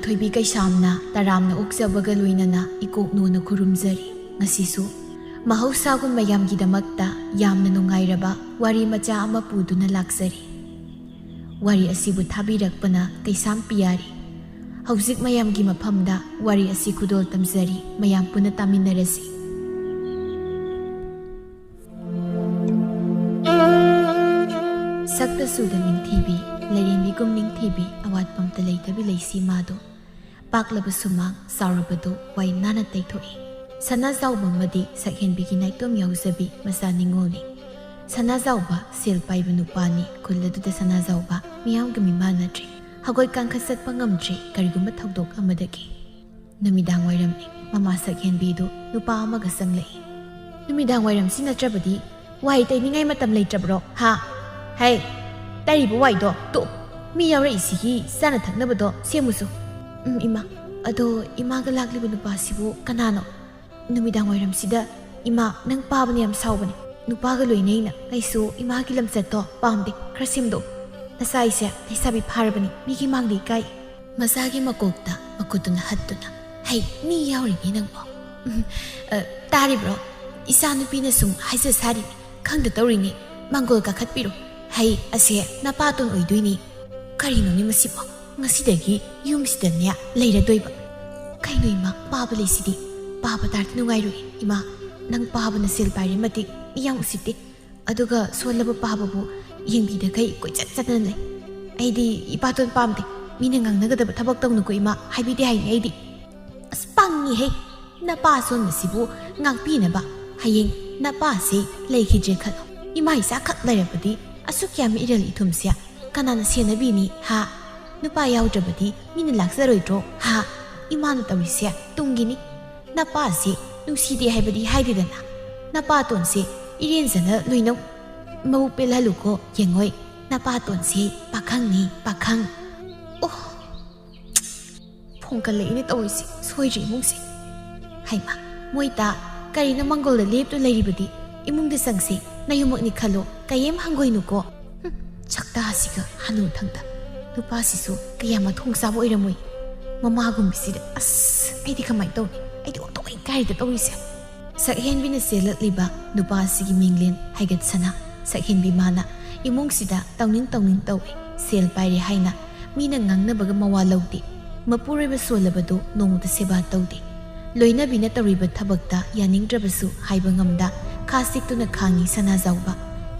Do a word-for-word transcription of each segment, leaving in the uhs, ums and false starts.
ꯊꯣꯏꯕꯤ ꯀꯩꯁꯥꯝꯅ ꯇꯔꯥꯝꯅ ꯑꯣꯛꯆꯕꯒ ꯂꯣꯏꯅꯅ ꯏꯀꯣꯛꯅꯣꯅ ꯈꯨꯔꯨꯝꯖꯔꯤ꯫ ꯉꯁꯤꯁꯨ ꯃꯍꯧꯁꯥꯒꯨꯝ ꯃꯌꯥꯝꯒꯤꯗꯃꯛꯇ ꯌꯥꯝꯅ ꯅꯨꯡꯉꯥꯏꯔꯕ ꯋꯥꯔꯤ ꯃꯆꯥ ꯑꯃ ꯄꯨꯗꯨꯅ ꯂꯥꯛꯆꯔꯤ꯫ ꯋꯥꯔꯤ ꯑꯁꯤꯕꯨ ꯊꯥꯕꯤꯔꯛꯄꯅ ꯀꯩꯁꯥꯝ ꯄꯤꯌꯥꯔꯤ꯫ ꯍꯧꯖꯤꯛ ꯃꯌꯥꯝꯒꯤ ꯃꯐꯝꯗ ꯋꯥꯔꯤ ꯑꯁꯤ ꯈꯨꯗꯣꯜ ꯇꯝꯖꯔꯤ, ꯃꯌꯥꯝ ꯄꯨꯟꯅ ꯇꯥꯃꯤꯟꯅꯔꯁꯤ꯫ ꯁꯛꯇ ꯁꯨꯗ ꯅꯤꯡꯊꯤꯕꯤ, ꯂꯩꯔꯦꯝꯕꯤꯒꯨꯝ ꯅꯤꯡꯊꯤꯕꯤ, ꯑꯋꯥꯠꯄ ꯑꯝꯇ ꯂꯩꯇꯕꯤ ꯂꯩꯁꯤ ꯃꯥꯗꯣ꯫ ꯄꯥꯛꯂꯕ ꯁꯨꯃꯥꯡ ꯆꯥꯎꯔꯕꯗꯨ ꯋꯥꯏ ꯅꯥꯟꯅ ꯇꯩꯊꯣꯛꯏ꯫ ꯁꯅꯥꯖꯥꯎꯕ ꯑꯃꯗꯤ ꯁꯛꯍꯦꯟꯕꯤꯒꯤ ꯅꯥꯏꯇꯣꯝ ꯌꯥꯎꯖꯕꯤ ꯃꯆꯥ ꯅꯤꯉꯣꯜꯅꯤ꯫ ꯁꯅꯥꯖꯥꯎꯕ ꯁꯦꯜ ꯄꯥꯏꯕ ꯅꯨꯄꯥꯅꯤ꯫ ꯈꯨꯜ ꯑꯗꯨꯗ ꯁꯅꯥꯖꯥꯎꯕ ꯃꯤꯌꯥꯝꯒ ꯃꯤꯃꯥꯟꯅꯗ꯭ꯔꯤ꯫ ꯍꯧꯒꯠ ꯀꯥꯡꯈꯠ ꯆꯠꯄ ꯉꯝꯗ꯭ꯔꯤ ꯀꯔꯤꯒꯨꯝꯕ ꯊꯧꯗꯣꯛ ꯑꯃꯗꯒꯤ꯫ ꯅꯨꯃꯤꯗꯥꯡ ꯋꯥꯏꯔꯝꯅꯤ꯫ ꯃꯃꯥ ꯁꯛꯍꯦꯟꯕꯤꯗꯨ ꯅꯨꯄꯥ ꯑꯃꯒ ꯆꯪꯂꯛꯏ꯫ "ꯅꯨꯃꯤꯗꯥꯡ ꯋꯥꯏꯔꯝꯁꯤ ꯅꯠꯇ꯭ꯔꯕꯗꯤ ꯋꯥꯏ ꯇꯩꯅꯤꯡꯉꯥꯏ ꯃꯇꯝ ꯂꯩꯇ꯭ꯔꯕ꯭ꯔꯣ, ꯍꯥ? ꯍꯩ, ꯇꯩꯔꯤꯕ ꯋꯥꯏꯗꯣ ꯇꯣꯛ꯫ ꯃꯤ ꯌꯥꯎꯔꯛꯏꯁꯤꯒꯤ ꯆꯥꯅ ꯊꯛꯅꯕꯗꯣ ꯁꯦꯝꯃꯨꯁꯨ꯫ ꯎꯝ, ꯏꯃꯥ, ꯑꯗꯣ ꯏꯃꯥꯒ ꯂꯥꯛꯂꯤꯕ ꯅꯨꯄꯥꯁꯤꯕꯨ ꯀꯅꯥꯅꯣ? ꯅꯨꯃꯤꯗꯥꯡ ꯋꯥꯏꯔꯝꯁꯤꯗ ꯏꯃꯥ, ꯅꯪ ꯄꯥꯕꯅ ꯌꯥꯝ ꯁꯥꯎꯕꯅꯦ꯫ ꯅꯨꯄꯥꯒ ꯂꯣꯏꯅꯩꯅ꯫ ꯑꯩꯁꯨ ꯏꯃꯥꯒꯤ ꯂꯝꯆꯠꯇꯣ ꯄꯥꯝꯗꯦ꯫ ꯈꯔ ꯁꯦꯝꯗꯣꯛꯎ꯫ ꯅꯆꯥ ꯑꯩꯁꯦ ꯂꯩꯁꯥꯕꯤ ꯐꯥꯔꯕꯅꯤ, ꯃꯤꯒꯤ ꯃꯥꯡꯗ ꯏꯀꯥꯏ꯫" ꯃꯆꯥꯒꯤ ꯃꯀꯣꯛꯇ ꯃꯈꯨꯠꯇꯨꯅ ꯍꯠꯇꯨꯅ, "ꯍꯩ, ꯃꯤ ꯌꯥꯎꯔꯤꯅꯦ ꯅꯪꯕꯣ꯫ ꯎꯝ, ꯑ, ꯇꯥꯔꯤꯕ꯭ꯔꯣ? ꯏꯆꯥꯅꯨꯄꯤꯅ ꯁꯨꯝ ꯍꯥꯏꯖ ꯁꯥꯔꯤꯅꯤ, ꯈꯪꯗ ꯇꯧꯔꯤꯅꯤ꯫ ꯃꯥꯡꯒꯣꯜ ꯀꯥꯈꯠꯄꯤꯔꯣ꯫ ꯍꯩ, ꯑꯁꯦ ꯅꯄꯥꯇꯣꯟ ꯑꯣꯏꯗꯣꯏꯅꯤ꯫ ꯀꯔꯤꯅꯣꯅꯦ ꯃꯁꯤꯕꯣ? ꯉꯁꯤꯗꯒꯤ ꯌꯨꯝꯁꯤꯗꯅꯦ ꯂꯩꯔꯗꯣꯏꯕ꯫ ꯀꯩꯅꯣ ꯏꯃꯥ, ꯄꯥꯕ ꯂꯩꯁꯤꯗꯤ꯫ ꯄꯥꯕ ꯇꯥꯔꯗꯤ ꯅꯨꯡꯉꯥꯏꯔꯣꯏ꯫ ꯏꯃꯥ, ꯅꯪ ꯄꯥꯕꯅ ꯁꯦꯜ ꯄꯥꯏꯔꯦ ꯃꯇꯤꯛ ꯃꯤ ꯌꯥꯝ ꯎꯁꯤꯠꯇꯦ꯫ ꯑꯗꯨꯒ ꯁꯣꯜꯂꯕ ꯄꯥꯕꯕꯨ ꯌꯦꯡꯕꯤꯗꯈꯩ ꯀꯣꯏꯆꯠ ꯆꯠꯇꯅ ꯂꯩ꯫ ꯑꯩꯗꯤ ꯏꯄꯥꯇꯣꯟ ꯄꯥꯝꯗꯦ꯫ ꯃꯤꯅ ꯉꯥꯡꯅꯒꯗꯕ ꯊꯕꯛ ꯇꯧꯅꯨꯀꯣ ꯏꯃꯥ, ꯍꯥꯏꯕꯤꯗꯦ ꯍꯥꯏꯅꯤ ꯑꯩꯗꯤ꯫" "ꯑꯁ, ꯄꯪꯉꯤꯍꯦ! ꯅꯄꯥ ꯁꯣꯟꯕꯁꯤꯕꯨ ꯉꯥꯛꯄꯤꯅꯕ ꯍꯌꯦꯡ ꯅꯄꯥꯁꯤ ꯂꯩꯈꯤꯗ꯭ꯔꯦ ꯈꯜꯂꯣ꯫ ꯏꯃꯥ ꯏꯆꯥ ꯈꯛ ꯂꯩꯔꯕꯗꯤ ꯑꯁꯨꯛ ꯌꯥꯝꯕ ꯏꯔꯜ ꯏꯊꯨꯝꯁꯦ ꯀꯅꯥꯅ ꯁꯦꯟꯅꯕꯤꯅꯤ, ꯍꯥ? ꯅꯨꯄꯥ ꯌꯥꯎꯗ꯭ꯔꯕꯗꯤ ꯃꯤꯅ ꯂꯥꯛꯆꯔꯣꯏꯗ꯭ꯔꯣ, ꯍꯥ? ꯏꯃꯥꯅ ꯇꯧꯔꯤꯁꯦ ꯇꯨꯡꯒꯤꯅꯤ꯫ ꯅꯄꯥꯁꯤ ꯅꯨꯡꯁꯤꯗꯦ ꯍꯥꯏꯕꯗꯤ ꯍꯥꯏꯗꯦꯗꯅ꯫ ꯅꯄꯥꯇꯣꯟꯁꯦ ꯏꯔꯦꯟꯖꯅ ꯂꯣꯏꯅꯧ꯫ ꯃꯕꯨꯛ ꯄꯦꯜꯍꯜꯂꯨꯀꯣ, ꯌꯦꯡꯉꯣꯏ꯫ ꯅꯄꯥꯇꯣꯟꯁꯦ ꯄꯥꯈꯪꯅꯤ, ꯄꯥꯈꯪ꯫" ꯑꯣ, ꯐꯣꯡꯒꯠꯂꯛꯏꯅꯦ ꯇꯧꯔꯤꯁꯦ, ꯁꯣꯏꯗ꯭ꯔꯤ ꯏꯃꯨꯡꯁꯦ꯫ ꯍꯩꯃꯥ, ꯃꯣꯏꯇꯥ, ꯀꯔꯤꯅꯣ ꯃꯥꯡꯒꯣꯜꯗ ꯂꯦꯞꯇꯨ ꯂꯩꯔꯤꯕꯗꯤ? ꯏꯃꯨꯡꯗ ꯆꯪꯁꯦ, ꯅꯌꯨꯝꯃꯛꯅꯤ ꯈꯜꯂꯣ, ꯀꯩꯌꯦꯝ ꯍꯪꯒꯣꯏꯅꯨꯀꯣ꯫ ꯍꯨꯝ, ꯁꯛꯇꯥꯁꯤꯒ ꯍꯅꯨꯊꯪꯗ꯫ ꯅꯨꯄꯥꯁꯤꯁꯨ ꯀꯌꯥ ꯃꯊꯣꯡ ꯆꯥꯕ ꯑꯣꯏꯔꯝꯃꯣꯏ꯫ ꯃꯃꯥꯒꯨꯝꯕꯁꯤꯗ ꯑꯁ ꯑꯩꯗꯤ ꯀꯃꯥꯏꯅ ꯇꯧꯅꯤ? ꯑꯩꯗꯤ ꯑꯣꯟꯊꯣꯛ ꯏꯀꯥꯏꯗ ꯇꯧꯔꯤꯁꯦ꯫ ꯁꯛꯍꯦꯟꯕꯤꯅ ꯆꯦꯜꯂꯛꯂꯤꯕ ꯅꯨꯄꯥꯁꯤꯒꯤ ꯃꯤꯡꯂꯦꯟ ꯍꯥꯏꯒꯠꯁꯅꯥ꯫ ꯁꯛꯍꯦꯟꯕꯤ ꯃꯥꯅ ꯏꯃꯨꯡꯁꯤꯗ ꯇꯧꯅꯤꯡ ꯇꯧꯅꯤꯡ ꯇꯧꯏ꯫ ꯁꯦꯜ ꯄꯥꯏꯔꯦ ꯍꯥꯏꯅ ꯃꯤꯅ ꯉꯥꯡꯅꯕꯒ ꯃꯋꯥ ꯂꯧꯗꯦ꯫ ꯃꯄꯨꯔꯣꯏꯕ ꯁꯣꯜꯂꯕꯗꯨ ꯅꯣꯡꯃꯇ ꯁꯦꯕꯥ ꯇꯧꯗꯦ꯫ ꯂꯣꯏꯅꯕꯤꯅ ꯇꯧꯔꯤꯕ ꯊꯕꯛꯇ ꯌꯥꯅꯤꯡꯗ꯭ꯔꯕꯁꯨ ꯍꯥꯏꯕ ꯉꯝꯗ ꯈꯥ ꯁꯤꯛꯇꯨꯅ ꯈꯥꯡꯉꯤ ꯁꯅꯥꯖꯥꯎꯕ꯫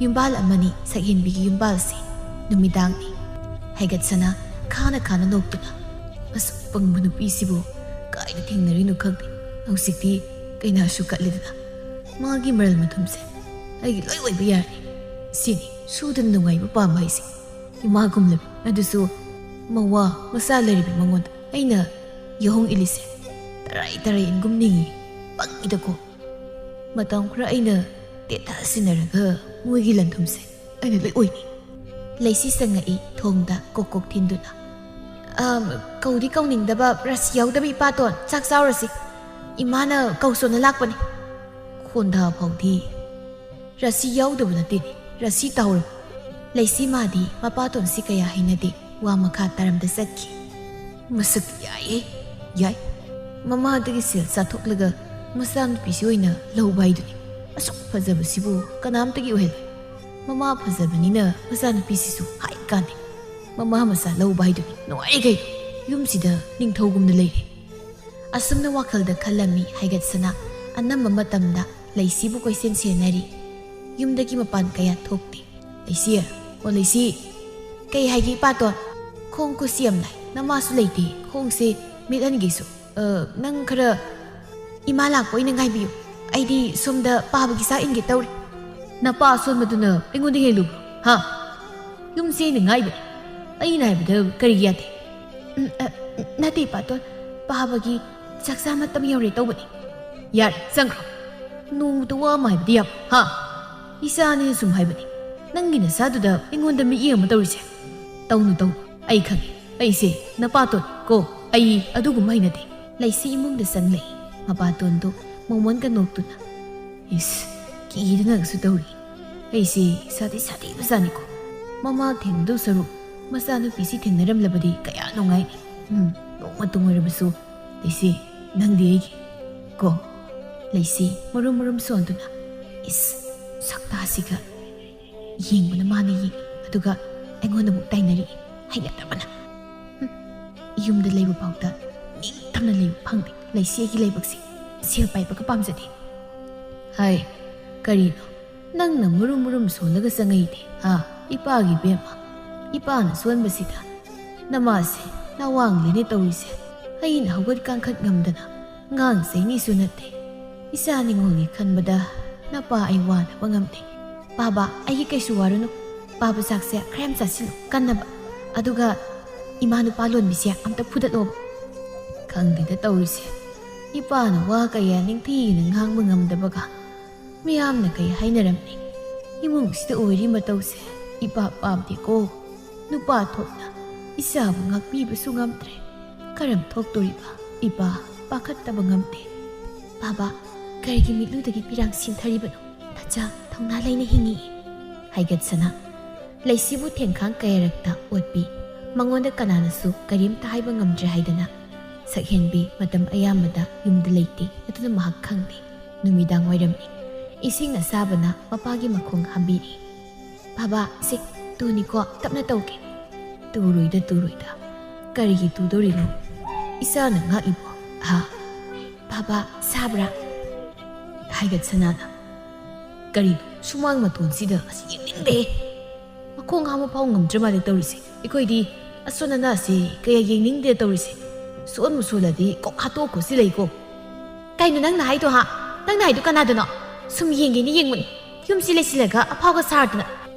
ꯌꯨꯝꯕꯥꯜ ꯑꯃꯅꯤ ꯁꯛꯍꯦꯟꯕꯤꯒꯤ ꯌꯨꯝꯕꯥꯜꯁꯦ꯫ ꯅꯨꯃꯤꯗꯥꯡꯅꯤ꯫ ꯍꯥꯏꯒꯠꯁꯅꯥ ꯈꯥꯅ ꯈꯥꯅ ꯅꯣꯛꯇꯨꯅ, "ꯑꯁꯨꯛ ꯄꯪꯕ ꯅꯨꯄꯤꯁꯤꯕꯨ ꯀꯥꯏꯗ ꯊꯦꯡꯅꯔꯤꯅꯣ ꯈꯪꯗꯦ꯫ ꯍꯧꯖꯤꯛꯇꯤ ꯀꯩꯅꯥꯁꯨ ꯀꯠꯂꯦꯗꯅ꯫ ꯃꯥꯒꯤ ꯃꯔꯜ ꯃꯊꯨꯝꯁꯦ ꯑꯩꯒꯤ ꯂꯣꯏ ꯑꯣꯏꯕ ꯌꯥꯔꯅꯤ꯫ ꯁꯤꯅꯤ ꯁꯨꯗꯅ ꯅꯨꯡꯉꯥꯏꯕ ꯄꯥꯝꯕ ꯍꯥꯏꯁꯦ꯫ ꯏꯃꯥꯒꯨꯝꯂꯕꯤ, ꯑꯗꯨꯁꯨ ꯃꯋꯥ ꯃꯆꯥ ꯂꯩꯔꯕꯤ ꯃꯉꯣꯟꯗ ꯑꯩꯅ ꯌꯥꯍꯣꯡ ꯏꯜꯂꯤꯁꯦ꯫ ꯇꯔꯥꯏ ꯇꯔꯥꯏ ꯏꯟꯒꯨꯝ ꯅꯤꯡꯉꯤ꯫ ꯄꯪꯉꯤꯗꯀꯣ꯫ ꯃꯇꯝ ꯈꯔ ꯑꯩꯅ ꯇꯦꯊ ꯁꯤꯟꯅꯔꯒ ꯃꯣꯏꯒꯤ ꯂꯟꯊꯨꯝꯁꯦ ꯑꯩꯅ ꯂꯣꯏ ꯑꯣꯏꯅꯤ꯫" ꯂꯩꯁꯤ ꯆꯪꯉꯛꯏ ꯊꯣꯡꯗ ꯀꯣꯛ ꯀꯣꯛ ꯊꯤꯟꯗꯨꯅ꯫ "ꯑꯝ, ꯀꯧꯗꯤ ꯀꯧꯅꯤꯡꯗꯕ, ꯔꯁꯤ ꯌꯥꯎꯗꯕ ꯏꯄꯥꯇꯣꯟ, ꯆꯥꯛ ꯆꯥꯎꯔꯁꯤ꯫ ꯏꯃꯥꯅ ꯀꯧꯁꯣꯅ ꯂꯥꯛꯄꯅꯤ꯫" ꯈꯣꯟꯗꯥ ꯐꯥꯎꯗꯤ ꯔꯁꯤ ꯌꯥꯎꯗꯕ ꯅꯠꯇꯦꯅꯦ, ꯔꯁꯤ ꯇꯥꯍꯧꯔꯕ꯫ ꯂꯩꯁꯤ ꯃꯥꯗꯤ ꯃꯄꯥꯇꯣꯟꯁꯤ ꯀꯌꯥ ꯍꯩꯅꯗꯦ, ꯋꯥ ꯃꯈꯥ ꯇꯥꯔꯝꯗ ꯆꯠꯈꯤ꯫ "ꯃꯁꯛ ꯌꯥꯏꯌꯦ, ꯌꯥꯏ꯫ ꯃꯃꯥꯗꯒꯤ ꯁꯦꯜ ꯆꯥꯊꯣꯛꯂꯒ ꯃꯆꯥꯅꯨꯄꯤꯁꯤ ꯑꯣꯏꯅ ꯂꯧꯕ ꯍꯥꯏꯗꯨꯅꯤ꯫ ꯑꯁꯨꯛ ꯐꯖꯕꯁꯤꯕꯨ ꯀꯅꯥꯝꯇꯒꯤ ꯑꯣꯏꯍꯜꯂꯣꯏ꯫ ꯃꯃꯥ ꯐꯖꯕꯅꯤꯅ ꯃꯆꯥꯅꯨꯄꯤꯁꯤꯁꯨ ꯍꯥꯏ ꯀꯥꯟꯅꯩ꯫ ꯃꯃꯥ ꯃꯆꯥ ꯂꯧꯕ ꯍꯥꯏꯗꯨꯅꯤ ꯅꯨꯡꯉꯥꯏꯔꯦ ꯀꯩꯅꯣ꯫ ꯌꯨꯝꯁꯤꯗ ꯅꯤꯡꯊꯧꯒꯨꯝꯅ ꯂꯩꯔꯦ꯫" ꯑꯁꯨꯝꯅ ꯋꯥꯈꯜꯗ ꯈꯜꯂꯝꯃꯤ ꯍꯥꯏꯒꯠꯁꯅꯥ꯫ ꯑꯅꯝꯕ ꯃꯇꯝꯗ ꯂꯩꯁꯤꯕꯨ ꯀꯣꯏꯁꯦꯟ ꯁꯦꯟꯅꯔꯤ꯫ ꯌꯨꯝꯗꯒꯤ ꯃꯄꯥꯟ ꯀꯌꯥ ꯊꯣꯛꯇꯦ꯫ "ꯂꯩꯁꯤ, ꯑꯣ ꯂꯩꯁꯤ꯫" "ꯀꯩ ꯍꯥꯏꯒꯦ ꯏꯄꯥꯇꯣꯟ?" "ꯈꯣꯡ ꯈꯨꯠꯁꯤ ꯌꯥꯝ ꯅꯥꯏ, ꯅꯃꯥꯁꯨ ꯂꯩꯇꯦ, ꯈꯣꯡꯁꯦ ꯃꯦꯠꯍꯟꯒꯦꯁꯨ꯫ ꯑ, ꯅꯪ ꯈꯔ ꯏꯃꯥ ꯂꯥꯛꯄ ꯑꯣꯏꯅ ꯉꯥꯏꯕꯤꯌꯨ, ꯑꯩꯗꯤ ꯁꯣꯝꯗ ꯄꯥꯕꯒꯤ ꯆꯥꯛ ꯏꯟꯒꯦ ꯇꯧꯔꯤ꯫" "ꯅꯄꯥ ꯑꯁꯣꯟꯕꯗꯨꯅ ꯑꯩꯉꯣꯟꯗ ꯍꯦꯜꯂꯨꯕ꯭ꯔꯣ? ꯍꯥ? ꯌꯨꯝꯁꯦ ꯑꯩꯅ ꯉꯥꯏꯕꯅꯤ, ꯑꯩꯅ ꯍꯥꯏꯕꯗ ꯀꯔꯤꯒꯤ ꯌꯥꯗꯦ?" "ꯎꯝ, ꯑ, ꯅꯠꯇꯦ ꯏꯄꯥꯇꯣꯟ, ꯄꯥꯕꯒꯤ ꯆꯥꯛꯆꯥ ꯃꯇꯝ ꯌꯧꯔꯦ ꯇꯧꯕꯅꯤ꯫" "ꯌꯥꯔꯦ, ꯆꯪꯈ꯭ꯔꯣ꯫ ꯅꯣꯡꯃꯇ ꯋꯥ ꯑꯃ ꯍꯥꯏꯕꯗꯤ ꯌꯥꯕ, ꯍꯥ? ꯏꯆꯥꯅꯦꯅ ꯁꯨꯝ ꯍꯥꯏꯕꯅꯤ꯫ ꯅꯪꯒꯤ ꯅꯆꯥꯗꯨꯗ ꯑꯩꯉꯣꯟꯗ ꯃꯤꯠꯌꯦꯡ ꯑꯃ ꯇꯧꯔꯤꯁꯦ꯫ ꯇꯧꯅꯨ, ꯇꯧꯅꯨ꯫ ꯑꯩ ꯈꯪꯉꯦ꯫ ꯑꯩꯁꯦ ꯅꯄꯥꯇꯣꯟ ꯀꯣ꯫ ꯑꯩ ꯑꯗꯨꯒꯨꯝꯕ ꯍꯩꯅꯗꯦ꯫" ꯂꯩꯁꯤ ꯏꯃꯨꯡꯗ ꯆꯪꯂꯛꯏ꯫ ꯃꯄꯥꯇꯣꯟꯗꯨ ꯃꯣꯃꯣꯟꯒ ꯅꯣꯛꯇꯨꯅ, "ꯏꯁ, ꯀꯤꯗꯅꯒꯁꯨ ꯇꯧꯔꯤ꯫ ꯑꯩꯁꯦ ꯁꯥꯊꯤ ꯁꯥꯊꯤꯕꯖꯥꯠꯅꯤꯀꯣ꯫ ꯃꯃꯥ ꯊꯦꯡꯅꯗꯧ ꯁꯔꯨꯛ ꯃꯆꯥꯅꯨꯄꯤꯁꯤ ꯊꯦꯡꯅꯔꯝꯂꯕꯗꯤ ꯀꯌꯥ ꯅꯨꯡꯉꯥꯏꯅꯤ꯫ ꯎꯝ, ꯅꯣꯡꯃꯇ ꯑꯣꯏꯔꯕꯁꯨ꯫ "ꯂꯩꯁꯤ, ꯅꯪꯗꯤ ꯑꯩꯒꯤ ꯀꯣ?" ꯂꯩꯁꯤ ꯃꯔꯨꯝ ꯃꯔꯨꯝ ꯁꯣꯟꯗꯨꯅ, "ꯏꯁ, ꯁꯛꯇꯥꯁꯤꯒ!" ꯌꯦꯡꯕꯅ ꯃꯥꯅ ꯌꯦꯡꯏ, ꯑꯗꯨꯒ ꯑꯩꯉꯣꯟꯗ ꯑꯃꯨꯛ ꯇꯥꯏꯅꯔꯛꯏ꯫ ꯍꯩꯅꯗꯕꯅ꯫ ꯍꯨꯝ, ꯌꯨꯝꯗ ꯂꯩꯕ ꯐꯥꯎꯗ ꯅꯤꯡꯇꯝꯅ ꯂꯩꯕ ꯐꯪꯗꯦ꯫ ꯂꯩꯁꯤ ꯑꯩꯒꯤ ꯂꯥꯏꯕꯛꯁꯤ꯫ ꯁꯦꯜ ꯄꯥꯏꯕꯒ ꯄꯥꯝꯖꯗꯦ꯫ ꯍꯥꯏ, ꯀꯔꯤꯅꯣ? ꯅꯪꯅ ꯃꯨꯔꯨꯝ ꯃꯨꯔꯨꯝ ꯁꯣꯜꯂꯒ ꯆꯪꯉꯛꯏꯗꯤ, ꯍꯥ? ꯏꯄꯥꯒꯤ ꯕꯦꯝꯃ, ꯏꯄꯥꯅ ꯁꯣꯟꯕꯁꯤꯗ ꯅꯃꯥꯁꯦ ꯅꯋꯥꯡꯂꯦꯅꯦ ꯇꯧꯔꯤꯁꯦ꯫ ꯑꯩꯅ ꯍꯧꯒꯠ ꯀꯥꯡꯈꯠ ꯉꯝꯗꯅ ꯉꯥꯡ ꯆꯩꯅꯤꯁꯨ ꯅꯠꯇꯦ꯫ ꯏꯆꯥ ꯅꯤꯉꯣꯜꯒꯤ ꯈꯟꯕꯗ ꯅꯄꯥ ꯑꯩ ꯋꯥꯅꯕ ꯉꯝꯗꯦ꯫ ꯄꯥꯕ, ꯑꯩꯒꯤ ꯀꯩꯁꯨ ꯋꯥꯔꯨꯅꯨ꯫ ꯄꯥꯕ ꯆꯥꯛꯁꯦ ꯈꯔ ꯌꯥꯝ ꯆꯥꯁꯤꯜꯂꯨ, ꯀꯟꯅꯕ꯫ ꯑꯗꯨꯒ ꯏꯃꯥ ꯅꯨꯄꯥ ꯂꯣꯟꯕꯤꯁꯦ ꯑꯝꯇ ꯐꯨꯗꯠꯂꯣꯕ꯫ ꯈꯪꯗꯦꯗ ꯇꯧꯔꯤꯁꯦ꯫ ꯏꯄꯥꯅ ꯋꯥ ꯀꯌꯥ ꯅꯤꯡꯊꯤꯅ ꯉꯥꯡꯕ ꯉꯝꯗꯕꯒ꯫ ꯃꯤꯌꯥꯝꯅ ꯀꯩ ꯍꯥꯏꯅꯔꯝꯅꯤ? ꯏꯃꯨꯡꯁꯤꯗ ꯑꯣꯏꯔꯤ ꯃꯇꯧꯁꯦ ꯏꯄꯥ ꯄꯥꯝꯗꯦꯀꯣ꯫ ꯅꯨꯄꯥ ꯊꯣꯛꯅ ꯏꯆꯥꯕꯨ ꯉꯥꯛꯄꯤꯕꯁꯨ ꯉꯝꯗ꯭ꯔꯦ꯫ ꯀꯔꯝ ꯊꯣꯛꯇꯣꯔꯤꯕ? ꯏꯄꯥ ꯄꯥꯈꯠꯇꯕ ꯉꯝꯗꯦ꯫ ꯄꯥꯕ, ꯀꯔꯤꯒꯤ ꯃꯤꯠꯂꯨꯗꯒꯤ ꯄꯤꯔꯥꯡ ꯁꯤꯟꯊꯔꯤꯕꯅꯣ? ꯅꯆꯥ ꯊꯧꯅꯥ ꯂꯩꯅ ꯍꯤꯡꯉꯤ꯫ ꯍꯥꯏꯒꯠꯁꯅꯥ꯫ ꯂꯩꯁꯤꯕꯨ ꯊꯦꯡꯈꯥꯡ ꯀꯌꯥꯔꯛꯇ ꯑꯣꯠꯄꯤ꯫ ꯃꯉꯣꯟꯗ ꯀꯅꯥꯅꯁꯨ ꯀꯔꯤꯝꯇ ꯍꯥꯏꯕ ꯉꯝꯗ꯭ꯔꯦ ꯍꯥꯏꯗꯅ꯫ ꯁꯛꯍꯦꯟꯕꯤ ꯃꯇꯝ ꯑꯌꯥꯝꯕꯗ ꯌꯨꯝꯗ ꯂꯩꯇꯦ, ꯑꯗꯨꯅ ꯃꯍꯥꯛ ꯈꯪꯗꯦ꯫ ꯅꯨꯃꯤꯗꯥꯡ ꯋꯥꯏꯔꯝꯅꯤ꯫ ꯏꯁꯤꯡ ꯑꯁꯥꯕꯅ ꯃꯄꯥꯒꯤ ꯃꯈꯣꯡ ꯍꯥꯝꯕꯤꯔꯤ꯫ "ꯕꯥꯕꯥ, ꯁꯦ, ꯇꯨꯅꯤꯀꯣ, ꯇꯞꯅ ꯇꯧꯒꯦ꯫" "ꯇꯨꯔꯣꯏꯗ, ꯇꯨꯔꯣꯏꯗ꯫ ꯀꯔꯤꯒꯤ ꯇꯨꯗꯣꯔꯤꯅꯣ? ꯏꯆꯥꯅ ꯉꯥꯛꯏꯕꯣ?" "ꯍꯥ?" "ꯕꯥꯕꯥ, ꯁꯥꯕ꯭ꯔꯥ?" ꯍꯥꯏꯒꯠꯁꯅꯥꯅ꯫ "ꯀꯔꯤꯅꯣ ꯁꯨꯃꯥꯡ ꯃꯇꯣꯟꯁꯤꯗ? ꯑꯁꯤ ꯌꯦꯡꯅꯤꯡꯗꯦ꯫" ꯃꯈꯣꯡ ꯍꯥꯝꯕ ꯐꯥꯎ ꯉꯝꯗ꯭ꯔ ꯃꯥꯜꯂꯦ ꯇꯧꯔꯤꯁꯦ꯫ ꯑꯩꯈꯣꯏꯗꯤ ꯑꯁꯣꯟ ꯑꯅꯥꯁꯦ ꯀꯌꯥ ꯌꯦꯡꯅꯤꯡꯗꯦ ꯇꯧꯔꯤꯁꯦ꯫ ꯁꯣꯟꯕꯨ ꯁꯣꯜꯂꯗꯤ ꯀꯣꯛ ꯍꯥꯠꯇꯣꯛꯈꯣ ꯁꯤ ꯂꯩꯀꯣ꯫ "ꯀꯩꯅꯣ ꯅꯪꯅ ꯍꯥꯏꯗꯣ, ꯍꯥ? ꯅꯪꯅ ꯍꯥꯏꯗꯣ ꯀꯅꯥꯗꯅꯣ? ꯁꯨꯝ ꯌꯦꯡꯒꯦꯅ ꯌꯦꯡꯕꯅꯤ꯫ ꯌꯨꯝꯁꯤ ꯂꯩꯁꯤꯜꯂꯒ ꯑꯐꯥꯎꯒ ꯁꯥꯔꯗꯅ꯫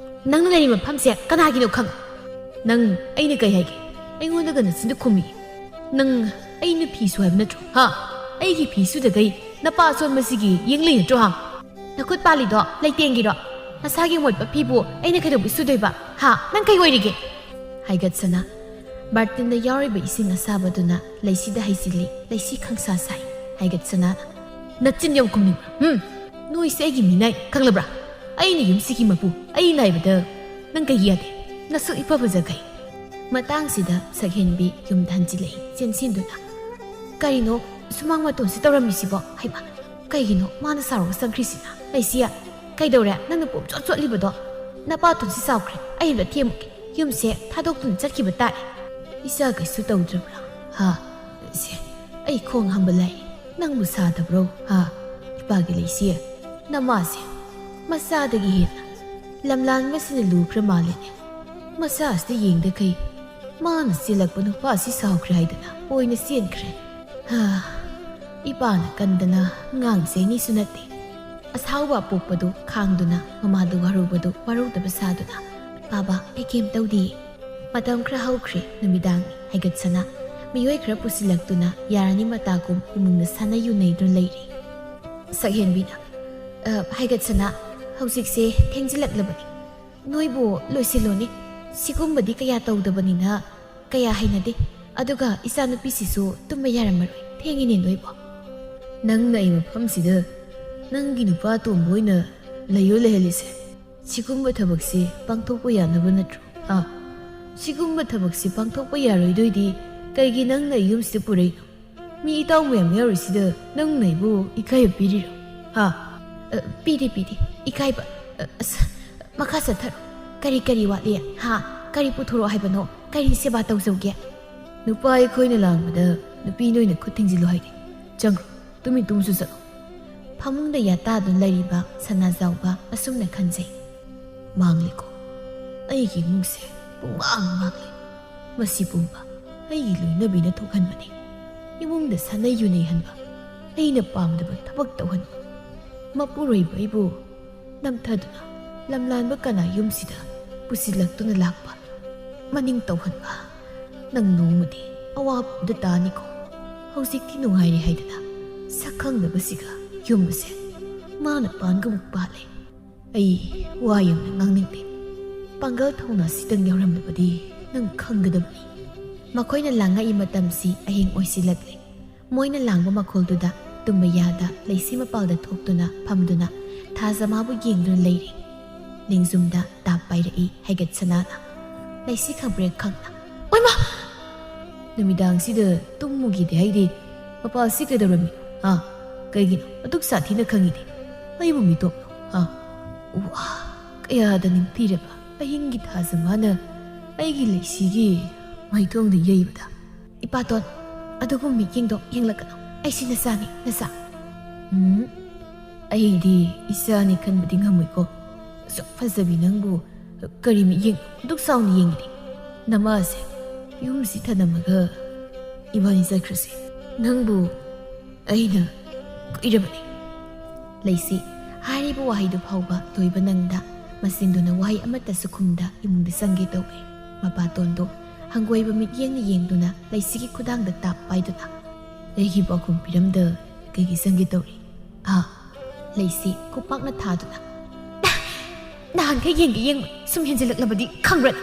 ꯅꯪꯅ ꯂꯩꯔꯤ ꯃꯐꯝꯁꯦ ꯀꯅꯥꯒꯤꯅꯣ ꯈꯪ-" "ꯅꯪ ꯑꯩꯅ ꯀꯩ ꯍꯥꯏꯒꯦ? ꯑꯩꯉꯣꯟꯗꯒ ꯅꯆꯤꯟꯗ ꯈꯨꯝꯃꯤ꯫ ꯅꯪ ꯑꯩꯅ ꯐꯤ ꯁꯨ ꯍꯥꯏꯕ ꯅꯠꯇ꯭ꯔꯣ? ꯍꯥ? ꯑꯩꯒꯤ ꯐꯤ ꯁꯨꯗꯈꯩ ꯅꯄꯥ ꯑꯁꯣꯟꯕꯁꯤꯒꯤ ꯌꯦꯡꯂꯩ ꯅꯠꯇ꯭ꯔꯣ, ꯍꯥ?" "ꯅꯈꯨꯠ ꯄꯥꯜꯂꯤꯗꯣ ꯂꯩꯇꯦꯡꯒꯤꯔꯣ? ꯅꯁꯥꯒꯤ ꯃꯣꯠꯄ ꯐꯤꯕꯨ ꯑꯩꯅ ꯀꯩꯗꯧꯕꯩ ꯁꯨꯗꯣꯏꯕ? ꯍꯥ? ꯅꯪ ꯀꯩ ꯑꯣꯏꯔꯤꯒꯦ?" ꯍꯥꯏꯒꯠꯁꯅꯥ꯫ ꯕꯥꯔꯇꯤꯟꯗ ꯌꯥꯎꯔꯤꯕ ꯏꯁꯤꯡ ꯑꯁꯥꯕꯗꯨꯅ ꯂꯩꯁꯤꯗ ꯍꯩꯖꯤꯜꯂꯤ꯫ ꯂꯩꯁꯤ ꯈꯪꯁꯥ ꯁꯥꯏ꯫ ꯍꯥꯏꯒꯠꯁꯅꯥꯅ, "ꯅꯆꯤꯟ ꯌꯥꯝ ꯈꯨꯝꯅꯤꯡꯕ꯭ꯔꯥ? ꯍꯨꯝ? ꯅꯣꯏꯁꯦ ꯑꯩꯒꯤ ꯃꯤꯅꯥꯏ, ꯈꯪꯂꯕ꯭ꯔꯥ? ꯑꯩꯅ ꯌꯨꯝꯁꯤꯒꯤ ꯃꯄꯨ, ꯑꯩꯅ ꯍꯥꯏꯕꯗ ꯅꯪ ꯀꯩꯒꯤ ꯌꯥꯗꯦ? ꯅꯁꯛ ꯏꯐ ꯐꯖꯈꯩ꯫ ꯃꯇꯥꯡꯁꯤꯗ ꯁꯛꯍꯦꯟꯕꯤ ꯌꯨꯝꯗ ꯍꯟꯖꯤꯜꯂꯛꯏ ꯆꯦꯟꯁꯤꯟꯗꯨꯅ꯫ "ꯀꯔꯤꯅꯣ ꯁꯨꯃꯥꯡ ꯃꯇꯣꯟꯁꯤ ꯇꯧꯔꯝꯃꯤꯁꯤꯕꯣ? ꯍꯩꯃꯥ, ꯀꯩꯒꯤꯅꯣ ꯃꯥꯅ ꯁꯥꯎꯔꯒ ꯆꯪꯈ꯭ꯔꯤꯁꯤꯅ? ꯂꯩꯁꯤꯌꯥ, ꯀꯩꯗꯧꯔꯦ ꯅꯪꯅ ꯄꯨꯝꯆꯣꯠ ꯆꯣꯠꯂꯤꯕꯗꯣ? ꯅꯄꯥ ꯇꯨꯟꯁꯤ ꯆꯥꯎꯈ꯭ꯔꯦ, ꯑꯩ ꯑꯝꯇ ꯊꯦꯝꯃꯨꯒꯦ꯫ ꯌꯨꯝꯁꯦ ꯊꯥꯗꯣꯛꯇꯨꯅ ꯆꯠꯈꯤꯕ ꯇꯥꯔꯦ꯫ ꯏꯆꯥ ꯀꯩꯁꯨ ꯇꯧꯗ꯭ꯔꯕ꯭ꯔꯥ? ꯍꯥ? ꯁꯦ, ꯑꯩ ꯈꯣꯡ ꯍꯥꯝꯕ ꯂꯥꯛꯏ, ꯅꯪꯕꯨ ꯁꯥꯗꯕ꯭ꯔꯣ? ꯍꯥ? ꯏꯄꯥꯒꯤ ꯂꯩꯁꯤ, ꯅꯃꯥꯁꯦ ꯃꯆꯥꯗꯒꯤ ꯍꯦꯟꯅ ꯂꯝꯂꯥꯟꯕꯁꯤꯅ ꯂꯨꯈ꯭ꯔ ꯃꯥꯜꯂꯦꯅꯦ꯫ ꯃꯆꯥꯁꯤꯗ ꯌꯦꯡꯗꯈꯩ ꯃꯥꯅ ꯆꯦꯜꯂꯛꯄ ꯅꯨꯄꯥꯁꯤ ꯁꯥꯎꯈ꯭ꯔꯦ ꯍꯥꯏꯗꯅ ꯑꯣꯏꯅ ꯆꯦꯟꯈ꯭ꯔꯦ꯫ ꯍꯥ, ꯏꯄꯥꯅ ꯀꯟꯗꯅ ꯉꯥꯡꯖꯩꯅꯤꯁꯨ ꯅꯠꯇꯦ꯫ ꯑꯁꯥꯎꯕ ꯑꯄꯣꯛꯄꯗꯨ ꯈꯥꯡꯗꯨꯅ ꯃꯃꯥꯗꯨ ꯋꯥꯔꯧꯕꯗꯨ ꯋꯥꯔꯧꯗꯕ ꯁꯥꯗꯨꯅ, "ꯄꯥꯕ, ꯑꯩ ꯀꯩꯝ ꯇꯧꯗꯤꯌꯦ꯫ ꯃꯇꯝ ꯈꯔ ꯍꯧꯈ꯭ꯔꯦ, ꯅꯨꯃꯤꯗꯥꯡꯅꯤ, ꯍꯥꯏꯒꯠꯁꯅꯥ꯫ ꯃꯤꯑꯣꯏ ꯈꯔ ꯄꯨꯁꯤꯜꯂꯛꯇꯨꯅ ꯌꯥꯔꯅꯤ ꯃꯇꯥꯒꯨꯝ ꯏꯃꯨꯡꯗ ꯁꯥꯟꯅ ꯌꯨꯅꯩꯗꯨꯅ ꯂꯩꯔꯤ꯫" ꯁꯛꯍꯦꯟꯕꯤꯅ, "ꯑ, ꯍꯥꯏꯒꯠꯁꯅꯥ, ꯍꯧꯖꯤꯛꯁꯦ ꯊꯦꯡꯖꯤꯜꯂꯛꯂꯕꯅꯤ꯫ ꯅꯣꯏꯕꯨ ꯂꯣꯏꯁꯤꯜꯂꯣꯅꯦ꯫ ꯁꯤꯒꯨꯝꯕꯗꯤ ꯀꯌꯥ ꯇꯧꯗꯕꯅꯤꯅ ꯀꯌꯥ ꯍꯩꯅꯗꯦ꯫ ꯑꯗꯨꯒ ꯏꯆꯥꯅꯨꯄꯤꯁꯤꯁꯨ ꯇꯨꯝꯕ ꯌꯥꯔꯝꯃꯔꯣꯏ꯫ ꯊꯦꯡꯉꯤꯅꯦ ꯅꯣꯏꯕꯨ꯫" "ꯅꯪꯅ ꯑꯩ ꯃꯐꯝꯁꯤꯗ ꯅꯪꯒꯤ ꯅꯨꯄꯥ ꯑꯇꯣꯝꯕ ꯑꯣꯏꯅ ꯂꯩꯌꯣ ꯂꯩꯍꯜꯂꯤꯁꯦ? ꯁꯤꯒꯨꯝꯕ ꯊꯕꯛꯁꯤ ꯄꯥꯡꯊꯣꯛꯄ ꯌꯥꯅꯕ ꯅꯠꯇ꯭ꯔꯣ? ꯍꯥ? ꯁꯤꯒꯨꯝꯕ ꯊꯕꯛꯁꯤ ꯄꯥꯡꯊꯣꯛꯄ ꯌꯥꯔꯣꯏꯗꯣꯏꯗꯤ ꯀꯩꯒꯤ ꯅꯪꯅ ꯑꯩ ꯌꯨꯝꯁꯤꯗ ꯄꯨꯔꯛꯏꯅꯣ? ꯃꯤ ꯏꯇꯥꯎ ꯃꯌꯥꯝ ꯌꯥꯎꯔꯤꯁꯤꯗ ꯅꯪꯅ ꯑꯩꯕꯨ ꯏꯀꯥꯏꯕ ꯄꯤꯔꯤꯔꯣ? ꯍꯥ?" "ꯑ, ꯄꯤꯗꯦ, ꯄꯤꯗꯦ꯫ ꯏꯀꯥꯏꯕ, ꯑ, ꯑꯁ, ꯃꯈꯥ ꯆꯠꯊꯔꯣ꯫ ꯀꯔꯤ, ꯀꯔꯤ ꯋꯥꯠꯂꯤ? ꯍꯥ? ꯀꯔꯤ ꯄꯨꯊꯣꯔꯛꯑꯣ ꯍꯥꯏꯕꯅꯣ? ꯀꯔꯤ ꯁꯦꯕꯥ ꯇꯧꯖꯧꯒꯦ?" "ꯅꯨꯄꯥ ꯑꯩꯈꯣꯏꯅ ꯂꯥꯡꯕꯗ ꯅꯨꯄꯤ ꯅꯣꯏꯅ ꯈꯨꯠ ꯊꯤꯡꯖꯤꯜꯂꯨ ꯍꯥꯏꯗꯦ꯫ ꯆꯪꯈ꯭ꯔꯣ, ꯇꯨꯃꯤꯟ ꯇꯨꯝꯁꯨ ꯆꯠꯂꯣ꯫" ꯐꯃꯨꯡꯗ ꯌꯥꯇꯥꯗꯨꯅ ꯂꯩꯔꯤꯕ ꯁꯅꯥꯖꯥꯎꯕ ꯑꯁꯨꯝꯅ ꯈꯟꯖꯩ꯫ "ꯃꯥꯡꯂꯦꯀꯣ꯫ ꯑꯩꯒꯤ ꯏꯃꯨꯡꯁꯦ ꯄꯨꯡꯃꯥꯡ ꯃꯥꯡꯂꯦ꯫ ꯃꯁꯤ ꯄꯨꯝꯕ ꯑꯩꯒꯤ ꯂꯣꯏꯅꯕꯤꯅ ꯊꯣꯛꯍꯟꯕꯅꯤ꯫ ꯏꯃꯨꯡꯗ ꯁꯥꯟꯅ ꯌꯨꯅꯩ ꯍꯟꯕ, ꯑꯩꯅ ꯄꯥꯝꯗꯕ ꯊꯕꯛ ꯇꯧꯍꯟꯕ, ꯃꯄꯨꯔꯣꯏꯕ ꯑꯩꯕꯨ ꯅꯝꯊꯗꯨꯅ ꯂꯝꯂꯥꯟꯕ ꯀꯅꯥ ꯌꯨꯝꯁꯤꯗ ꯄꯨꯁꯤꯜꯂꯛꯇꯨꯅ ꯂꯥꯛꯄ, ꯃꯅꯤꯡ ꯇꯧꯍꯟꯕ꯫ ꯅꯪ ꯅꯣꯡꯃꯗꯤ ꯑꯋꯥꯕ ꯑꯃꯗ ꯇꯥꯅꯤꯀꯣ꯫ ꯍꯧꯖꯤꯛꯇꯤ ꯅꯨꯡꯉꯥꯏꯔꯦ ꯍꯥꯏꯗꯅ ꯁꯛ ꯈꯪꯗꯕꯁꯤꯒ ꯌꯨꯝ ꯑꯁꯦ ꯃꯥꯅ ꯄꯥꯟꯒꯨꯝ ꯄꯥꯜꯂꯦ꯫ ꯑꯩ ꯋꯥ ꯌꯥꯝꯅ ꯉꯥꯡꯅꯤꯡꯗꯦ꯫ ꯄꯥꯡꯒꯜ ꯊꯧꯅꯥꯁꯤꯗꯪ ꯌꯥꯎꯔꯝꯂꯕꯗꯤ ꯅꯪ ꯈꯪꯒꯗꯕꯅꯤ꯫" ꯃꯈꯣꯏꯅ ꯂꯥꯡꯉꯛꯏ ꯃꯇꯝꯁꯤ ꯑꯍꯤꯡ ꯑꯣꯏꯁꯤꯜꯂꯛꯂꯦ꯫ ꯃꯣꯏꯅ ꯂꯥꯡꯕ ꯃꯈꯣꯜꯗꯨꯗ ꯇꯨꯝꯕ ꯌꯥꯗ ꯂꯩꯁꯤ ꯃꯄꯥꯜꯗ ꯊꯣꯛꯇꯨꯅ ꯐꯝꯗꯨꯅ ꯊꯥꯖꯃꯥꯕꯨ ꯌꯦꯡꯗꯨꯅ ꯂꯩꯔꯤ꯫ ꯂꯦꯡꯖꯨꯝꯗ ꯇꯥꯞ ꯄꯥꯏꯔꯛꯏ ꯍꯥꯏꯒꯠꯁꯅꯥꯅ꯫ ꯂꯩꯁꯤ ꯈꯪꯄ꯭ꯔꯦꯛ ꯈꯪꯅ ꯅꯨꯃꯤꯗꯥꯡꯁꯤꯗ ꯇꯨꯝꯃꯨꯒꯦꯗꯤ ꯍꯥꯏꯗꯦ꯫ ꯃꯄꯥꯁꯤ ꯀꯩꯗꯧꯔꯝꯃꯤ? ꯍꯥ? ꯀꯩꯒꯤꯅꯣ ꯑꯗꯨꯛ ꯁꯥꯊꯤꯅ ꯈꯪꯉꯤꯗꯤ? ꯑꯩꯕꯨ ꯃꯤꯇꯣꯞꯂꯣ? ꯍꯥ? ꯋꯥ, ꯀꯌꯥꯗ ꯅꯤꯡꯊꯤꯔꯕ ꯑꯍꯤꯡꯒꯤ ꯊꯥꯖ ꯃꯥꯅ ꯑꯩꯒꯤ ꯂꯩꯁꯤꯒꯤ ꯃꯥꯏꯊꯣꯡꯗ ꯌꯩꯕꯗ꯫ ꯏꯄꯥꯇꯣꯟ, ꯑꯗꯨꯒꯨꯝꯕ ꯃꯤꯠꯌꯦꯡꯗꯣ ꯌꯦꯡꯂꯛꯀꯅꯨ꯫ ꯑꯩꯁꯤ ꯅꯆꯥꯅꯤ, ꯅꯆꯥ꯫ ꯎꯝ, ꯑꯩꯗꯤ ꯏꯆꯥꯅꯤ ꯈꯟꯕꯗꯤ ꯉꯝꯃꯣꯏꯀꯣ꯫ ꯑꯁꯨꯛ ꯐꯖꯕꯤ ꯅꯪꯕꯨ ꯀꯔꯤ ꯃꯤꯠꯌꯦꯡ ꯑꯗꯨꯛ ꯆꯥꯎꯅ ꯌꯦꯡꯉꯤꯗꯤ? ꯅꯃꯥꯁꯦ ꯌꯨꯝꯁꯤ ꯊꯅꯝꯃꯒ ꯏꯕꯥꯅꯤ ꯆꯠꯈ꯭ꯔꯁꯤ꯫ ꯅꯪꯕꯨ ꯑꯩꯅ ꯀꯨꯏꯔꯕꯅꯤ꯫ ꯂꯩꯁꯤ ꯍꯥꯏꯔꯤꯕ ꯋꯥꯍꯩꯗꯨ ꯐꯥꯎꯕ ꯂꯣꯏꯕ ꯅꯪꯗ ꯃꯆꯤꯟꯗꯨꯅ ꯋꯥꯍꯩ ꯑꯃꯠꯇꯁꯨ ꯈꯨꯝꯗ ꯏꯃꯨꯡꯗ ꯆꯪꯒꯦ ꯇꯧꯏ꯫ ꯃꯄꯥꯇꯣꯟꯗꯣ ꯍꯪꯒꯣꯏꯕ ꯃꯤꯠꯌꯦꯡꯅ ꯌꯦꯡꯗꯨꯅ ꯂꯩꯁꯤꯒꯤ ꯈꯨꯗꯥꯡꯗ ꯇꯥꯞ ꯄꯥꯏꯗꯨꯅ, "ꯑꯩꯒꯤ ꯄꯥꯎꯈꯨꯝ ꯄꯤꯔꯝꯗ ꯀꯩꯒꯤ ꯆꯪꯒꯦ ꯇꯧꯔꯤ?" ꯑꯥ, ꯂꯩꯁꯤ ꯈꯨꯄꯥꯛꯅ ꯊꯥꯗꯨꯅ, "ꯅꯍꯥꯟꯈꯩ ꯌꯦꯡꯒꯦ ꯌꯦꯡꯕ ꯁꯨꯝ ꯍꯦꯟꯖꯤꯜꯂꯛꯂꯕꯗꯤ ꯈꯪꯕ꯭ꯔꯥ?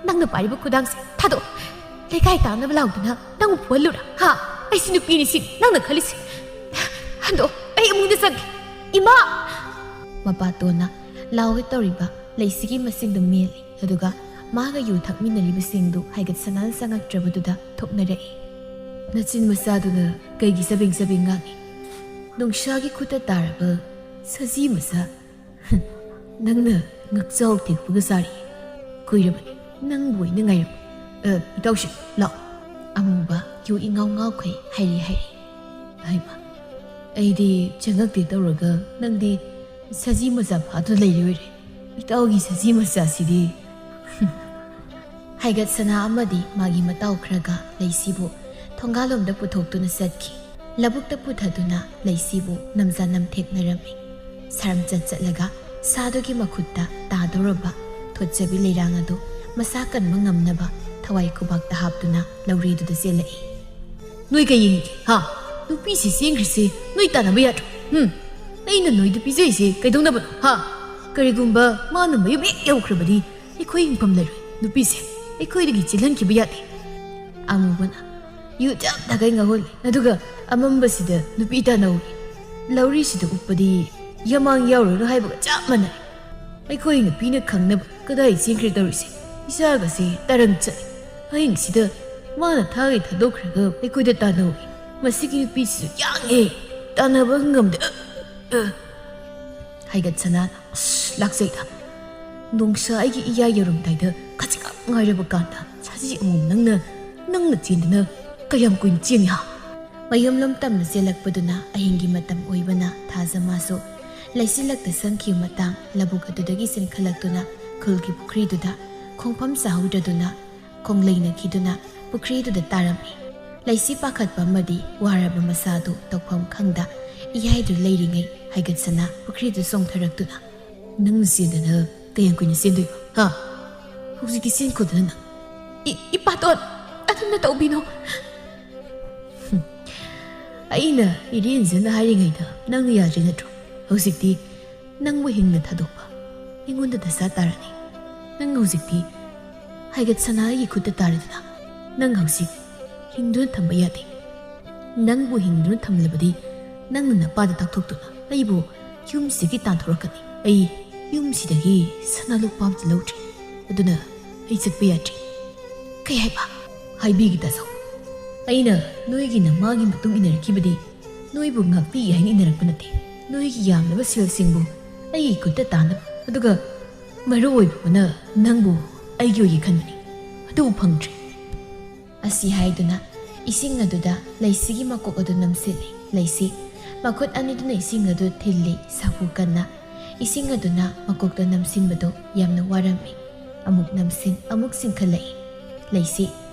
ꯅꯪꯅ ꯄꯥꯏꯔꯤꯕ ꯈꯨꯗꯥꯡꯁꯦ ꯊꯥꯗꯣꯛꯑꯣ꯫ ꯂꯩꯀꯥꯏ ꯇꯥꯅꯕ ꯂꯥꯎꯗꯨꯅ ꯅꯪꯕꯨ ꯐꯨꯍꯜꯂꯨꯔꯥ? ꯍꯥ? ꯑꯩꯁꯤ ꯅꯨꯄꯤꯅꯤ ꯁꯤ ꯅꯪꯅ ꯈꯜꯂꯤꯁꯦ? ꯍꯟꯗꯣꯛꯑꯣ, ꯑꯩ ꯏꯃꯨꯡꯗ ꯆꯪꯒꯦ꯫ ꯏꯃꯥ!" ꯃꯄꯥꯇꯣꯟꯅ ꯂꯥꯎꯒꯦ ꯇꯧꯔꯤꯕ ꯂꯩꯁꯤꯒꯤ ꯃꯆꯤꯟꯗꯨ ꯃꯦꯜꯂꯤ꯫ ꯑꯗꯨꯒ ꯃꯥꯒ ꯌꯨ ꯊꯛꯃꯤꯟꯅꯔꯤꯕꯁꯤꯡꯗꯨ ꯍꯥꯏꯒꯠꯁꯅꯥ ꯆꯪꯉꯛꯇ꯭ꯔꯕꯗꯨꯗ ꯊꯣꯛꯅꯔꯛꯏ꯫ "ꯅꯆꯤꯟ ꯃꯆꯥꯗꯨꯅ ꯀꯩꯒꯤ ꯆꯕꯦꯡ ꯆꯕꯦꯡ ꯉꯥꯡꯉꯤ? ꯅꯨꯡꯁꯥꯒꯤ ꯈꯨꯠꯇ ꯇꯥꯔꯕ ꯁꯖꯤ ꯃꯆꯥ꯫ ꯅꯪꯅ ꯉꯛꯆꯥꯎ ꯊꯦꯛꯄꯒ ꯆꯥꯔꯤ꯫ ꯀꯨꯏꯔꯕꯅꯤ ꯅꯪꯕꯨ ꯑꯩꯅ ꯉꯥꯏꯔꯝ-, ꯑ, ꯏꯇꯥꯎꯁꯤ, ꯂꯥꯛꯑꯣ꯫" ꯑꯃꯨꯕ ꯌꯨ ꯏꯉꯥꯎ ꯉꯥꯎꯈꯩ ꯍꯥꯏꯔꯤ ꯍꯥꯏꯔꯤ꯫ ꯍꯩꯃꯥ, ꯑꯩꯗꯤ ꯆꯪꯉꯛꯇꯦ ꯇꯧꯔꯒ ꯅꯪꯗꯤ ꯁꯖꯤ ꯃꯆꯥ ꯐꯥꯗꯨꯅ ꯂꯩꯔꯤ ꯑꯣꯏꯔꯦ꯫ ꯏꯇꯥꯎꯒꯤ ꯁꯖꯤ ꯃꯆꯥꯁꯤꯗꯤ꯫ ꯍꯥꯏꯒꯠꯁꯅꯥ ꯑꯃꯗꯤ ꯃꯥꯒꯤ ꯃꯇꯥꯎ ꯈꯔꯒ ꯂꯩꯁꯤꯕꯨ ꯊꯣꯡꯒꯥꯜꯂꯣꯝꯗ ꯄꯨꯊꯣꯛꯇꯨꯅ ꯆꯠꯈꯤ꯫ ꯂꯧꯕꯨꯛꯇ ꯄꯨꯊꯗꯨꯅ ꯂꯩꯁꯤꯕꯨ ꯅꯝꯖ ꯅꯝꯊꯦꯛꯅꯔꯝꯃꯤ꯫ ꯁꯔꯝꯆꯠ ꯆꯠꯂꯒ ꯁꯥꯗꯨꯒꯤ ꯃꯈꯨꯠꯇ ꯇꯥꯗꯧꯔꯕ ꯊꯣꯠꯆꯕꯤ ꯂꯩꯔꯥꯡ ꯑꯗꯨ ꯃꯁꯥ ꯀꯟꯕ ꯉꯝꯅꯕ ꯊꯋꯥꯏ ꯈꯨꯕꯥꯛꯇ ꯍꯥꯞꯇꯨꯅ ꯂꯧꯔꯤꯗꯨꯗ ꯆꯦꯜꯂꯛꯏ꯫ "ꯅꯣꯏ ꯀꯩ ꯌꯦꯡꯉꯤꯒꯦ, ꯍꯥ? ꯅꯨꯄꯤꯁꯤ ꯆꯦꯟꯈ꯭ꯔꯤꯁꯦ ꯅꯣꯏ ꯇꯥꯟꯅꯕ ꯌꯥꯗ꯭ꯔꯣ? ꯍꯨꯝ? ꯑꯩꯅ ꯅꯣꯏꯗ ꯄꯤꯖꯔꯤꯁꯦ ꯀꯩꯗꯧꯅꯕꯅꯣ, ꯍꯥ? ꯀꯔꯤꯒꯨꯝꯕ ꯃꯥꯅ ꯃꯌꯨꯝ ꯍꯦꯛ ꯌꯧꯈ꯭ꯔꯕꯗꯤ ꯑꯩꯈꯣꯏ ꯌꯦꯡꯐꯝ ꯂꯩꯔꯣꯏ꯫ ꯅꯨꯄꯤꯁꯦ ꯑꯩꯈꯣꯏꯗꯒꯤ ꯆꯦꯜꯍꯟꯈꯤꯕ ꯌꯥꯗꯦ꯫" ꯑꯃꯨꯕꯅ ꯌꯨ ꯆꯞ ꯊꯥꯒꯩ ꯉꯥꯡꯍꯣꯜꯂꯤ, ꯑꯗꯨꯒ ꯑꯃꯝꯕꯁꯤꯗ ꯅꯨꯄꯤ ꯇꯥꯟꯅꯍꯧꯔꯤ꯫ ꯂꯧꯔꯤꯁꯤꯗ ꯎꯞꯄꯗꯤ ꯌꯥꯃꯥꯡ ꯌꯥꯎꯔꯨꯔꯣ ꯍꯥꯏꯕꯒ ꯆꯞ ꯃꯥꯟꯅꯩ꯫ ꯑꯩꯈꯣꯏ ꯅꯨꯄꯤꯅ ꯈꯪꯅꯕ ꯀꯗꯥꯏ ꯆꯦꯟꯈ꯭ꯔꯦ ꯇꯧꯔꯤꯁꯦ? ꯏꯆꯥꯒꯁꯦ ꯇꯔꯪ ꯆꯠꯂꯦ꯫ ꯑꯍꯤꯡꯁꯤꯗ ꯃꯥꯅ ꯊꯥꯒꯩ ꯊꯥꯗꯣꯛꯈ꯭ꯔꯒ ꯑꯩꯈꯣꯏꯗ ꯇꯥꯟꯅꯧꯏ꯫ ꯃꯁꯤꯒꯤ ꯅꯨꯄꯤꯁꯤꯁꯨ ꯌꯥꯡꯉꯦ, ꯇꯥꯟꯅꯕ ꯉꯝꯗꯦ꯫ ꯑ, ꯑ꯫ ꯍꯥꯏꯒꯠꯁꯅꯥꯅ ꯑꯁ ꯂꯥꯛꯆꯩꯗ꯫ ꯅꯣꯡꯁꯥ ꯑꯩꯒꯤ ꯏꯌꯥ ꯌꯧꯔꯝꯗꯥꯏꯗ ꯈꯖꯤꯛꯈꯛ ꯉꯥꯏꯔꯕ ꯀꯥꯟꯗ ꯁꯖꯤ ꯑꯃꯣꯝ ꯅꯪꯅ, ꯅꯪꯅ ꯆꯦꯟꯗꯅ ꯀꯌꯥꯝ ꯀꯨꯏꯅ ꯆꯦꯟꯅꯤ ꯍꯥ? ꯃꯌꯨꯝꯂꯣꯝ ꯇꯝꯅ ꯆꯦꯜꯂꯛꯄꯗꯨꯅ ꯑꯍꯤꯡꯒꯤ ꯃꯇꯝ ꯑꯣꯏꯕꯅ ꯊꯥꯖ ꯃꯥꯁꯨ ꯂꯩꯆꯤꯜꯂꯛꯇ ꯁꯪꯈꯤꯕ ꯃꯇꯥꯡ ꯂꯧꯕꯨꯛ ꯑꯗꯨꯗꯒꯤ ꯆꯦꯟꯈꯠꯂꯛꯇꯨꯅ ꯈꯨꯜꯒꯤ ꯄꯨꯈ꯭ꯔꯤꯗꯨꯗ ꯈꯣꯡꯐꯝ ꯆꯥꯍꯧꯗ꯭ꯔꯗꯨꯅ ꯈꯣꯡꯂꯩꯅꯈꯤꯗꯨꯅ ꯄꯨꯈ꯭ꯔꯤꯗꯨꯗ ꯇꯥꯔꯝꯃꯤ꯫ ꯂꯩꯆꯤ ꯄꯥꯈꯠꯄ ꯑꯃꯗꯤ ꯋꯥꯔꯕ ꯃꯁꯥꯗꯨ ꯇꯧꯐꯝ ꯈꯪꯗ ꯏꯌꯥꯏꯗꯨ ꯂꯩꯔꯤꯉꯩ ꯍꯥꯏꯒꯠꯁꯅ ꯄꯨꯈ꯭ꯔꯤꯗꯨ ꯆꯣꯡꯊꯔꯛꯇꯨꯅ, "ꯅꯪꯅ ꯆꯦꯟꯗꯅ ꯀꯌꯥꯝ ꯀꯨꯏꯅ ꯆꯦꯟꯗꯣꯏꯕ? ꯍꯥ? ꯍꯧꯖꯤꯛꯇꯤ ꯆꯦꯟꯈꯣꯗꯅ ꯅꯪ꯫ ꯏ-, ꯏꯄꯥꯇꯣꯟ, ꯑꯗꯨꯝꯅ ꯇꯧꯕꯤꯅꯣ꯫ ꯍꯨꯝ, ꯑꯩꯅ ꯏꯔꯦꯟꯖꯅ ꯍꯥꯏꯔꯤꯉꯩꯗ ꯅꯪꯅ ꯌꯥꯗ꯭ꯔꯤ ꯅꯠꯇ꯭ꯔꯣ? ꯍꯧꯖꯤꯛꯇꯤ ꯅꯪꯕꯨ ꯍꯤꯡꯅ ꯊꯥꯗꯣꯛꯄ ꯑꯩꯉꯣꯟꯗ ꯗꯁꯥ ꯇꯥꯔꯅꯤ꯫ ꯅꯪ ꯍꯧꯖꯤꯛꯇꯤ ꯍꯥꯏꯒꯠꯁꯅꯥ ꯑꯩꯒꯤ ꯈꯨꯠꯇ ꯇꯥꯔꯗꯅ ꯅꯪ ꯍꯧꯖꯤꯛ ꯍꯤꯡꯗꯨꯅ ꯊꯝꯕ ꯌꯥꯗꯦ꯫ ꯅꯪꯕꯨ ꯍꯤꯡꯗꯨꯅ ꯊꯝꯂꯕꯗꯤ ꯅꯪꯅ ꯅꯄꯥꯗ ꯇꯥꯛꯊꯣꯛꯇꯨꯅ ꯑꯩꯕꯨ ꯌꯨꯝꯁꯤꯗꯒꯤ ꯇꯥꯟꯊꯣꯔꯛꯀꯅꯤ꯫ ꯑꯩ ꯌꯨꯝꯁꯤꯗꯒꯤ ꯁꯅꯥ ꯂꯨꯄꯥ ꯑꯝꯇ ꯂꯧꯗ꯭ꯔꯤ꯫ ꯑꯗꯨꯅ ꯑꯩ ꯆꯠꯄ ꯌꯥꯗ꯭ꯔꯤ꯫" "ꯀꯩ ꯍꯥꯏꯕ?" "ꯍꯥꯏꯕꯤꯒꯦ ꯇꯥꯖꯧ꯫ ꯑꯩꯅ ꯅꯣꯏꯒꯤ ꯅꯃꯥꯒꯤ ꯃꯇꯨꯡ ꯏꯟꯅꯔꯛꯈꯤꯕꯗꯤ ꯅꯣꯏꯕꯨ ꯉꯥꯛꯄꯤꯒꯦ ꯍꯥꯏꯅ ꯏꯟꯅꯔꯛꯄ ꯅꯠꯇꯦ꯫ ꯅꯣꯏꯒꯤ ꯌꯥꯝꯂꯕ ꯁꯦꯜꯁꯤꯡꯕꯨ ꯑꯩꯒꯤ ꯈꯨꯠꯇ ꯇꯥꯅꯕ, ꯑꯗꯨꯒ ꯃꯔꯨ ꯑꯣꯏꯕ ꯑꯃꯅ ꯅꯪꯕꯨ ꯑꯩꯒꯤ ꯑꯣꯏꯒꯦ ꯈꯟꯕꯅꯤ꯫ ꯑꯗꯨꯕꯨ ꯐꯪꯗ꯭ꯔꯦ꯫" ꯑꯁꯤ ꯍꯥꯏꯗꯨꯅ ꯏꯁꯤꯡ ꯑꯗꯨꯗ ꯂꯩꯁꯤꯒꯤ ꯃꯀꯣꯛ ꯑꯗꯨ ꯅꯝꯁꯤꯜꯂꯤ꯫ ꯂꯩꯁꯤ ꯃꯈꯨꯠ ꯑꯅꯤꯗꯨꯅ ꯏꯁꯤꯡ ꯑꯗꯨ ꯊꯤꯜꯂꯤ ꯁꯥꯐꯨ ꯀꯟꯅ꯫ ꯏꯁꯤꯡ ꯑꯗꯨꯅ ꯃꯀꯣꯛꯇ ꯅꯝꯁꯤꯟꯕꯗꯨ ꯌꯥꯝꯅ ꯋꯥꯔꯝꯃꯤ꯫ ꯑꯃꯨꯛ ꯅꯝꯁꯤꯟ, ꯑꯃꯨꯛ ꯆꯤꯡꯈꯠꯂꯛꯏ꯫ ꯂꯩꯁꯤ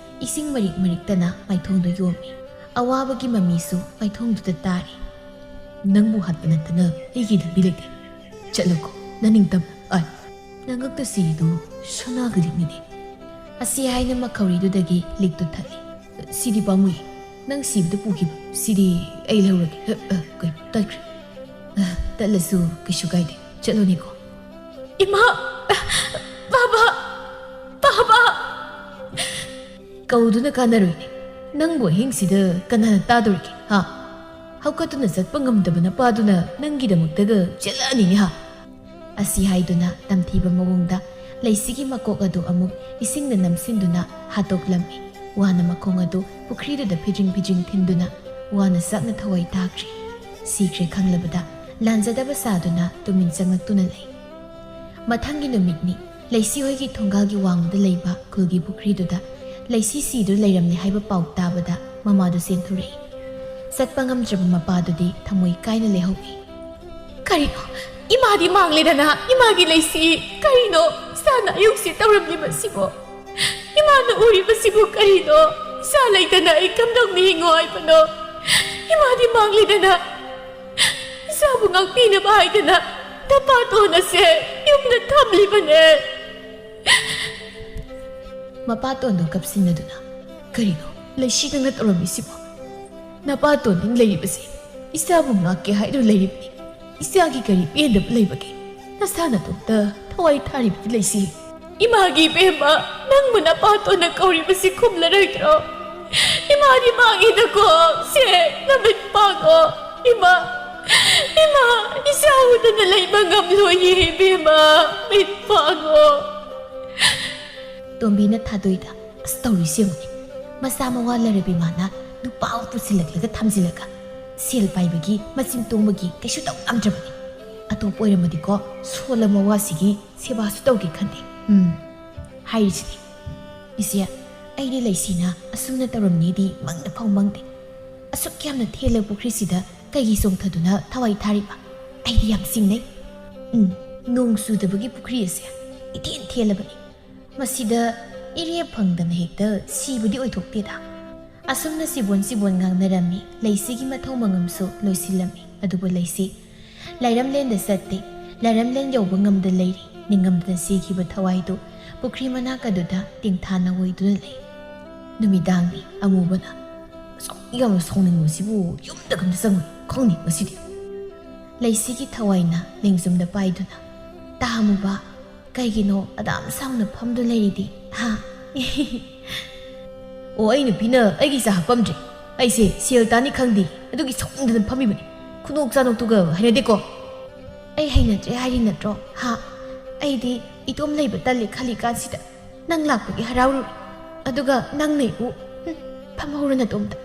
ꯏꯁꯤꯡ ꯃꯔꯤꯛ ꯃꯔꯤꯛꯇꯅ ꯃꯥꯏꯊꯣꯡꯗꯨ ꯌꯣꯝꯃꯤ꯫ ꯑꯋꯥꯕꯒꯤ ꯃꯃꯤꯁꯨ ꯃꯥꯏꯊꯣꯡꯗꯨꯗ ꯇꯥꯔꯤ꯫ "ꯅꯪꯕꯨ ꯍꯥꯠꯄ ꯅꯠꯇꯅ ꯑꯩꯒꯤ ꯂꯝꯕꯤ ꯂꯩꯇꯦ꯫ ꯆꯠꯂꯣꯀꯣ, ꯅꯅꯤꯡꯇꯝ꯫ ꯑꯥꯏ, ꯅꯉꯛꯇ ꯁꯤꯔꯤꯗꯨ ꯁꯅꯥꯒꯤ ꯂꯤꯛꯅꯤꯅꯦ꯫" ꯑꯁꯤ ꯍꯥꯏꯅ ꯃꯈꯧꯔꯤꯗꯨꯗꯒꯤ ꯂꯤꯛꯇꯨ ꯊꯠꯂꯤ꯫ "ꯁꯤꯗꯤ ꯄꯥꯝꯃꯨꯏ꯫ ꯅꯪ ꯁꯤꯕꯗ ꯄꯨꯈꯤꯕ ꯁꯤꯗꯤ ꯑꯩ ꯂꯧꯔꯒꯦ꯫" "ꯑ, ꯑ, ꯀꯩꯅꯣ, ꯇꯠꯈ꯭ꯔꯦ꯫" "ꯑ, ꯇꯠꯂꯁꯨ ꯀꯩꯁꯨ ꯀꯥꯏꯗꯦ꯫ ꯆꯠꯂꯣꯅꯦꯀꯣ꯫" "ꯏꯃꯥ! ꯕꯥꯕꯥ! ꯕꯥꯕꯥ!" ꯀꯧꯗꯨꯅ ꯀꯥꯟꯅꯔꯣꯏꯅꯦ꯫ ꯅꯪꯕꯨ ꯑꯍꯤꯡꯁꯤꯗ ꯀꯅꯥꯅ ꯇꯥꯗꯣꯔꯤꯒꯦ, ꯍꯥ? ꯍꯧꯒꯠꯇꯨꯅ ꯆꯠꯄ ꯉꯝꯗꯕ ꯅꯄꯥꯗꯨꯅ ꯅꯪꯒꯤꯗꯃꯛꯇꯒ ꯆꯦꯜꯂꯛꯑꯅꯤꯅꯦ, ꯍꯥ? ꯑꯁꯤ ꯍꯥꯏꯗꯨꯅ ꯇꯝꯊꯤꯕ ꯃꯑꯣꯡꯗ ꯂꯩꯁꯤꯒꯤ ꯃꯀꯣꯛ ꯑꯗꯨ ꯑꯃꯨꯛ ꯏꯁꯤꯡꯗ ꯅꯝꯁꯤꯟꯗꯨꯅ ꯍꯥꯠꯇꯣꯛꯂꯝꯃꯤ꯫ ꯋꯥꯅ ꯃꯈꯣꯡ ꯑꯗꯨ ꯄꯨꯈ꯭ꯔꯤꯗꯨꯗ ꯐꯤꯗ꯭ꯔꯤꯡ ꯐꯤꯗ꯭ꯔꯤꯡ ꯊꯤꯟꯗꯨꯅ ꯋꯥꯅ ꯁꯛꯅ ꯊꯋꯥꯏ ꯇꯥꯈ꯭ꯔꯦ꯫ ꯁꯤꯈ꯭ꯔꯦ ꯈꯪꯂꯕꯗ ꯂꯥꯟꯖꯗꯕ ꯁꯥꯗꯨꯅ ꯇꯨꯃꯤꯟ ꯆꯪꯂꯛꯇꯨꯅ ꯂꯩ꯫ ꯃꯊꯪꯒꯤ ꯅꯨꯃꯤꯠꯅꯤ꯫ ꯂꯩꯁꯤ ꯍꯣꯏꯒꯤ ꯊꯣꯡꯒꯥꯜꯒꯤ ꯋꯥꯡꯃꯗ ꯂꯩꯕ ꯈꯨꯜꯒꯤ ꯄꯨꯈ꯭ꯔꯤꯗꯨꯗ ꯂꯩꯁꯤ ꯁꯤꯗꯨꯅ ꯂꯩꯔꯝꯂꯦ ꯍꯥꯏꯕ ꯄꯥꯎ ꯇꯥꯕꯗ ꯃꯃꯥꯗꯨ ꯆꯦꯟꯊꯣꯔꯛꯏ꯫ ꯆꯠꯄ ꯉꯝꯗ꯭ꯔꯕ ꯃꯄꯥꯗꯨꯗꯤ ꯊꯃꯣꯏ ꯀꯥꯏꯅ ꯂꯩꯍꯧꯏ꯫ "ꯀꯔꯤꯅꯣ? ꯏꯃꯥꯗꯤ ꯃꯥꯡꯂꯦꯗꯅ, ꯏꯃꯥꯒꯤ ꯂꯩꯁꯤ! ꯀꯔꯤꯅꯣ ꯏꯆꯥꯅ ꯑꯌꯨꯛꯁꯤ ꯇꯧꯔꯝꯂꯤꯕꯁꯤꯕꯣ? ꯏꯃꯥꯅ ꯎꯔꯤꯕꯁꯤꯕꯨ ꯀꯔꯤꯅꯣ? ꯏꯆꯥ ꯂꯩꯇꯅ ꯑꯩ ꯀꯝꯗꯧꯅ ꯍꯤꯡꯉꯣ ꯍꯥꯏꯕꯅꯣ? ꯏꯃꯥꯗꯤ ꯃꯥꯡꯂꯦꯗꯅ, ꯏꯆꯥꯕꯨ ꯉꯥꯛꯄꯤꯅꯕ ꯍꯥꯏꯗꯅ ꯅꯄꯥꯇꯣꯟ ꯑꯁꯦ ꯌꯨꯝꯗ ꯊꯝꯂꯤꯕꯅꯦ꯫" ꯃꯄꯥꯇꯣꯟꯗꯣ ꯀꯞꯁꯤꯟꯅꯗꯨꯅ, "ꯀꯔꯤꯅꯣ? ꯂꯩꯁꯤ ꯅꯪꯅ ꯇꯧꯔꯝꯃꯤꯁꯤꯕꯣ? ꯅꯄꯥꯇꯣꯟ ꯅꯪ ꯂꯩꯔꯤꯕꯁꯦ ꯏꯆꯥꯕꯨ ꯉꯥꯛꯀꯦ ꯍꯥꯏꯗꯨꯅ ꯂꯩꯔꯤꯕꯅꯤ꯫ ꯏꯆꯥꯒꯤ ꯀꯔꯤ ꯄꯦꯟꯗꯕ ꯂꯩꯕꯒꯦ? ꯅꯁꯥ ꯅꯇꯣꯝꯇ ꯊꯋꯥꯏ ꯊꯥꯔꯤꯕꯗꯤ ꯂꯩꯁꯤ꯫ ꯏꯃꯥꯒꯤ ꯏꯕꯦꯝꯃ, ꯅꯪꯕꯨ ꯅꯄꯥꯇꯣꯟꯅ ꯀꯧꯔꯤꯕꯁꯤ ꯈꯨꯝꯂꯔꯣꯏꯗ꯭ꯔꯣ? ꯏꯃꯥꯗꯤ ꯃꯥꯡꯉꯤꯗꯀꯣ꯫ ꯁꯦ, ꯅꯃꯤꯠ ꯄꯥꯡꯉꯣ꯫ ꯏꯃꯥ, ꯏꯃꯥ, ꯏꯆꯥ ꯎꯗꯅ ꯂꯩꯕ ꯉꯝꯂꯣꯏꯌꯦ ꯏꯕꯦꯝꯃ꯫ ꯃꯤꯠ ꯄꯥꯡꯉꯣ꯫" ꯇꯣꯝꯕꯤꯅ ꯊꯥꯗꯣꯏꯗ, ꯑꯁ, ꯇꯧꯔꯤꯁꯤ ꯌꯦꯡꯉꯨꯅꯦ꯫ ꯃꯆꯥ ꯃꯋꯥ ꯂꯩꯔꯕꯤ ꯃꯥꯅ ꯅꯨꯄꯥ ꯑꯃ ꯄꯨꯁꯤꯜꯂꯛꯂꯒ ꯊꯝꯖꯤꯜꯂꯒ ꯁꯦꯜ ꯄꯥꯏꯕꯒꯤ ꯃꯆꯤꯟ ꯇꯣꯡꯕꯒꯤ ꯀꯩꯁꯨ ꯇꯧ ꯉꯝꯗ꯭ꯔꯕꯅꯤ꯫ ꯑꯇꯣꯞꯄ ꯑꯣꯏꯔꯝꯃꯗꯤꯀꯣ, ꯁꯣꯜꯂ ꯃꯋꯥꯁꯤꯒꯤ ꯁꯦꯕꯥꯁꯨ ꯇꯧꯒꯦ ꯈꯟꯗꯦ꯫ ꯎꯝ, ꯍꯥꯏꯔꯤꯁꯤꯅꯤ꯫ ꯏꯆꯦ, ꯑꯩꯗꯤ ꯂꯩꯁꯤꯅ ꯑꯁꯨꯝꯅ ꯇꯧꯔꯝꯅꯤꯗꯤ ꯃꯪꯗ ꯐꯥꯎ ꯃꯪꯗꯦ꯫ ꯑꯁꯨꯛ ꯌꯥꯝꯅ ꯊꯦꯜꯂ ꯄꯨꯈ꯭ꯔꯤꯁꯤꯗ ꯀꯩꯒꯤ ꯆꯣꯡꯊꯗꯨꯅ ꯊꯋꯥꯏ ꯊꯥꯔꯤꯕ? ꯑꯩꯗꯤ ꯌꯥꯝ ꯆꯤꯡꯅꯩ꯫ ꯎꯝ, ꯅꯣꯡ ꯆꯨꯗꯕꯒꯤ ꯄꯨꯈ꯭ꯔꯤ ꯑꯁꯦ ꯏꯊꯦꯟ ꯊꯦꯜꯂꯕꯅꯤ꯫ ꯃꯁꯤꯗ ꯏꯔꯦꯞ ꯐꯪꯗꯅ ꯍꯦꯛꯇ ꯁꯤꯕꯗꯤ ꯑꯣꯏꯊꯣꯛꯇꯦꯗ꯫ ꯑꯁꯨꯝꯅ ꯁꯤꯕꯣꯟ ꯁꯤꯕꯣꯟ ꯉꯥꯡꯅꯔꯝꯃꯤ꯫ ꯂꯩꯁꯤꯒꯤ ꯃꯊꯧ ꯃꯉꯝꯁꯨ ꯂꯣꯏꯁꯤꯜꯂꯝꯃꯤ꯫ ꯑꯗꯨꯕꯨ ꯂꯩꯁꯤ ꯂꯥꯏꯔꯝꯂꯦꯟꯗ ꯆꯠꯇꯦ꯫ ꯂꯥꯏꯔꯝꯂꯦꯟ ꯌꯧꯕ ꯉꯝꯗ ꯂꯩꯔꯤ꯫ ꯅꯤꯡꯉꯝꯗꯅ ꯁꯤꯈꯤꯕ ꯊꯋꯥꯏꯗꯨ ꯄꯨꯈ꯭ꯔꯤ ꯃꯅꯥꯛ ꯑꯗꯨꯗ ꯇꯦꯡꯊꯥꯅ ꯑꯣꯏꯗꯨꯅ ꯂꯩ꯫ ꯅꯨꯃꯤꯗꯥꯡꯅꯤ꯫ ꯑꯃꯨꯕꯅ ꯑꯁꯨꯛ ꯌꯥꯝꯅ ꯁꯥꯎꯅꯤꯡꯕꯁꯤꯕꯨ ꯌꯨꯝꯗ ꯀꯝꯇ ꯆꯪꯉꯣꯏ ꯈꯪꯅꯤ ꯉꯁꯤꯗꯤ꯫ ꯂꯩꯁꯤꯒꯤ ꯊꯋꯥꯏꯅ ꯂꯦꯡꯖꯨꯝꯗ ꯄꯥꯏꯗꯨꯅ, "ꯇꯥ ꯑꯃꯨꯕ, ꯀꯩꯒꯤꯅꯣ ꯑꯗꯥꯝ ꯁꯥꯎꯅ ꯐꯝꯗꯨ ꯂꯩꯔꯤꯗꯤ, ꯍꯥ?" "ꯑꯣ, ꯑꯩ ꯅꯨꯄꯤꯅ ꯑꯩꯒꯤ ꯏꯆꯥ ꯍꯥꯞꯄꯝꯗ꯭ꯔꯦ꯫ ꯑꯩꯁꯦ ꯁꯦꯜ ꯇꯥꯅꯤ ꯈꯪꯗꯦ, ꯑꯗꯨꯒꯤ ꯁꯥꯎꯅꯤꯡꯗꯅ ꯐꯝꯃꯤꯕꯅꯤ꯫ ꯈꯨꯅꯣꯛ ꯆꯥꯅꯣꯛꯇꯨꯒ ꯍꯩꯅꯗꯦꯀꯣ꯫" "ꯑꯩ ꯍꯩꯅꯗ꯭ꯔꯦ ꯍꯥꯏꯔꯤ ꯅꯠꯇ꯭ꯔꯣ, ꯍꯥ? ꯑꯩꯗꯤ ꯏꯇꯣꯝ ꯂꯩꯕ ꯇꯜꯂꯦ ꯈꯜꯂꯤ ꯀꯥꯟꯁꯤꯗ ꯅꯪ ꯂꯥꯛꯄꯒꯤ ꯍꯔꯥꯎꯔꯨꯔꯦ꯫ ꯑꯗꯨꯒ ꯅꯪꯅ ꯑꯩꯕꯨ, "ꯍꯨꯝ, ꯐꯝꯍꯧꯔꯣ ꯅꯇꯣꯝꯇ"꯫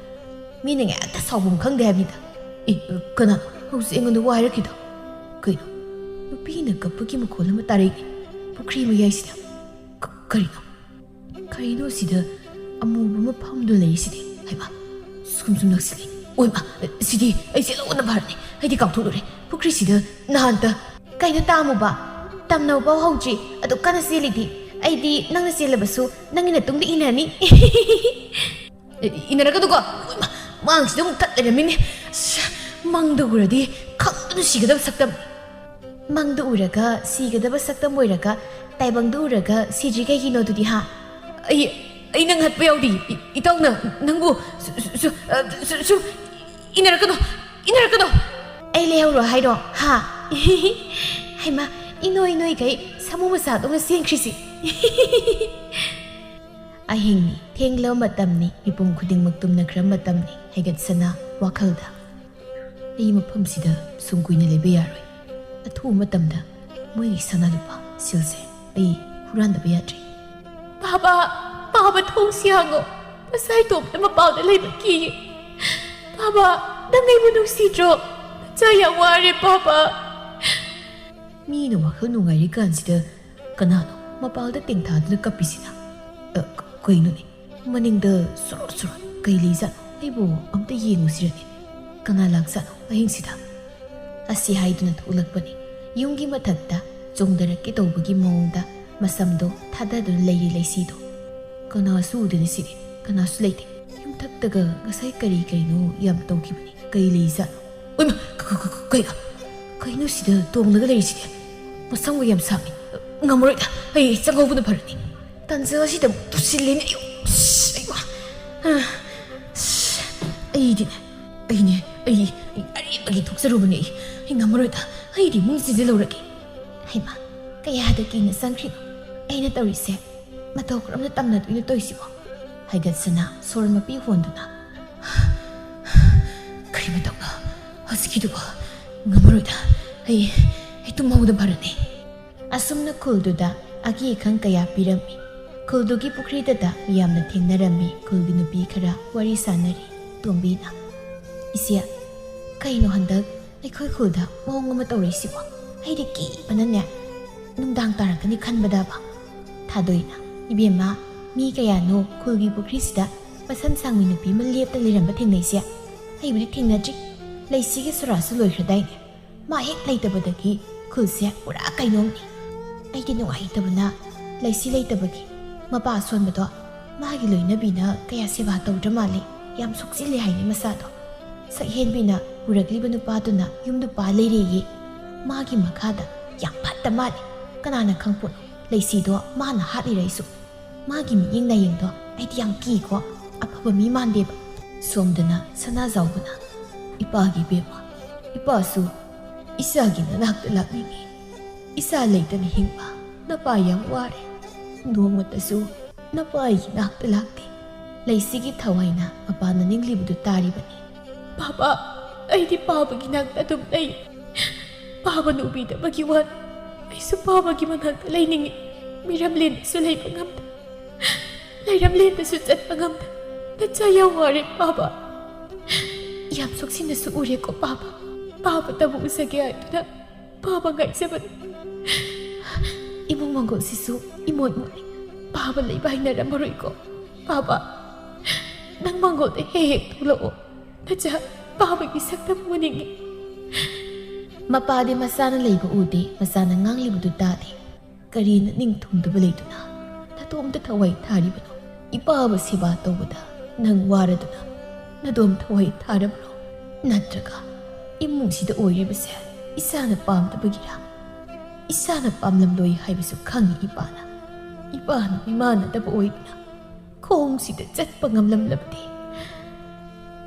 ꯃꯤꯅ ꯍꯦꯛꯇ ꯁꯥꯎꯐꯝ ꯈꯪꯗꯦ ꯍꯥꯏꯕꯅꯤꯗ꯫ ꯑꯦ, ꯀꯅꯥ ꯍꯧꯖꯤꯛ ꯑꯩꯉꯣꯟꯗ ꯋꯥ ꯍꯥꯏꯔꯛꯈꯤꯗꯣ? ꯀꯩꯅꯣ? ꯅꯨꯄꯤꯅ ꯀꯞꯄꯒꯤ ꯃꯈꯣꯜ ꯑꯃ ꯇꯥꯔꯛꯏ ꯄꯨꯈ꯭ꯔꯤ ꯃꯌꯥꯏꯁꯤꯗ꯫ ꯀ-, ꯀꯔꯤꯅꯣ? ꯀꯔꯤꯅꯣ ꯁꯤꯗ ꯑꯃꯨꯕ ꯑꯃ ꯐꯝꯗꯨꯅ ꯂꯩꯔꯤꯁꯤꯗꯤ? ꯍꯩꯃꯥ, ꯁꯨꯝ ꯁꯨꯝ ꯅꯛꯁꯤꯜꯂꯦ꯫ ꯑꯣꯏꯃꯥ, ꯁꯤꯗꯤ ꯑꯩ ꯆꯦꯜꯍꯧꯕꯅ ꯐꯔꯅꯤ꯫ ꯑꯩꯗꯤ ꯀꯥꯎꯊꯣꯛꯂꯨꯔꯦ꯫ ꯄꯨꯈ꯭ꯔꯤꯁꯤꯗ ꯅꯍꯥꯟꯇ꯫ ꯀꯩꯅꯣ ꯇꯥꯃꯨꯕ? ꯇꯝꯅꯕ ꯄꯥꯎ ꯍꯧꯗ꯭ꯔꯤ꯫ ꯑꯗꯨ ꯀꯟꯅ ꯆꯦꯜꯂꯤꯗꯤ꯫ ꯑꯩꯗꯤ ꯅꯪꯅ ꯆꯦꯜꯂꯕꯁꯨ ꯅꯪꯒꯤ ꯅꯇꯨꯡꯗ ꯏꯟꯅꯅꯤ꯫ ꯏ-, ꯏꯟꯅꯔꯛꯀꯅꯨꯀꯣ꯫ ꯑꯣꯏꯃꯥ, ꯃꯥꯡꯁꯤꯗ ꯑꯃꯨꯛ ꯇꯠ ꯂꯩꯔꯝꯃꯤꯅꯦ꯫ ꯑꯁ, ꯃꯪꯗ ꯎꯔꯗꯤ ꯈꯪꯗꯅ ꯁꯤꯒꯗꯕ ꯁꯛꯇꯝ꯫ ꯃꯪꯗ ꯎꯔꯒ ꯁꯤꯒꯗꯕ ꯁꯛꯇꯝ ꯑꯣꯏꯔꯒ ꯇꯥꯏꯕꯪꯗ ꯎꯔꯒ ꯁꯤꯗ꯭ꯔꯤ ꯀꯩꯒꯤꯅꯣ ꯑꯗꯨꯗꯤ, ꯍꯥ? ꯑꯩ, ꯑꯩ ꯅꯪ ꯍꯥꯠꯄ ꯌꯥꯎꯗꯤ꯫ ꯏ-, ꯏꯇꯥꯎꯅ ꯅꯪꯕꯨ ꯁꯨ-, ꯁꯨ-, ꯁꯨ-, ꯑ, ꯁꯨ-, ꯁꯨ-, ꯏꯟꯅꯔꯛꯀꯅꯨ, ꯏꯟꯅꯔꯛꯀꯅꯨ꯫ ꯑꯩ ꯂꯩꯍꯧꯔꯣ ꯍꯥꯏꯔꯣ, ꯍꯥ? ꯍꯩꯃꯥ, ꯏꯅꯣꯏ ꯅꯣꯏꯈꯩ ꯁꯥꯃꯨ ꯃꯆꯥꯗꯧꯅ ꯆꯦꯟꯈ꯭ꯔꯤꯁꯤ꯫ ꯑꯍꯤꯡꯅꯤ, ꯊꯦꯡꯂꯕ ꯃꯇꯝꯅꯤ, ꯃꯤꯄꯨꯝ ꯈꯨꯗꯤꯡꯃꯛ ꯇꯨꯝꯅꯈ꯭ꯔꯕ ꯃꯇꯝꯅꯤ꯫ ꯍꯥꯏꯒꯠꯁꯅꯥ ꯋꯥꯈꯜꯗ꯫ ꯑꯩ ꯃꯐꯝꯁꯤꯗ ꯁꯨꯝ ꯀꯨꯏꯅ ꯂꯩꯕ ꯌꯥꯔꯣꯏ꯫ ꯑꯊꯨꯕ ꯃꯇꯝꯗ ꯃꯣꯏꯒꯤ ꯁꯅꯥ ꯂꯨꯄꯥ ꯁꯤꯜꯁꯦ ꯑꯩ ꯍꯨꯔꯥꯟꯗꯕ ꯌꯥꯗ꯭ꯔꯦ꯫ "ꯕꯥꯕꯥ, ꯕꯥꯕꯥ, ꯊꯣꯡꯁꯤ ꯍꯥꯡꯉꯣ꯫ ꯅꯆꯥ ꯏꯇꯣꯝꯇ ꯃꯄꯥꯟꯗ ꯂꯩꯕ ꯀꯤꯌꯦ꯫ ꯕꯥꯕꯥ, ꯅꯪ ꯑꯩꯕꯨ ꯅꯨꯡꯁꯤꯗ꯭ꯔꯣ? ꯅꯆꯥ ꯌꯥꯝ ꯋꯥꯔꯦ, ꯕꯥꯕꯥ꯫" ꯃꯤꯅ ꯋꯥꯈꯜ ꯅꯨꯡꯉꯥꯏꯔꯤꯀꯥꯟꯁꯤꯗ ꯀꯅꯥꯅꯣ ꯃꯄꯥꯜꯗ ꯇꯦꯡꯊꯥꯗꯨꯅ ꯀꯞꯄꯤꯁꯤꯅ? ꯑ, ꯀ-, ꯀꯩꯅꯣꯅꯦ? ꯃꯅꯤꯡꯗ ꯁꯣꯔꯣ ꯁꯣꯔꯣ ꯀꯩ ꯂꯩꯖꯥꯠꯅꯣ? ꯑꯩꯕꯨ ꯑꯝꯇ ꯌꯦꯡꯉꯨꯁꯤꯔꯅꯦ꯫ ꯀꯅꯥ ꯂꯥꯛꯆꯥꯠꯅꯣ ꯑꯍꯤꯡꯁꯤꯗ? ꯑꯁꯤ ꯍꯥꯏꯗꯨꯅ ꯊꯣꯛꯂꯛꯄꯅꯤ꯫ ꯌꯨꯝꯒꯤ ꯃꯊꯛꯇ ꯆꯣꯡꯊꯔꯛꯀꯦ ꯇꯧꯕꯒꯤ ꯃꯑꯣꯡꯗ ꯃꯁꯝꯗꯣ ꯊꯥꯗꯗꯨꯅ ꯂꯩꯔꯤ ꯂꯩꯁꯤꯗꯣ꯫ ꯀꯅꯥꯁꯨ ꯎꯗꯦꯅꯦ ꯁꯤꯗꯤ, ꯀꯅꯥꯁꯨ ꯂꯩꯇꯦ꯫ ꯌꯨꯝꯊꯛꯇꯒ ꯉꯁꯥꯏ ꯀꯔꯤ ꯀꯔꯤꯅꯣ ꯌꯥꯝ ꯇꯧꯈꯤꯕꯅꯤ꯫ ꯀꯩ ꯂꯩꯖꯥꯠꯅꯣ? ꯑꯣꯏꯃꯥ, ꯀ-, ꯀ-, ꯀ-, ꯀꯩꯅꯣ? ꯀꯩꯅꯣ ꯁꯤꯗ ꯇꯣꯡꯂꯒ ꯂꯩꯔꯤꯁꯤꯗꯤ? ꯃꯁꯝꯒ ꯌꯥꯝ ꯁꯥꯡꯉꯤ꯫ ꯉꯝꯃꯔꯣꯏꯗ, ꯑꯩ ꯆꯪꯍꯧꯕꯅ ꯐꯔꯅꯤ꯫ ꯇꯟꯖꯥ ꯑꯁꯤꯗ ꯑꯃꯨꯛ ꯇꯨꯁꯤꯜꯂꯦꯅꯦ꯫ ꯑꯌꯣ, ꯑꯁ, ꯑꯩ ꯋꯥ-, ꯑ, ꯑꯁ, ꯑꯩꯗꯤꯅꯦ, ꯑꯩꯅꯦ, ꯑꯩ, ꯑꯩ ꯑꯔꯦꯝꯕꯒꯤ ꯊꯣꯛꯆꯔꯨꯕꯅꯦ ꯑꯩ꯫ ꯑꯩ ꯉꯝꯃꯔꯣꯏꯗ, ꯑꯩꯗꯤ ꯏꯃꯨꯡ ꯆꯦꯟꯁꯤꯜꯍꯧꯔꯒꯦ꯫ ꯍꯩꯃꯥ, ꯀꯌꯥꯗ ꯀꯤꯅ ꯆꯪꯈ꯭ꯔꯤꯅꯣ ꯑꯩꯅ ꯇꯧꯔꯤꯁꯦ? ꯃꯇꯧ ꯀꯔꯝꯅ ꯇꯝꯅꯗꯣꯏꯅꯣ ꯇꯧꯔꯤꯁꯤꯕꯣ? ꯍꯥꯏꯒꯠꯁꯅꯥ ꯁꯣꯔ ꯃꯄꯤ ꯍꯣꯟꯗꯨꯅ꯫ ꯀꯔꯤ ꯃꯇꯧꯅꯣ ꯍꯧꯖꯤꯛꯀꯤꯗꯨꯕꯣ? ꯉꯝꯃꯔꯣꯏꯗ, ꯑꯩ, ꯑꯩ ꯇꯨꯝꯍꯧꯗ ꯐꯔꯅꯤ꯫ ꯑꯁꯨꯝꯅ ꯈꯨꯜꯗꯨꯗ ꯑꯀꯤ ꯑꯈꯪ ꯀꯌꯥ ꯄꯤꯔꯝꯃꯤ꯫ ꯈꯨꯜꯗꯨꯒꯤ ꯄꯨꯈ꯭ꯔꯤꯗꯇ ꯃꯤꯌꯥꯝꯅ ꯊꯦꯡꯅꯔꯝꯃꯤ꯫ ꯈꯨꯜꯒꯤ ꯅꯨꯄꯤ ꯈꯔ ꯋꯥꯔꯤ ꯁꯥꯟꯅꯔꯤ꯫ ꯇꯣꯝꯕꯤꯅ, "ꯏꯆꯦ, ꯀꯩꯅꯣ ꯍꯟꯗꯛ ꯑꯩꯈꯣꯏ ꯈꯨꯜꯗ ꯃꯑꯣꯡ ꯑꯃ ꯇꯧꯔꯛꯏꯁꯤꯕꯣ? ꯑꯩꯗꯤ ꯀꯤꯕꯅꯅꯦ ꯅꯨꯡꯗꯥꯡ ꯇꯥꯔꯛꯀꯅꯤ ꯈꯟꯕꯗꯕ꯫" ꯊꯥꯗꯣꯏꯅ, "ꯏꯕꯦꯝꯃ, ꯃꯤ ꯀꯌꯥꯅꯣ ꯈꯨꯜꯒꯤ ꯄꯨꯈ꯭ꯔꯤꯁꯤꯗ ꯃꯁꯝ ꯁꯥꯡꯕꯤ ꯅꯨꯄꯤ ꯑꯃ ꯂꯦꯞꯇ ꯂꯩꯔꯝꯕ ꯊꯦꯡꯅꯩꯁꯦ? ꯑꯩꯕꯨꯗꯤ ꯊꯦꯡꯅꯗ꯭ꯔꯤ꯫ ꯂꯩꯁꯤꯒꯤ ꯁꯣꯔꯥꯁꯨ ꯂꯣꯏꯈ꯭ꯔꯗꯥꯏꯅꯦ? ꯃꯥ ꯍꯦꯛ ꯂꯩꯇꯕꯗꯒꯤ ꯈꯨꯜꯁꯦ ꯄꯨꯔꯥ ꯀꯩꯅꯣꯝꯅꯤ꯫ ꯑꯩꯗꯤ ꯅꯨꯡꯉꯥꯏꯇꯕꯅ ꯂꯩꯁꯤ ꯂꯩꯇꯕꯒꯤ꯫ ꯃꯄꯥ ꯑꯁꯣꯟꯕꯗꯣ ꯃꯥꯒꯤ ꯂꯣꯏꯅꯕꯤꯅ ꯀꯌꯥ ꯁꯦꯕꯥ ꯇꯧꯗ꯭ꯔ ꯃꯥꯜꯂꯦ꯫ ꯌꯥꯝ ꯁꯣꯛꯆꯤꯜꯂꯦ ꯍꯥꯏꯅꯦ ꯃꯁꯥꯗꯣ꯫ ꯁꯛꯍꯦꯟꯕꯤꯅ ꯄꯨꯔꯛꯂꯤꯕ ꯅꯨꯄꯥꯗꯨꯅ ꯌꯨꯝꯗ ꯄꯥ ꯂꯩꯔꯦꯌꯦ꯫ ꯃꯥꯒꯤ ꯃꯈꯥꯗ ꯌꯥꯝ ꯐꯠꯇ ꯃꯥꯜꯂꯦ꯫ ꯀꯅꯥꯅ ꯈꯪꯄꯣꯠꯅꯣ ꯂꯩꯁꯤꯗꯣ ꯃꯥꯅ ꯍꯥꯠꯂꯤꯔ ꯑꯩꯁꯨ꯫ ꯃꯥꯒꯤ ꯃꯤꯠꯌꯦꯡ ꯅꯥꯌꯦꯡꯗꯣ ꯑꯩꯗꯤ ꯌꯥꯝ ꯀꯤꯀꯣ꯫ ꯑꯐꯕ ꯃꯤ ꯃꯥꯟꯗꯦꯕ꯫" ꯁꯣꯝꯗꯅ ꯁꯅꯥꯖꯥꯎꯕꯅ, "ꯏꯄꯥꯒꯤ ꯏꯕꯦꯝꯃ, ꯏꯄꯥꯁꯨ ꯏꯆꯥꯒꯤ ꯅꯅꯥꯛꯇ ꯂꯥꯛꯅꯤꯡꯉꯤ꯫ ꯏꯆꯥ ꯂꯩꯇꯅ ꯍꯤꯡꯕ ꯅꯄꯥ ꯌꯥꯝ ꯋꯥꯔꯦ꯫ ꯅꯣꯡꯃꯇꯁꯨ ꯅꯄꯥ ꯑꯩꯒꯤ ꯅꯥꯛꯇ ꯂꯥꯛꯇꯦ꯫" ꯂꯩꯁꯤꯒꯤ ꯊꯋꯥꯏꯅ ꯃꯄꯥꯅ ꯅꯤꯡꯂꯤꯕꯗꯨ ꯇꯥꯔꯤꯕꯅꯤ꯫ "ꯄꯥꯕ, ꯑꯩꯗꯤ ꯄꯥꯕꯒꯤ ꯅꯥꯛꯇ ꯑꯗꯨꯝ ꯂꯩ꯫ ꯄꯥꯕ ꯅꯨꯕꯤꯗꯕꯒꯤ ꯋꯥꯅꯤ꯫ ꯑꯩꯁꯨ ꯄꯥꯕꯒꯤ ꯃꯅꯥꯛꯇ ꯂꯩꯅꯤꯡꯉꯤ꯫ ꯃꯤꯔꯝꯂꯦꯟꯗꯁꯨ ꯂꯩꯕ ꯉꯝꯗꯦ꯫ ꯂꯩꯔꯝꯂꯦꯟꯗꯁꯨ ꯆꯠꯄ ꯉꯝꯗꯦ꯫ ꯅꯆꯥ ꯌꯥꯝ ꯋꯥꯔꯦ ꯄꯥꯕ꯫ ꯌꯥꯝ ꯁꯣꯛꯁꯤꯟꯅꯁꯨ ꯎꯔꯦꯀꯣ ꯄꯥꯕ꯫ ꯄꯥꯕꯇꯕꯨ ꯎꯖꯒꯦ ꯍꯥꯏꯗꯨꯅ ꯄꯥꯕ ꯉꯥꯏꯖꯕꯅꯤ꯫ ꯏꯃꯨꯡ ꯃꯪꯒꯣꯜꯁꯤꯁꯨ ꯏꯃꯣꯠ ꯃꯣꯠꯂꯤ꯫ ꯄꯥꯕ ꯂꯩꯕ ꯍꯩꯅꯔꯝꯃꯔꯣꯏꯀꯣ ꯄꯥꯕ꯫ ꯅꯪ ꯃꯪꯒꯣꯜꯗ ꯍꯦꯛ ꯍꯦꯛ ꯊꯣꯛꯂꯛꯑꯣ꯫ ꯅꯆꯥ ꯄꯥꯕꯒꯤ ꯁꯛꯇꯝ ꯎꯅꯤꯡꯉꯤ꯫" ꯃꯄꯥꯗꯤ ꯃꯆꯥꯅ ꯂꯩꯕ ꯎꯗꯦ, ꯃꯆꯥꯅ ꯉꯥꯡꯂꯤꯕꯗꯨ ꯇꯥꯗꯦ꯫ ꯀꯔꯤꯅ ꯅꯤꯡ ꯊꯨꯡꯗꯕ ꯂꯩꯗꯨꯅ ꯅꯇꯣꯝꯇ ꯊꯋꯥꯏ ꯊꯥꯔꯤꯕꯅꯣ? ꯏꯄꯥꯕꯨ ꯁꯦꯕꯥ ꯇꯧꯕꯗ ꯅꯪ ꯋꯥꯔꯗꯨꯅ ꯅꯗꯣꯝ ꯊꯋꯥꯏ ꯊꯥꯔꯕ꯭ꯔꯣ? ꯅꯠꯇ꯭ꯔꯒ ꯏꯃꯨꯡꯁꯤꯗ ꯑꯣꯏꯔꯤꯕꯁꯦ ꯏꯁꯥꯅ ꯄꯥꯝꯗꯕꯒꯤꯔ? ꯏꯁꯥꯅ ꯄꯥꯝꯂꯝꯂꯣꯏ ꯍꯥꯏꯕꯁꯨ ꯈꯪꯉꯤ ꯏꯄꯥꯅ꯫ ꯏꯄꯥꯅ ꯃꯤꯃꯥꯟꯅꯗꯕ ꯑꯣꯏꯗꯨꯅ ꯈꯣꯡꯁꯤꯗ ꯆꯠꯄ ꯉꯝꯂꯝꯂꯕꯗꯤ꯫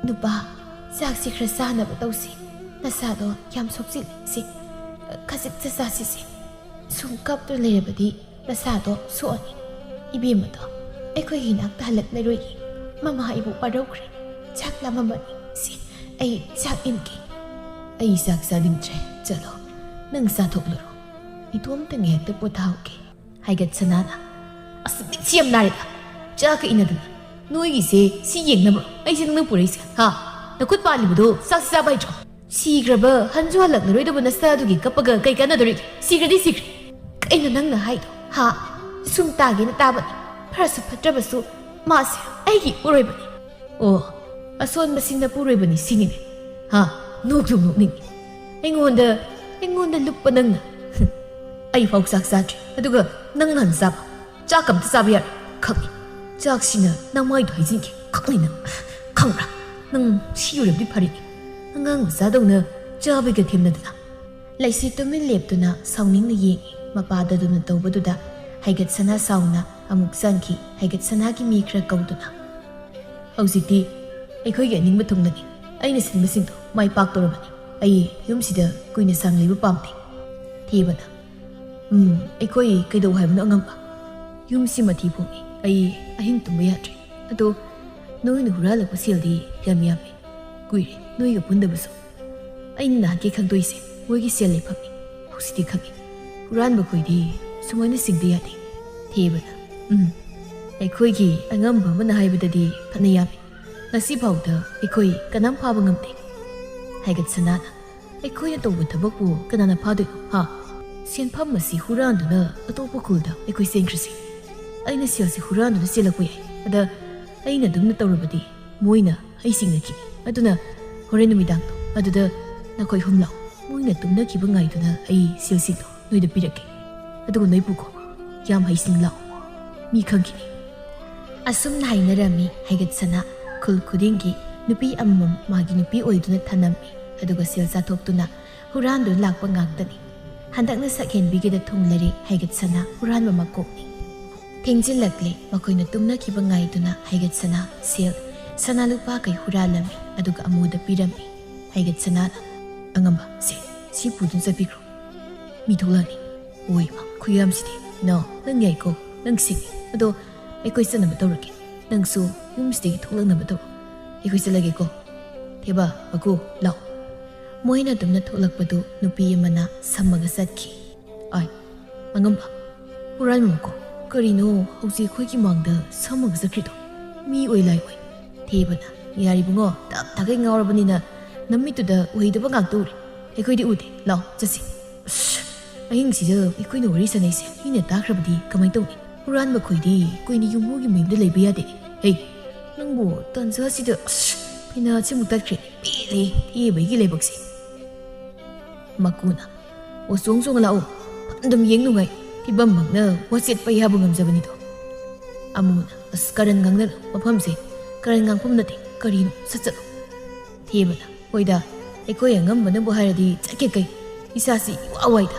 "ꯅꯨꯄꯥ, ꯆꯥꯛꯁꯤ ꯈꯔ ꯆꯥꯅꯕ ꯇꯧꯁꯤ꯫ ꯅꯁꯥꯗꯣ ꯌꯥꯝ ꯁꯣꯛꯆꯤꯜꯂꯤꯁꯦ꯫ ꯈꯖꯤꯛ ꯆꯥꯁꯤꯁꯦ꯫ ꯁꯨꯝ ꯀꯞꯇꯨꯅ ꯂꯩꯔꯕꯗꯤ ꯅꯁꯥꯗꯣ ꯁꯣꯛꯑꯅꯤ꯫ ꯏꯕꯦꯝꯃꯗꯣ ꯑꯩꯈꯣꯏꯒꯤ ꯏꯅꯥꯛꯇ ꯍꯜꯂꯛꯂꯔꯣꯏꯌꯦ꯫ ꯃꯃꯥ ꯑꯩꯕꯨ ꯋꯥꯔꯧꯈ꯭ꯔꯦ꯫ ꯆꯥꯛ ꯂꯥꯝꯃꯝꯃꯅꯤ꯫ ꯁꯤ, ꯑꯩ ꯆꯥꯛ ꯏꯟꯒꯦ꯫" "ꯑꯩ ꯆꯥꯛ ꯆꯥꯅꯤꯡꯗ꯭ꯔꯦ꯫ ꯆꯠꯂꯣ, ꯅꯪ ꯆꯥꯊꯣꯛꯂꯨꯔꯣ꯫" ꯏꯇꯣꯝꯇ ꯉꯥꯏꯍꯥꯛꯇ ꯄꯣꯊꯥꯍꯧꯒꯦ꯫ ꯍꯥꯏꯒꯠ ꯁꯅꯥꯅ, "ꯑꯁ, ꯃꯤꯠꯁꯤ ꯌꯥꯝ ꯅꯥꯔꯦꯗ꯫ ꯆꯥꯛꯀ ꯏꯟꯅꯗꯅ꯫ ꯅꯣꯏꯒꯤꯁꯦ ꯁꯤ ꯌꯦꯡꯅꯕ꯭ꯔꯣ ꯑꯩꯁꯦ ꯅꯪꯅ ꯄꯨꯔꯛꯏꯁꯦ? ꯍꯥ? ꯅꯈꯨꯠ ꯄꯥꯜꯂꯤꯕꯗꯣ ꯆꯥꯛ ꯆꯥꯕ ꯍꯩꯇ꯭ꯔꯣ? ꯁꯤꯈ꯭ꯔꯕ ꯍꯟꯁꯨ ꯍꯜꯂꯛꯅꯔꯣꯏꯗꯕ ꯅꯁꯥ ꯑꯗꯨꯒꯤ ꯀꯞꯄꯒ ꯀꯩ ꯀꯥꯟꯅꯗꯣꯔꯤꯒꯦ? ꯁꯤꯈ꯭ꯔꯗꯤ ꯁꯤꯈ꯭ꯔꯦ꯫ ꯀꯩꯅꯣ ꯅꯪꯅ ꯍꯥꯏꯗꯣ? ꯍꯥ? ꯁꯨꯝ ꯇꯥꯒꯦꯅ ꯇꯥꯕꯅꯤ꯫ ꯐꯔꯁꯨ ꯐꯠꯇ꯭ꯔꯕꯁꯨ ꯃꯥꯁꯦ ꯑꯩꯒꯤ ꯏꯄꯨꯔꯣꯏꯕꯅꯤ꯫ ꯑꯣ, ꯑꯁꯣꯟꯕꯁꯤ ꯅꯄꯨꯔꯣꯏꯕꯅꯤ ꯁꯤꯅꯤꯅꯦ꯫ ꯍꯥ? ꯅꯣꯛꯁꯨ ꯅꯣꯛꯅꯤꯡꯉꯤ꯫ ꯑꯩꯉꯣꯟꯗ, ꯑꯩꯉꯣꯟꯗ ꯂꯨꯞꯄ ꯅꯪꯅ꯫ ꯑꯩ ꯐꯥꯎ ꯆꯥꯛ ꯆꯥꯗ꯭ꯔꯤ꯫ ꯑꯗꯨꯒ ꯅꯪ ꯍꯥꯟꯅ ꯆꯥꯕ꯫ ꯆꯥꯛ ꯑꯝꯇ ꯆꯥꯕ ꯌꯥꯔꯣꯏ꯫ ꯈꯪꯉꯤ꯫ ꯆꯥꯛꯁꯤꯅ ꯅꯃꯥꯏꯗꯣ ꯍꯩꯖꯤꯟꯒꯦ꯫ ꯈꯪꯉꯤ ꯅꯪ꯫ ꯈꯪꯕ꯭ꯔꯥ? ꯅꯪ ꯁꯤ ꯑꯣꯏꯔꯕꯗꯤ ꯐꯔꯦꯅꯦ꯫ ꯑꯉꯥꯡ ꯃꯆꯥꯗꯧꯅ ꯆꯥꯕꯩꯒ ꯊꯦꯝꯅꯗꯅ꯫ ꯂꯩꯁꯤ ꯇꯨꯃꯤꯟ ꯂꯦꯞꯇꯨꯅ ꯁꯥꯎꯅꯤꯡꯅ ꯌꯦꯡꯉꯤ꯫ ꯃꯄꯥꯗ ꯑꯗꯨꯅ ꯇꯧꯕꯗꯨꯗ ꯍꯩꯒꯠ ꯁꯅꯥ ꯁꯥꯎꯅ ꯑꯃꯨꯛ ꯆꯪꯈꯤ꯫ ꯍꯩꯒꯠ ꯁꯅꯥꯒꯤ ꯃꯤ ꯈꯔ ꯀꯧꯗꯨꯅ, "ꯍꯧꯖꯤꯛꯇꯤ ꯑꯩꯈꯣꯏꯒꯤ ꯑꯅꯤꯡꯕ ꯊꯨꯡꯂꯅꯤ꯫ ꯑꯩꯅ ꯁꯤꯟꯕꯁꯤꯡꯗꯣ ꯃꯥꯏ ꯄꯥꯛꯇꯧꯔꯕꯅꯤ꯫ ꯑꯩ ꯌꯨꯝꯁꯤꯗ ꯀꯨꯏꯅ ꯁꯥꯡ ꯂꯩꯕ ꯄꯥꯝꯗꯦ꯫" ꯊꯦꯕꯅ, "ꯎꯝ, ꯑꯩꯈꯣꯏ ꯀꯩꯗꯧ ꯍꯥꯏꯕꯅꯣ ꯑꯉꯝꯕ? ꯌꯨꯝꯁꯤ ꯃꯊꯤ ꯐꯣꯡꯉꯤ꯫ ꯑꯩ ꯑꯍꯤꯡ ꯇꯨꯝꯕ ꯌꯥꯗ꯭ꯔꯦ꯫ ꯑꯗꯣ ꯅꯣꯏꯅ ꯍꯨꯔꯥꯜꯂꯛꯄ ꯁꯦꯜꯗꯤ ꯌꯥꯝ ꯌꯥꯝꯃꯤ꯫ ꯀꯨꯏꯔꯦ ꯅꯣꯏꯒ ꯄꯨꯟꯗꯕꯁꯨ꯫ ꯑꯩꯅ ꯅꯍꯥꯟꯀꯩ ꯈꯪꯗꯣꯏꯁꯦ ꯃꯣꯏꯒꯤ ꯁꯦꯜ ꯂꯩꯐꯝꯅꯤ꯫ ꯍꯧꯖꯤꯛꯇꯤ ꯈꯪꯉꯤ꯫ ꯍꯨꯔꯥꯟꯕ ꯈꯣꯏꯗꯤ ꯁꯨꯃꯥꯏꯅ ꯆꯤꯡꯕ ꯌꯥꯗꯦ꯫" ꯊꯦꯕꯅ, "ꯎꯝ, ꯑꯩꯈꯣꯏꯒꯤ ꯑꯉꯝꯕ ꯑꯃꯅ ꯍꯥꯏꯕꯗꯗꯤ ꯐꯅ ꯌꯥꯝꯃꯤ꯫ ꯉꯁꯤ ꯐꯥꯎꯗ ꯑꯩꯈꯣꯏ ꯀꯅꯥꯝ ꯐꯥꯕ ꯉꯝꯗꯦ꯫" ꯍꯥꯏꯒꯠ ꯁꯅꯥꯅ, "ꯑꯩꯈꯣꯏꯅ ꯇꯧꯕ ꯊꯕꯛꯄꯨ ꯀꯅꯥꯅ ꯐꯥꯗꯣꯏꯅꯣ, ꯍꯥ? ꯁꯦꯟꯐꯝ ꯑꯁꯤ ꯍꯨꯔꯥꯟꯗꯨꯅ ꯑꯇꯣꯞꯄ ꯈꯨꯜꯗ ꯑꯩꯈꯣꯏ ꯆꯦꯟꯈ꯭ꯔꯁꯤ꯫ ꯑꯩꯅ ꯁꯦꯜꯁꯤ ꯍꯨꯔꯥꯟꯗꯨꯅ ꯆꯦꯜꯂꯛꯄ ꯌꯥꯏ꯫ ꯑꯗ ꯑꯩꯅ ꯑꯗꯨꯝꯅ ꯇꯧꯔꯕꯗꯤ ꯃꯣꯏꯅ ꯑꯩ ꯆꯤꯡꯅꯈꯤꯅꯤ꯫ ꯑꯗꯨꯅ ꯍꯣꯔꯦꯟ ꯅꯨꯃꯤꯗꯥꯡꯗꯣ ꯑꯗꯨꯗ ꯅꯈꯣꯏ ꯑꯍꯨꯝ ꯂꯥꯛꯑꯣ꯫ ꯃꯣꯏꯅ ꯇꯨꯝꯅꯈꯤꯕ ꯉꯥꯏꯗꯨꯅ ꯑꯩ ꯁꯦꯜꯁꯤꯡꯗꯣ ꯅꯣꯏꯗ ꯄꯤꯔꯛꯀꯦ꯫ ꯑꯗꯨꯒ ꯅꯣꯏ ꯄꯨꯈꯣ꯫ ꯌꯥꯝ ꯍꯩꯁꯤꯡꯅ ꯂꯥꯛꯑꯣ꯫ ꯃꯤ ꯈꯪꯈꯤꯅꯤ꯫" ꯑꯁꯨꯝꯅ ꯍꯥꯏꯅꯔꯝꯃꯤ꯫ ꯍꯩꯒꯠ ꯁꯅꯥ ꯈꯨꯜ ꯈꯨꯗꯤꯡꯒꯤ ꯅꯨꯄꯤ ꯑꯃꯃꯝ ꯃꯥꯒꯤ ꯅꯨꯄꯤ ꯑꯣꯏꯗꯨꯅ ꯊꯅꯝꯃꯤ꯫ ꯑꯗꯨꯒ ꯁꯦꯜ ꯆꯥꯊꯣꯛꯇꯨꯅ ꯍꯨꯔꯥꯟꯗꯨꯅ ꯂꯥꯛꯄ ꯉꯥꯛꯇꯅꯤ꯫ ꯍꯟꯗꯛꯅ ꯁꯛꯍꯦꯟꯕꯤꯒꯤꯗ ꯊꯨꯡꯂꯔꯦ꯫ ꯍꯩꯒꯠ ꯁꯅꯥ ꯍꯨꯔꯥꯟꯕ ꯃꯀꯣꯛꯅꯤ꯫ ꯊꯦꯡꯖꯤꯜꯂꯛꯂꯦ꯫ ꯃꯈꯣꯏꯅ ꯇꯨꯝꯅꯈꯤꯕ ꯉꯥꯏꯗꯨꯅ ꯍꯩꯒꯠ ꯁꯅꯥ ꯁꯦꯜ, ꯁꯅꯥ ꯂꯨꯄꯥ ꯀꯩ ꯍꯨꯔꯥꯜꯂꯝꯃꯤ꯫ ꯑꯗꯨꯒ ꯑꯃꯨꯗ ꯄꯤꯔꯝꯃꯤ꯫ ꯍꯩꯒꯠ ꯁꯅꯥꯅ, "ꯑꯉꯝꯕ, ꯁꯦ, ꯁꯤ ꯄꯨꯗꯨꯅ ꯆꯠꯄꯤꯈ꯭ꯔꯣ꯫ ꯃꯤ ꯊꯣꯛꯂꯛꯑꯅꯤ꯫" "ꯑꯣꯏ ꯃꯥ, ꯈꯨꯌꯥꯝꯁꯤꯗꯤ꯫ ꯅꯣ, ꯅꯪ ꯌꯥꯏꯀꯣ, ꯅꯪ ꯁꯤꯡꯉꯤ꯫ ꯑꯗꯣ ꯑꯩꯈꯣꯏ ꯆꯠꯅꯕ ꯇꯧꯔꯒꯦ꯫ ꯅꯪꯁꯨ ꯌꯨꯝꯁꯤꯗꯒꯤ ꯊꯣꯛꯂꯛꯅꯕ ꯇꯧꯔꯣ꯫ ꯑꯩꯈꯣꯏ ꯆꯠꯂꯒꯦꯀꯣ꯫ ꯊꯦꯕ, ꯃꯀꯨ, ꯂꯥꯛꯑꯣ꯫" ꯃꯣꯏꯅ ꯑꯗꯨꯝꯅ ꯊꯣꯛꯂꯛꯄꯗꯨ ꯅꯨꯄꯤ ꯑꯃꯅ ꯁꯝꯃꯒ ꯆꯠꯈꯤ꯫ ꯑꯥꯏ, ꯑꯉꯝꯕ, ꯍꯨꯔꯥꯟꯕ ꯃꯀꯣꯛ, ꯀꯔꯤꯅꯣ ꯍꯧꯖꯤꯛ ꯑꯩꯈꯣꯏꯒꯤ ꯃꯥꯡꯗ ꯁꯝꯃꯒ ꯆꯠꯈ꯭ꯔꯤꯗꯣ? ꯃꯤ ꯑꯣꯏ ꯂꯥꯏ ꯑꯣꯏ꯫ ꯊꯦꯕꯅ, "ꯌꯥꯔꯦ ꯏꯕꯨꯡꯉꯣ, ꯇꯞ ꯇꯥꯈꯩ ꯉꯥꯎꯔꯕꯅꯤꯅ ꯅꯃꯤꯠꯇꯨꯗ ꯎꯍꯩꯗꯕ ꯉꯥꯛꯇ ꯎꯔꯦ꯫ ꯑꯩꯈꯣꯏꯗꯤ ꯎꯗꯦ꯫ ꯂꯥꯛꯑꯣ, ꯆꯠꯁꯤ꯫" ꯑꯁ, ꯑꯍꯤꯡꯁꯤꯗ ꯑꯩꯈꯣꯏꯅ ꯋꯥꯔꯤ ꯁꯥꯟꯅꯩꯁꯦ ꯃꯤꯅ ꯇꯥꯈ꯭ꯔꯕꯗꯤ ꯀꯃꯥꯏꯅ ꯇꯧꯅꯤ? ꯍꯨꯔꯥꯟꯕ ꯈꯣꯏꯗꯤ ꯀꯨꯏꯅ ꯌꯨꯝꯕꯨꯒꯤ ꯃꯌꯨꯝꯗ ꯂꯩꯕ ꯌꯥꯗꯦ꯫ ꯍꯦ, ꯅꯪꯕꯨ ꯇꯥꯟꯖꯥꯁꯤꯗ, ꯑꯁ, ꯐꯤꯅꯥꯠꯁꯤꯃꯨꯛ ꯇꯠꯈ꯭ꯔꯦ꯫ ꯄꯦꯜꯂꯦ ꯊꯦꯕꯒꯤ ꯂꯥꯏꯕꯛꯁꯦ꯫ ꯃꯀꯨꯅ, "ꯑꯣ, ꯆꯣꯡ ꯆꯣꯡ ꯂꯥꯛꯑꯣ꯫ ꯑꯗꯨꯝ ꯌꯦꯡ ꯅꯨꯡꯉꯥꯏ꯫ ꯐꯤꯕꯝꯃꯛꯅ ꯋꯥꯆꯦꯠ ꯄꯩꯌꯥꯕꯨ ꯉꯝꯖꯕꯅꯤꯗꯣ꯫" ꯑꯃꯨꯅ, "ꯑꯁ, ꯀꯔꯟ ꯉꯥꯡꯅꯅꯨ꯫ ꯃꯐꯝꯁꯦ ꯀꯔꯟ ꯉꯥꯡꯐꯝ ꯅꯠꯇꯦ꯫ ꯀꯔꯤꯅꯣ? ꯁꯠ ꯆꯠꯂꯣ꯫" ꯊꯦꯕꯅ, "ꯍꯣꯏꯗ, ꯑꯩꯈꯣꯏ ꯑꯉꯝꯕꯅꯕꯨ ꯍꯥꯏꯔꯗꯤ ꯆꯠꯀꯦ ꯀꯩ? ꯏꯁꯥꯁꯤ ꯏꯋꯥ ꯋꯥꯏꯗ꯫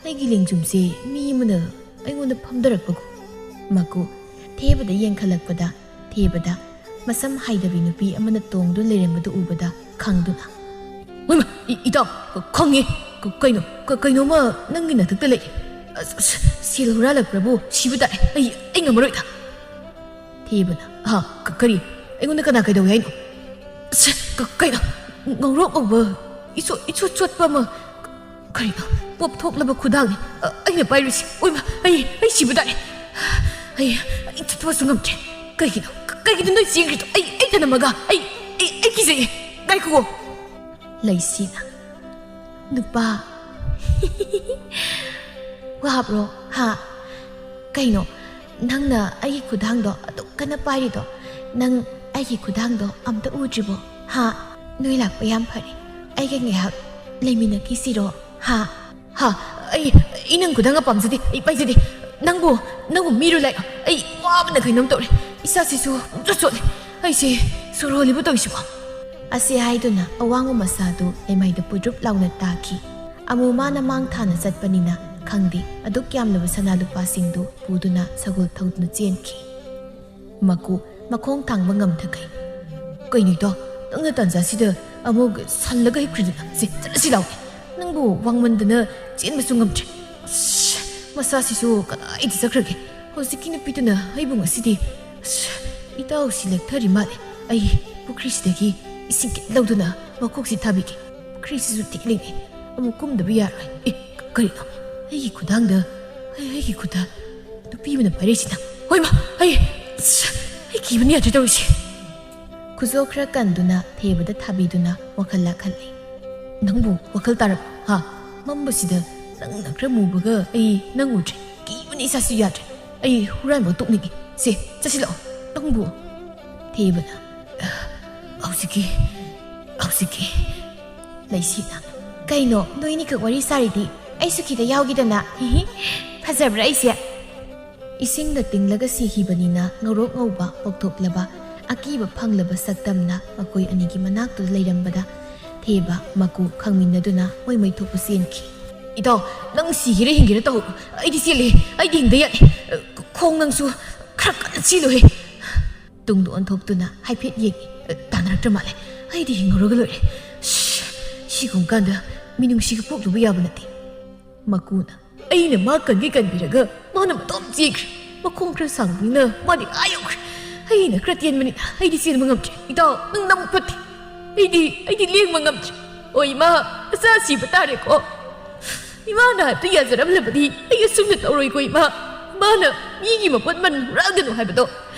ꯑꯩꯒꯤ ꯂꯦꯡꯖꯨꯝꯁꯦ ꯃꯤ ꯑꯃꯅ ꯑꯩꯉꯣꯟꯗ ꯐꯝꯊꯔꯛꯄꯒꯨꯝ꯫" ꯃꯀꯨ, ꯊꯦꯕꯗ ꯌꯦꯡꯈꯠꯂꯛꯄꯗ, ꯊꯦꯕꯗ ꯃꯁꯝ ꯍꯥꯏꯗꯕꯤ ꯅꯨꯄꯤ ꯑꯃꯅ ꯇꯣꯡꯗꯨꯅ ꯂꯩꯔꯝꯕꯗꯨ ꯎꯕꯗ ꯈꯪꯗꯨꯅ, "ꯍꯣꯏꯃ, ꯏ-, ꯏꯇꯥꯎ, ꯈꯪꯉꯦ꯫ ꯀ-, ꯀꯩꯅꯣ? ꯀ-, ꯀꯩꯅꯣꯝꯃ ꯅꯪꯒꯤ ꯅꯊꯛꯇ ꯂꯩ꯫ ꯑꯁ, ꯑꯁ, ꯁꯦꯜ ꯍꯨꯔꯥꯜꯂꯛꯄ꯭ꯔꯕꯨ ꯁꯤꯕ ꯇꯥꯔꯦ꯫ ꯑꯩ, ꯑꯩ ꯉꯝꯃꯔꯣꯏꯗ꯫" ꯊꯦꯕꯅ, "ꯍꯥ? ꯀ-, ꯀꯔꯤ? ꯑꯩꯉꯣꯟꯗ ꯀꯅꯥ ꯀꯩꯗꯧꯏ ꯍꯥꯏꯅꯣ? ꯑꯁ, ꯀ-, ꯀꯩꯅꯣ? ꯉꯧꯔꯣꯛ ꯉꯧꯕ, ꯏꯆꯣꯠ, ꯏꯆꯣꯠ ꯆꯣꯠꯄ ꯑꯃ꯫ ꯀꯔꯤꯅꯣ? ꯄꯣꯞ ꯊꯣꯛꯂꯕ ꯈꯨꯗꯥꯡꯅꯤ꯫ ꯑ, ꯑꯩꯅ ꯄꯥꯏꯔꯨꯁꯤ꯫ ꯑꯣꯏꯃ, ꯑꯩ, ꯑꯩ ꯁꯤꯕ ꯇꯥꯔꯦ꯫ ꯑꯩ, ꯑꯩ ꯆꯠꯊꯣꯛꯄꯁꯨ ꯉꯝꯗ꯭ꯔꯦ꯫ ꯀꯩꯒꯤꯅꯣ? ꯀ-, ꯀꯩꯒꯤꯅꯣ ꯅꯣꯏ ꯆꯦꯟꯈ꯭ꯔꯤꯗꯣ? ꯑꯩ, ꯑꯩ ꯇꯅꯝꯃꯒ꯫ ꯑꯩ, ꯑꯩ, ꯑꯩ ꯀꯤꯖꯩꯌꯦ꯫ ꯉꯥꯏꯈꯨꯑꯣ꯫" ꯂꯩꯁꯤꯅ, "ꯅꯨꯄꯥ, ꯋꯥꯕ꯭ꯔꯣ? ꯍꯥ? ꯀꯩꯅꯣ, ꯅꯪꯅ ꯑꯩꯒꯤ ꯈꯨꯗꯥꯡꯗꯣ ꯑꯗꯨꯛ ꯀꯟꯅ ꯄꯥꯏꯔꯤꯗꯣ? ꯅꯪ ꯑꯩꯒꯤ ꯈꯨꯗꯥꯡꯗꯣ ꯑꯝꯇ ꯎꯗ꯭ꯔꯤꯕꯣ? ꯍꯥ? ꯅꯣꯏ ꯂꯥꯛꯄ ꯌꯥꯝ ꯐꯔꯦ꯫ ꯑꯩꯒ ꯉꯥꯏꯍꯥꯛ ꯂꯩꯃꯤꯟꯅꯈꯤꯁꯤꯔꯣ? ꯍꯥ?" "ꯍꯥ? ꯑꯩ, ꯑꯩ ꯅꯪ ꯈꯨꯗꯥꯡꯒ ꯄꯥꯝꯖꯗꯦ꯫ ꯑꯩ ꯄꯥꯏꯖꯗꯦ꯫ ꯅꯪꯕꯨ, ꯅꯪꯕꯨ ꯃꯤꯔꯣ ꯂꯥꯏꯔꯣ? ꯑꯩ ꯋꯥꯕꯅ ꯀꯩꯅꯣꯝ ꯇꯧꯔꯦ꯫ ꯏꯁꯥꯁꯤꯁꯨ ꯄꯨꯡꯆꯣꯠ ꯆꯣꯠꯂꯦ꯫ ꯑꯩꯁꯦ ꯁꯣꯔ ꯍꯣꯜꯂꯤꯕ ꯇꯧꯔꯤꯁꯤꯕꯣ?" ꯑꯁꯤ ꯍꯥꯏꯗꯨꯅ ꯑꯋꯥꯡꯕ ꯃꯁꯥꯗꯨ ꯂꯩꯃꯥꯏꯗ ꯄꯨꯗ꯭ꯔꯨꯞ ꯂꯥꯎꯅ ꯇꯥꯈꯤ꯫ ꯑꯃꯨ ꯃꯥꯅ ꯃꯥꯡ ꯊꯥꯅ ꯆꯠꯄꯅꯤꯅ ꯈꯪꯗꯦ, ꯑꯗꯨꯛ ꯌꯥꯝꯂꯕ ꯁꯅꯥ ꯂꯨꯄꯥꯁꯤꯡꯗꯨ ꯄꯨꯗꯨꯅ ꯁꯒꯣꯜ ꯊꯧꯗꯨꯅ ꯆꯦꯟꯈꯤ꯫ ꯃꯀꯨ, ꯃꯈꯣꯡ ꯊꯥꯡꯕ ꯉꯝꯊꯈꯩ, "ꯀꯩꯅꯣ ꯏꯇꯥꯎ, ꯅꯪꯅ ꯇꯥꯟꯖꯥꯁꯤꯗ ꯑꯃꯨꯛ ꯁꯜꯂꯒ ꯍꯤꯞꯈ꯭ꯔꯤꯗꯨꯅ? ꯁꯦ, ꯆꯠꯂꯁꯤ ꯂꯥꯎ꯫ ꯅꯪꯕꯨ ꯋꯥꯡꯃꯟꯗꯅ ꯆꯦꯟꯕꯁꯨ ꯉꯝꯗ꯭ꯔꯦ꯫ ꯑꯁ, ꯃꯁꯥꯁꯤꯁꯨ ꯀꯗꯥꯏꯗ ꯆꯠꯈ꯭ꯔꯒꯦ? ꯍꯧꯖꯤꯛꯀꯤ ꯅꯨꯄꯤꯗꯨꯅ ꯑꯩꯕꯨ ꯉꯁꯤꯗꯤ, ꯑꯁ, ꯏꯇꯥꯎꯁꯤ ꯂꯦꯛꯊꯔꯤ ꯃꯥꯜꯂꯦ꯫ ꯑꯩ ꯄꯨꯈ꯭ꯔꯤꯁꯤꯗꯒꯤ ꯏꯁꯤꯡ ꯈꯤꯠ ꯂꯧꯗꯨꯅ ꯃꯀꯣꯛꯁꯤ ꯊꯥꯕꯤꯒꯦ꯫ ꯄꯨꯈ꯭ꯔꯤꯁꯤꯁꯨ ꯊꯤꯛꯂꯤꯅꯦ꯫ ꯑꯃꯨꯛ ꯀꯨꯝꯗꯕ ꯌꯥꯔꯣꯏ꯫ ꯑꯦ, ꯀꯔꯤꯅꯣ? ꯑꯩꯒꯤ ꯈꯨꯗꯥꯡꯗ, ꯑꯩ, ꯑꯩꯒꯤ ꯈꯨꯠꯇ ꯅꯨꯄꯤ ꯑꯃꯅ ꯄꯥꯏꯔꯛꯏꯁꯤꯅ꯫ ꯍꯣꯏꯃ, ꯑꯩ, ꯑꯁ, ꯑꯩ ꯀꯤꯕꯅ ꯌꯥꯗ꯭ꯔꯦ ꯇꯧꯔꯤꯁꯦ꯫ ꯈꯨꯖꯣꯞ ꯈꯔ ꯀꯟꯗꯨꯅ ꯊꯦꯕꯗ ꯊꯥꯕꯤꯗꯨꯅ ꯋꯥꯈꯜ ꯂꯥꯛꯍꯜꯂꯤ꯫ "ꯅꯪꯕꯨ ꯋꯥꯈꯜ ꯇꯥꯔꯕ? ꯍꯥ? ꯃꯝꯕꯁꯤꯗ ꯅꯪꯅ ꯈꯔ ꯃꯨꯕꯒ ꯑꯩ ꯅꯪ ꯎꯗ꯭ꯔꯦ꯫ ꯀꯤꯕꯅ ꯏꯁꯥꯁꯨ ꯌꯥꯗ꯭ꯔꯦ꯫ ꯑꯩ ꯍꯨꯔꯥꯟꯕ ꯇꯣꯛꯅꯤꯡꯉꯤ꯫ ꯁꯦ, ꯆꯠꯁꯤꯜꯂꯛꯑꯣ꯫ ꯅꯪꯕꯨ"꯫ ꯊꯦꯕꯅ, "ꯍꯧꯖꯤꯛꯀꯤ, ꯍꯧꯖꯤꯛꯀꯤ"꯫ ꯂꯩꯁꯤꯅ, "ꯀꯩꯅꯣ, ꯅꯣꯏꯅꯤꯈꯛ ꯋꯥꯔꯤ ꯁꯥꯔꯤꯗꯤ? ꯑꯩꯁꯨ ꯈꯤꯇ ꯌꯥꯎꯒꯦꯗꯅ꯫ ꯍꯤꯍꯤ, ꯐꯖꯕ꯭ꯔꯥ ꯑꯩꯁꯦ?" ꯏꯁꯤꯡꯗ ꯇꯤꯡꯂꯒ ꯁꯤꯈꯤꯕꯅꯤꯅ ꯉꯧꯔꯣꯛ ꯉꯧꯕ ꯄꯣꯛꯊꯣꯛꯂꯕ ꯑꯀꯤꯕ ꯐꯪꯂꯕ ꯁꯛꯇꯝꯅ ꯃꯈꯣꯏ ꯑꯅꯤꯒꯤ ꯃꯅꯥꯛꯇꯨꯗ ꯂꯩꯔꯝꯕꯗ ꯊꯦꯕ ꯃꯀꯨ ꯈꯪꯃꯤꯟꯅꯗꯨꯅ ꯃꯣꯏ ꯃꯣꯏ ꯊꯣꯛꯄ ꯆꯦꯟꯈꯤ꯫ "ꯏꯇꯥꯎ, ꯅꯪ ꯁꯤꯒꯦꯔꯥ ꯍꯤꯡꯒꯦꯔꯥ ꯇꯧ, ꯑꯩꯗꯤ ꯆꯦꯜꯂꯦ, ꯑꯩꯗꯤ ꯍꯤꯡꯗ ꯌꯥꯗꯦ꯫ ꯈꯣꯡ ꯅꯪꯁꯨ ꯈꯔ ꯀꯟꯅ ꯆꯦꯜꯂꯨꯍꯦ"꯫ ꯇꯨꯡꯗ ꯑꯣꯟꯊꯣꯛꯇꯨꯅ ꯍꯥꯏꯐꯦꯠ ꯌꯦꯡꯉꯤ꯫ "ꯇꯥꯟꯅꯔꯛꯇ꯭ꯔ ꯃꯥꯜꯂꯦ꯫ ꯑꯩꯗꯤ ꯍꯤꯡꯉꯨꯔꯒ ꯂꯣꯏꯔꯦ꯫ ꯁꯤ-, ꯁꯤꯒꯨꯝꯕ ꯀꯥꯟꯗ ꯃꯤꯅꯨꯡꯁꯤꯒ ꯄꯣꯛꯂꯨꯕ ꯌꯥꯕ ꯅꯠꯇꯦ"꯫ ꯃꯀꯨꯅ, "ꯑꯩꯅ ꯃꯥ ꯀꯟꯒꯦ ꯀꯟꯕꯤꯔꯒ ꯃꯥꯅ ꯃꯇꯣꯝ ꯆꯦꯟꯈ꯭ꯔꯦ꯫ ꯃꯈꯣꯡ ꯈꯔ ꯁꯥꯡꯕꯅꯤꯅ ꯃꯥꯗꯤ ꯑꯥ ꯌꯧꯈ꯭ꯔꯦ꯫ ꯑꯩꯅ ꯈꯔ ꯇꯦꯟꯕꯅꯤꯅ ꯑꯩꯗꯤ ꯆꯦꯟꯕ ꯉꯝꯗ꯭ꯔꯦ꯫ ꯏꯇꯥꯎ, ꯅꯪ ꯅꯕꯨꯛ ꯐꯠꯇꯦ꯫ ꯑꯩꯗꯤ, ꯑꯩꯗꯤ ꯂꯦꯡꯕ ꯉꯝꯗ꯭ꯔꯦ꯫ ꯑꯣ ꯏꯃꯥ, ꯃꯆꯥ ꯁꯤꯕ ꯇꯥꯔꯦꯀꯣ꯫ ꯏꯃꯥꯅ ꯍꯥꯏꯕꯗꯨ ꯌꯥꯖꯔꯝꯂꯕꯗꯤ ꯑꯩ ꯑꯁꯨꯝꯅ ꯇꯧꯔꯣꯏꯀꯣ ꯏꯃꯥ꯫ ꯏꯃꯥꯅ ꯃꯤꯒꯤ ꯃꯄꯣꯠ ꯃꯟ ꯍꯨꯔꯥꯟꯒꯅꯨ ꯍꯥꯏꯕꯗꯣ꯫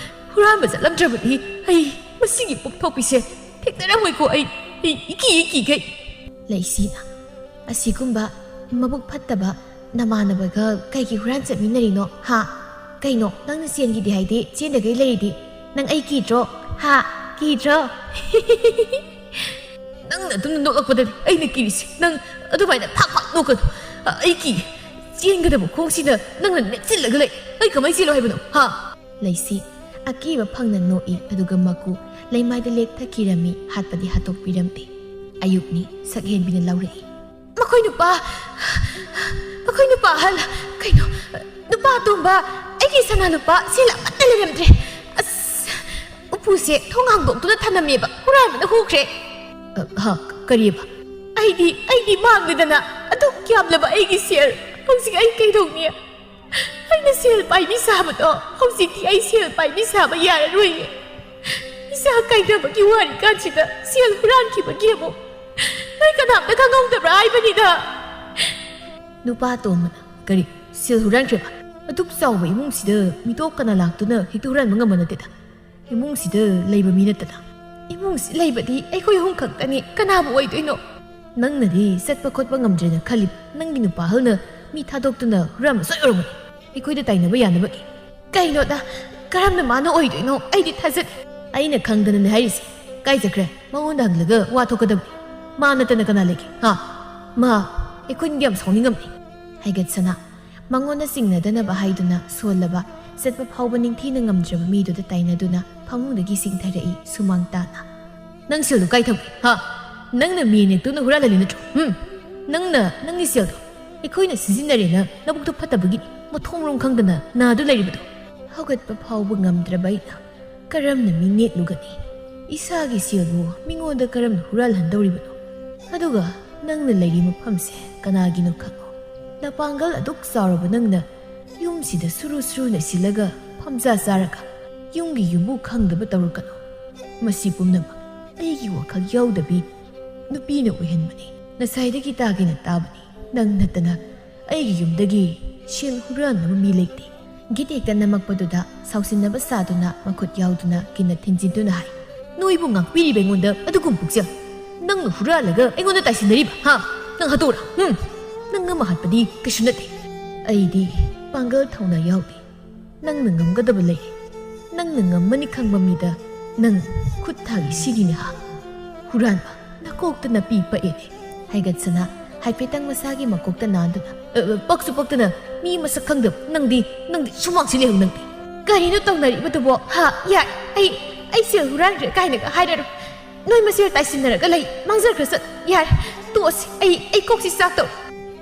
ꯍꯨꯔꯥꯟꯕ ꯆꯠꯂꯝꯗ꯭ꯔꯕꯗꯤ ꯑꯩ ꯃꯁꯤꯒꯤ ꯄꯣꯛꯊꯣꯛꯄꯤꯁꯦ ꯊꯦꯡꯅꯔꯝꯃꯣꯏꯀꯣ꯫ ꯑꯩ, ꯑꯩ ꯏꯀꯤ ꯏꯀꯤꯈꯩ"꯫ ꯂꯩꯁꯤꯅ, "ꯑꯁꯤꯒꯨꯝꯕ ꯃꯕꯨꯛ ꯐꯠꯇꯕ ꯅꯃꯥꯟꯅꯕꯒ ꯀꯩꯒꯤ ꯍꯨꯔꯥꯟ ꯆꯠꯃꯤꯟꯅꯔꯤꯅꯣ, ꯍꯥ? ꯀꯩꯅꯣ, ꯅꯪꯅ ꯆꯦꯟꯈꯤꯗꯦ ꯍꯥꯏꯗꯤ ꯆꯦꯟꯗꯈꯩ ꯂꯩꯔꯤꯗꯤ? ꯅꯪ ꯑꯩ ꯀꯤꯗ꯭ꯔꯣ? ꯍꯥ? ꯀꯤꯗ꯭ꯔꯣ?" "ꯅꯪꯅ ꯑꯗꯨꯝ ꯅꯣꯛꯂꯛꯄꯗꯅꯤ ꯑꯩꯅ ꯀꯤꯔꯤꯁꯦ꯫ ꯅꯪ ꯑꯗꯨꯃꯥꯏꯅ ꯐꯥꯛ ꯐꯥꯛ ꯅꯣꯛꯀꯅꯨ꯫ ꯑ, ꯑꯩ ꯀꯤ꯫ ꯆꯦꯟꯒꯗꯕ ꯈꯣꯡꯁꯤꯗ ꯅꯪꯅ ꯅꯦꯠꯁꯤꯜꯂꯒ ꯂꯩ꯫ ꯑꯩ ꯀꯃꯥꯏꯅ ꯆꯦꯜꯂꯣ ꯍꯥꯏꯕꯅꯣ, ꯍꯥ?" ꯂꯩꯁꯤ, ꯑꯀꯤꯕ ꯐꯪꯅ ꯅꯣꯛꯏ, ꯑꯗꯨꯒ ꯃꯀꯨ ꯂꯩꯃꯥꯏꯗ ꯂꯦꯛꯊꯈꯤꯔꯝꯃꯤ, ꯍꯥꯠꯄꯗꯤ ꯍꯥꯠꯇꯣꯛꯄꯤꯔꯝꯗꯦ꯫ ꯑꯌꯨꯛꯅꯤ, ꯁꯛꯍꯦꯟꯕꯤꯅ ꯂꯧꯔꯛꯏ꯫ "ꯃꯈꯣꯏ ꯅꯨꯄꯥ, ꯃꯈꯣꯏ ꯅꯨꯄꯥ ꯑꯍꯜ, ꯀꯩꯅꯣ, ꯅꯨꯄꯥ ꯑꯇꯣꯝꯕ, ꯑꯩꯒꯤ ꯁꯅꯥ ꯂꯨꯄꯥ ꯁꯦꯜ ꯑꯃꯠꯇ ꯂꯩꯔꯝꯗ꯭ꯔꯦ꯫ ꯑꯁ, ꯎꯄꯨꯁꯦ ꯊꯣꯡ ꯍꯥꯡꯗꯣꯛꯇꯨꯅ ꯊꯝꯂꯝꯃꯦꯕ, ꯍꯨꯔꯥꯟꯕꯅ ꯍꯨꯈ꯭ꯔꯦ"꯫ "ꯑ, ꯍ, ꯀꯔꯤꯕ?" "ꯑꯩꯗꯤ, ꯑꯩꯗꯤ ꯃꯥꯡꯂꯦꯗꯅ, ꯑꯗꯨꯛ ꯌꯥꯝꯂꯕ ꯑꯩꯒꯤ ꯁꯦꯜ, ꯍꯧꯖꯤꯛ ꯑꯩ ꯀꯩꯗꯧꯅꯤ? ꯑꯩꯅ ꯁꯦꯜ ꯄꯥꯏꯕꯤ ꯁꯥꯕꯗꯣ, ꯍꯧꯖꯤꯛꯇꯤ ꯑꯩ ꯁꯦꯜ ꯄꯥꯏꯕꯤ ꯁꯥꯕ ꯌꯥꯔꯔꯣꯏꯌꯦ꯫ ꯏꯆꯥ ꯀꯥꯏꯅꯕꯒꯤ ꯋꯥꯔꯤ ꯀꯥꯟꯁꯤꯗ ꯁꯦꯜ ꯍꯨꯔꯥꯟꯈꯤꯕꯒꯤ ꯑꯃꯨꯛ ꯅꯣꯏ ꯀꯅꯥꯝꯇ ꯈꯪꯍꯧꯗꯕ꯭ꯔꯥ ꯍꯥꯏꯕꯅꯤꯗ"꯫ ꯅꯨꯄꯥ ꯑꯇꯣꯝꯕꯅ, ꯀꯔꯤ? ꯁꯦꯜ ꯍꯨꯔꯥꯟꯈ꯭ꯔꯦꯕ? ꯑꯗꯨꯛ ꯆꯥꯎꯕ ꯏꯃꯨꯡꯁꯤꯗ ꯃꯤꯇꯣꯞ ꯀꯅꯥ ꯂꯥꯛꯇꯨꯅ ꯍꯦꯛꯇ ꯍꯨꯔꯥꯟꯕ ꯉꯝꯕ ꯅꯠꯇꯦꯗ꯫ ꯏꯃꯨꯡꯁꯤꯗ ꯂꯩꯕ ꯃꯤ ꯅꯠꯇꯅ꯫ ꯏꯃꯨꯡꯁꯤ ꯂꯩꯕꯗꯤ ꯑꯩꯈꯣꯏ ꯑꯍꯨꯝ ꯈꯛꯇꯅꯤ, ꯀꯅꯥꯕꯨ ꯑꯣꯏꯗꯣꯏꯅꯣ? ꯅꯪꯅꯗꯤ ꯆꯠꯄ ꯈꯣꯠꯄ ꯉꯝꯗ꯭ꯔꯦꯅ ꯈꯜꯂꯤꯕ ꯅꯪꯒꯤ ꯅꯨꯄꯥ ꯑꯍꯜꯅ ꯃꯤ ꯊꯥꯗꯣꯛꯇꯨꯅ ꯍꯨꯔꯥꯟꯕ ꯁꯣꯏ ꯑꯣꯏꯔꯝꯒꯅꯤ, ꯑꯩꯈꯣꯏꯗ ꯇꯥꯏꯅꯕ ꯌꯥꯅꯕꯒꯤ꯫ ꯀꯩꯅꯣꯗ, ꯀꯔꯝꯅ ꯃꯥꯅ ꯑꯣꯏꯗꯣꯏꯅꯣ? ꯑꯩꯗꯤ ꯊꯥꯖꯗꯦ꯫ ꯑꯩꯅ ꯈꯪꯗꯅꯅꯦ ꯍꯥꯏꯔꯤꯁꯦ꯫ ꯀꯥꯏ ꯆꯠꯈ꯭ꯔꯦ? ꯃꯉꯣꯟꯗ ꯍꯪꯂꯒ ꯋꯥ ꯊꯣꯛꯀꯗꯕꯅꯤ꯫ ꯃꯥ ꯅꯠꯇꯅ ꯀꯅꯥ ꯂꯩꯒꯦ? ꯍꯥ? ꯃꯥ ꯑꯩꯈꯣꯏꯅꯗꯤ ꯌꯥꯝ ꯁꯥꯎꯅꯤꯡꯉꯝꯅꯤ꯫ ꯍꯥꯏꯒꯠꯁꯅꯥ꯫ ꯃꯉꯣꯟꯗ ꯆꯤꯡꯅꯗꯅꯕ ꯍꯥꯏꯗꯨꯅ ꯁꯣꯜꯂꯕ, ꯆꯠꯄ ꯐꯥꯎꯕ ꯅꯤꯡꯊꯤꯅ ꯉꯝꯗ꯭ꯔꯕ ꯃꯤꯗꯨꯗ ꯇꯥꯏꯅꯗꯨꯅ ꯐꯃꯨꯡꯗꯒꯤ ꯆꯤꯡꯊꯔꯛꯏ ꯁꯨꯃꯥꯡ ꯇꯥꯅ꯫ "ꯅꯪ ꯁꯦꯜꯗꯨ ꯀꯥꯏ ꯊꯝꯒꯦ? ꯍꯥ? ꯅꯪꯅ ꯃꯤ ꯅꯦꯛꯇꯨꯅ ꯍꯨꯔꯥꯜꯍꯜꯂꯤ ꯅꯠꯇ꯭ꯔꯣ? ꯍꯨꯝ? ꯅꯪꯅ ꯅꯪꯒꯤ ꯁꯦꯜꯗꯣ ꯑꯩꯈꯣꯏꯅ ꯁꯤꯖꯤꯟꯅꯔꯦꯅ ꯅꯕꯨꯛꯇꯣ ꯐꯠꯇꯕꯒꯤ ꯃꯊꯣꯡ ꯃꯔꯣꯝ ꯈꯪꯗꯅ ꯅꯥꯗꯨ ꯂꯩꯔꯤꯕꯗꯣ?" ꯍꯧꯒꯠꯄ ꯐꯥꯎꯕ ꯉꯝꯗ꯭ꯔꯕ ꯑꯩꯅ ꯀꯔꯝꯅ ꯃꯤ ꯅꯦꯛꯂꯨꯒꯅꯤ? ꯏꯁꯥꯒꯤ ꯁꯦꯜꯕꯨ ꯃꯤꯉꯣꯟꯗ ꯀꯔꯝꯅ ꯍꯨꯔꯥꯜꯍꯟꯗꯧꯔꯤꯕꯅꯣ? ꯑꯗꯨꯒ ꯅꯪꯅ ꯂꯩꯔꯤ ꯃꯐꯝꯁꯦ ꯀꯅꯥꯒꯤꯅꯣ ꯈꯪꯉꯣ꯫ ꯅꯄꯥꯡꯒꯜ ꯑꯗꯨꯛ ꯆꯥꯎꯔꯕ ꯅꯪꯅ ꯌꯨꯝꯁꯤꯗ ꯁꯨꯔꯨ ꯁꯨꯔꯨ ꯅꯩꯁꯤꯜꯂꯒ ꯐꯝꯖꯥ ꯆꯥꯔꯒ ꯌꯨꯝꯒꯤ ꯌꯨꯝꯕꯨ ꯈꯪꯗꯕ ꯇꯧꯔꯛꯀꯅꯨ꯫ ꯃꯁꯤ ꯄꯨꯝꯅꯃꯛ ꯑꯩꯒꯤ ꯋꯥꯈꯜ ꯌꯥꯎꯗꯕꯤ ꯅꯨꯄꯤꯅ ꯑꯣꯏꯍꯟꯕꯅꯤ꯫ ꯉꯁꯥꯏꯗꯒꯤ ꯇꯥꯒꯦꯅ ꯇꯥꯕꯅꯤ, ꯅꯪ ꯅꯠꯇꯅ ꯑꯩꯒꯤ ꯌꯨꯝꯗꯒꯤ ꯁꯦꯜ ꯍꯨꯔꯥꯟꯅꯕ ꯃꯤ ꯂꯩꯇꯦ꯫ ꯒꯤꯠ ꯍꯦꯛꯇ ꯅꯝꯃꯛꯄꯗꯨꯗ ꯁꯥꯎꯁꯤꯟꯅꯕ ꯁꯥꯗꯨꯅ ꯃꯈꯨꯠ ꯌꯥꯎꯗꯨꯅ ꯀꯤꯟꯅ ꯊꯤꯟꯖꯤꯟꯗꯨꯅ ꯍꯥꯏ, "ꯅꯣꯏꯕꯨ ꯉꯥꯛꯄꯤꯔꯤꯕ ꯑꯩꯉꯣꯟꯗ ꯑꯗꯨꯒꯨꯝ ꯄꯨꯛꯆꯦꯜ? ꯅꯪꯅ ꯍꯨꯔꯥꯜꯂꯒ ꯑꯩꯉꯣꯟꯗ ꯇꯥꯏꯁꯤꯟꯅꯔꯤꯕ, ꯍꯥ? ꯅꯪ ꯍꯥꯠꯇꯣꯛꯎꯔꯥ? ꯍꯨꯝ? ꯅꯪ ꯑꯃ ꯍꯥꯠꯄꯗꯤ ꯀꯩꯁꯨ ꯅꯠꯇꯦ꯫ ꯑꯩꯗꯤ ꯄꯥꯡꯒꯜ ꯊꯧꯅꯥ ꯌꯥꯎꯗꯦ꯫ ꯅꯪꯅ ꯉꯝꯒꯗꯕ ꯂꯩ꯫ ꯅꯪꯅ ꯉꯝꯃꯅꯤ ꯈꯪꯕ ꯃꯤꯗ ꯅꯪ ꯈꯨꯠ ꯊꯥꯒꯦ ꯁꯤꯅꯤꯅꯦ, ꯍꯥ? ꯍꯨꯔꯥꯟꯕ, ꯅꯀꯣꯛꯇ ꯅꯥꯄꯤ ꯄꯛꯑꯦꯅꯦ꯫" ꯍꯥꯏꯒꯠꯁꯅꯥ ꯍꯥꯏꯐꯦꯠꯇꯪ ꯃꯁꯥꯒꯤ ꯃꯀꯣꯛꯇ ꯅꯥꯟꯗꯨꯅ, "ꯑ, ꯑ, ꯄꯛꯁꯨ ꯄꯛꯇꯅ ꯃꯤ ꯃꯁꯛ ꯈꯪꯗꯕ ꯅꯪꯗꯤ, ꯅꯪꯗꯤ ꯁꯨꯃꯥꯡꯁꯤ ꯂꯩꯍꯧ ꯅꯪꯗꯤ꯫ ꯀꯔꯤꯅꯣ ꯇꯧꯅꯔꯤꯕꯗꯨꯕꯣ? ꯍꯥ? ꯌꯥꯏ, ꯑꯩ, ꯑꯩ ꯁꯦꯜ ꯍꯨꯔꯥꯟꯈ꯭ꯔꯦ ꯀꯥꯏꯅꯒ ꯍꯥꯏꯔꯔꯣꯏ꯫ ꯅꯣꯏ ꯃꯁꯦꯜ ꯇꯥꯏꯁꯤꯟꯅꯔꯒ ꯂꯩ, ꯃꯥꯡꯖꯈ꯭ꯔꯁ꯫ ꯌꯥꯔꯦ, ꯇꯣꯛꯑꯁꯤ꯫ ꯑꯩ, ꯑꯩ ꯀꯣꯛꯁꯤ ꯆꯥꯛꯇꯧꯔꯦ꯫"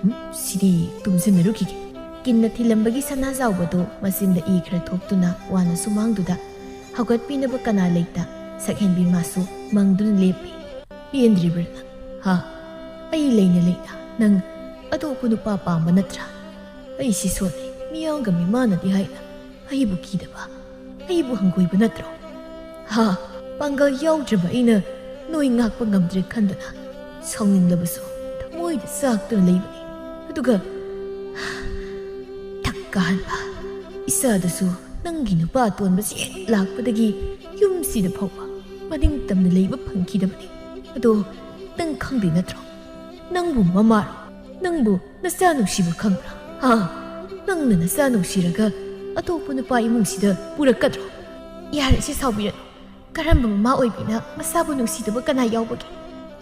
ꯎꯝ, ꯁꯤꯗꯤ ꯇꯨꯝꯁꯤꯟꯅꯔꯨꯈꯤꯒꯦ꯫ ꯀꯤꯟꯅ ꯊꯤꯜꯂꯝꯕꯒꯤ ꯁꯅꯥꯖꯥꯎꯕꯗꯨ ꯃꯆꯤꯟꯗ ꯏ ꯈꯔ ꯊꯣꯛꯇꯨꯅ ꯋꯥꯅ ꯁꯨꯃꯥꯡꯗꯨꯗ ꯍꯧꯒꯠꯄꯤꯅꯕ ꯀꯅꯥ ꯂꯩꯇ ꯁꯛꯍꯦꯟꯕꯤ ꯃꯥꯁꯨ ꯃꯪꯗꯨꯅ ꯂꯦꯞꯄꯤ꯫ "ꯄꯦꯟꯗ꯭ꯔꯤꯕ꯭ꯔꯥ ꯅꯪ? ꯍꯥ? ꯑꯩ ꯂꯩꯅ ꯂꯩꯅ ꯅꯪ ꯑꯇꯣꯞꯄ ꯅꯨꯄꯥ ꯄꯥꯝꯕ ꯅꯠꯇ꯭ꯔꯥ? ꯑꯩ ꯁꯤ ꯁꯣꯜꯂꯦ, ꯃꯤꯌꯥꯝꯒ ꯃꯤꯃꯥꯟꯅꯗꯦ ꯍꯥꯏꯅ ꯑꯩꯕꯨ ꯀꯤꯗꯕ, ꯑꯩꯕꯨ ꯍꯪꯒꯣꯏꯕ ꯅꯠꯇ꯭ꯔꯣ? ꯍꯥ? ꯄꯥꯡꯒꯜ ꯌꯥꯎꯗ꯭ꯔꯕ ꯑꯩꯅ ꯅꯣꯏ ꯉꯥꯛꯄ ꯉꯝꯗ꯭ꯔꯦ ꯈꯟꯗꯨꯅ ꯁꯥꯎꯅꯤꯡꯂꯕꯁꯨ ꯊꯃꯣꯏꯗ ꯆꯥꯛꯇꯨꯅ ꯂꯩꯕꯅꯤ꯫ ꯑꯗꯨꯒ ꯀꯥꯍꯟꯕ, ꯏꯆꯥꯗꯨꯁꯨ ꯅꯪꯒꯤ ꯅꯨꯄꯥ ꯑꯇꯣꯟꯕꯁꯤ ꯍꯦꯛ ꯂꯥꯛꯄꯗꯒꯤ ꯌꯨꯝꯁꯤꯗ ꯐꯥꯎꯕ ꯃꯅꯤꯡ ꯇꯝꯅ ꯂꯩꯕ ꯐꯪꯈꯤꯗꯕꯅꯤ꯫ ꯑꯗꯣ ꯅꯪ ꯈꯪꯗꯦ ꯅꯠꯇ꯭ꯔꯣ? ꯅꯪꯕꯨ ꯃꯃꯥꯔꯣ? ꯅꯪꯕꯨ ꯅꯆꯥ ꯅꯨꯡꯁꯤꯕ ꯈꯪꯕ꯭ꯔꯥ? ꯍꯥ? ꯅꯪꯅ ꯅꯆꯥ ꯅꯨꯡꯁꯤꯔꯒ ꯑꯇꯣꯞꯄ ꯅꯨꯄꯥ ꯏꯃꯨꯡꯁꯤꯗ ꯄꯨꯔꯛꯀꯗ꯭ꯔꯣ? ꯌꯥꯔꯦꯁꯦ, ꯁꯥꯎꯕꯤꯔꯅꯨ꯫ ꯀꯔꯝꯕ ꯃꯃꯥ ꯑꯣꯏꯕꯤꯅ ꯃꯆꯥꯕꯨ ꯅꯨꯡꯁꯤꯗꯕ ꯀꯅꯥ ꯌꯥꯎꯕꯒꯦ?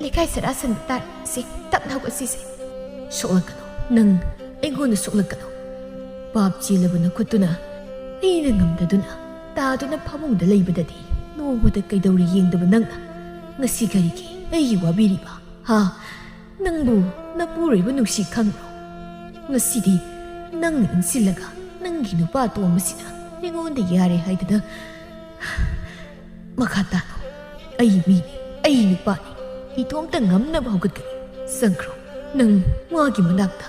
ꯂꯩꯀꯥꯏ ꯁꯔꯥ ꯁꯟꯕ ꯇꯥꯔꯦ꯫ ꯁꯦ, ꯇꯞꯅ ꯍꯧꯒꯠꯁꯤꯁꯦ꯫ ꯁꯣꯛꯂꯛꯀꯅꯨ, ꯅꯪ ꯑꯩꯉꯣꯟꯗ ꯁꯣꯛꯂꯛꯀꯅꯨ꯫ ꯄꯥꯞ ꯆꯦꯜꯂꯕ ꯅꯈꯨꯠꯇꯨꯅ ꯑꯩꯅ ꯉꯝꯗꯗꯨꯅ ꯇꯥꯗꯨꯅ ꯐꯃꯨꯡꯗ ꯂꯩꯕꯗꯗꯤ ꯅꯣꯡꯃꯗ ꯀꯩꯗꯧꯔꯤ ꯌꯦꯡꯗꯕ ꯅꯪꯅ ꯉꯁꯤ ꯀꯔꯤꯒꯤ ꯑꯩꯒꯤ ꯋꯥꯕꯤꯔꯤꯕ? ꯍꯥ? ꯅꯪꯕꯨ ꯅꯄꯨꯔꯣꯏꯕ ꯅꯨꯡꯁꯤ ꯈꯪꯕ꯭ꯔꯣ? ꯉꯁꯤꯗꯤ ꯅꯪꯅ ꯏꯟꯁꯤꯜꯂꯒ ꯅꯪꯒꯤ ꯅꯨꯄꯥ ꯑꯇꯣꯝꯕꯁꯤꯅ ꯑꯩꯉꯣꯟꯗ ꯌꯥꯔꯦ ꯍꯥꯏꯗꯅ ꯃꯈꯥ ꯇꯥꯅ ꯑꯩ ꯃꯤꯅꯤ, ꯑꯩ ꯅꯨꯄꯥꯅꯤ, ꯏꯇꯣꯝꯇ ꯉꯝꯅꯕ ꯍꯧꯒꯠꯀꯅꯤ꯫ ꯆꯪꯈ꯭ꯔꯣ ꯅꯪ ꯃꯥꯒꯤ ꯃꯅꯥꯛꯇ꯫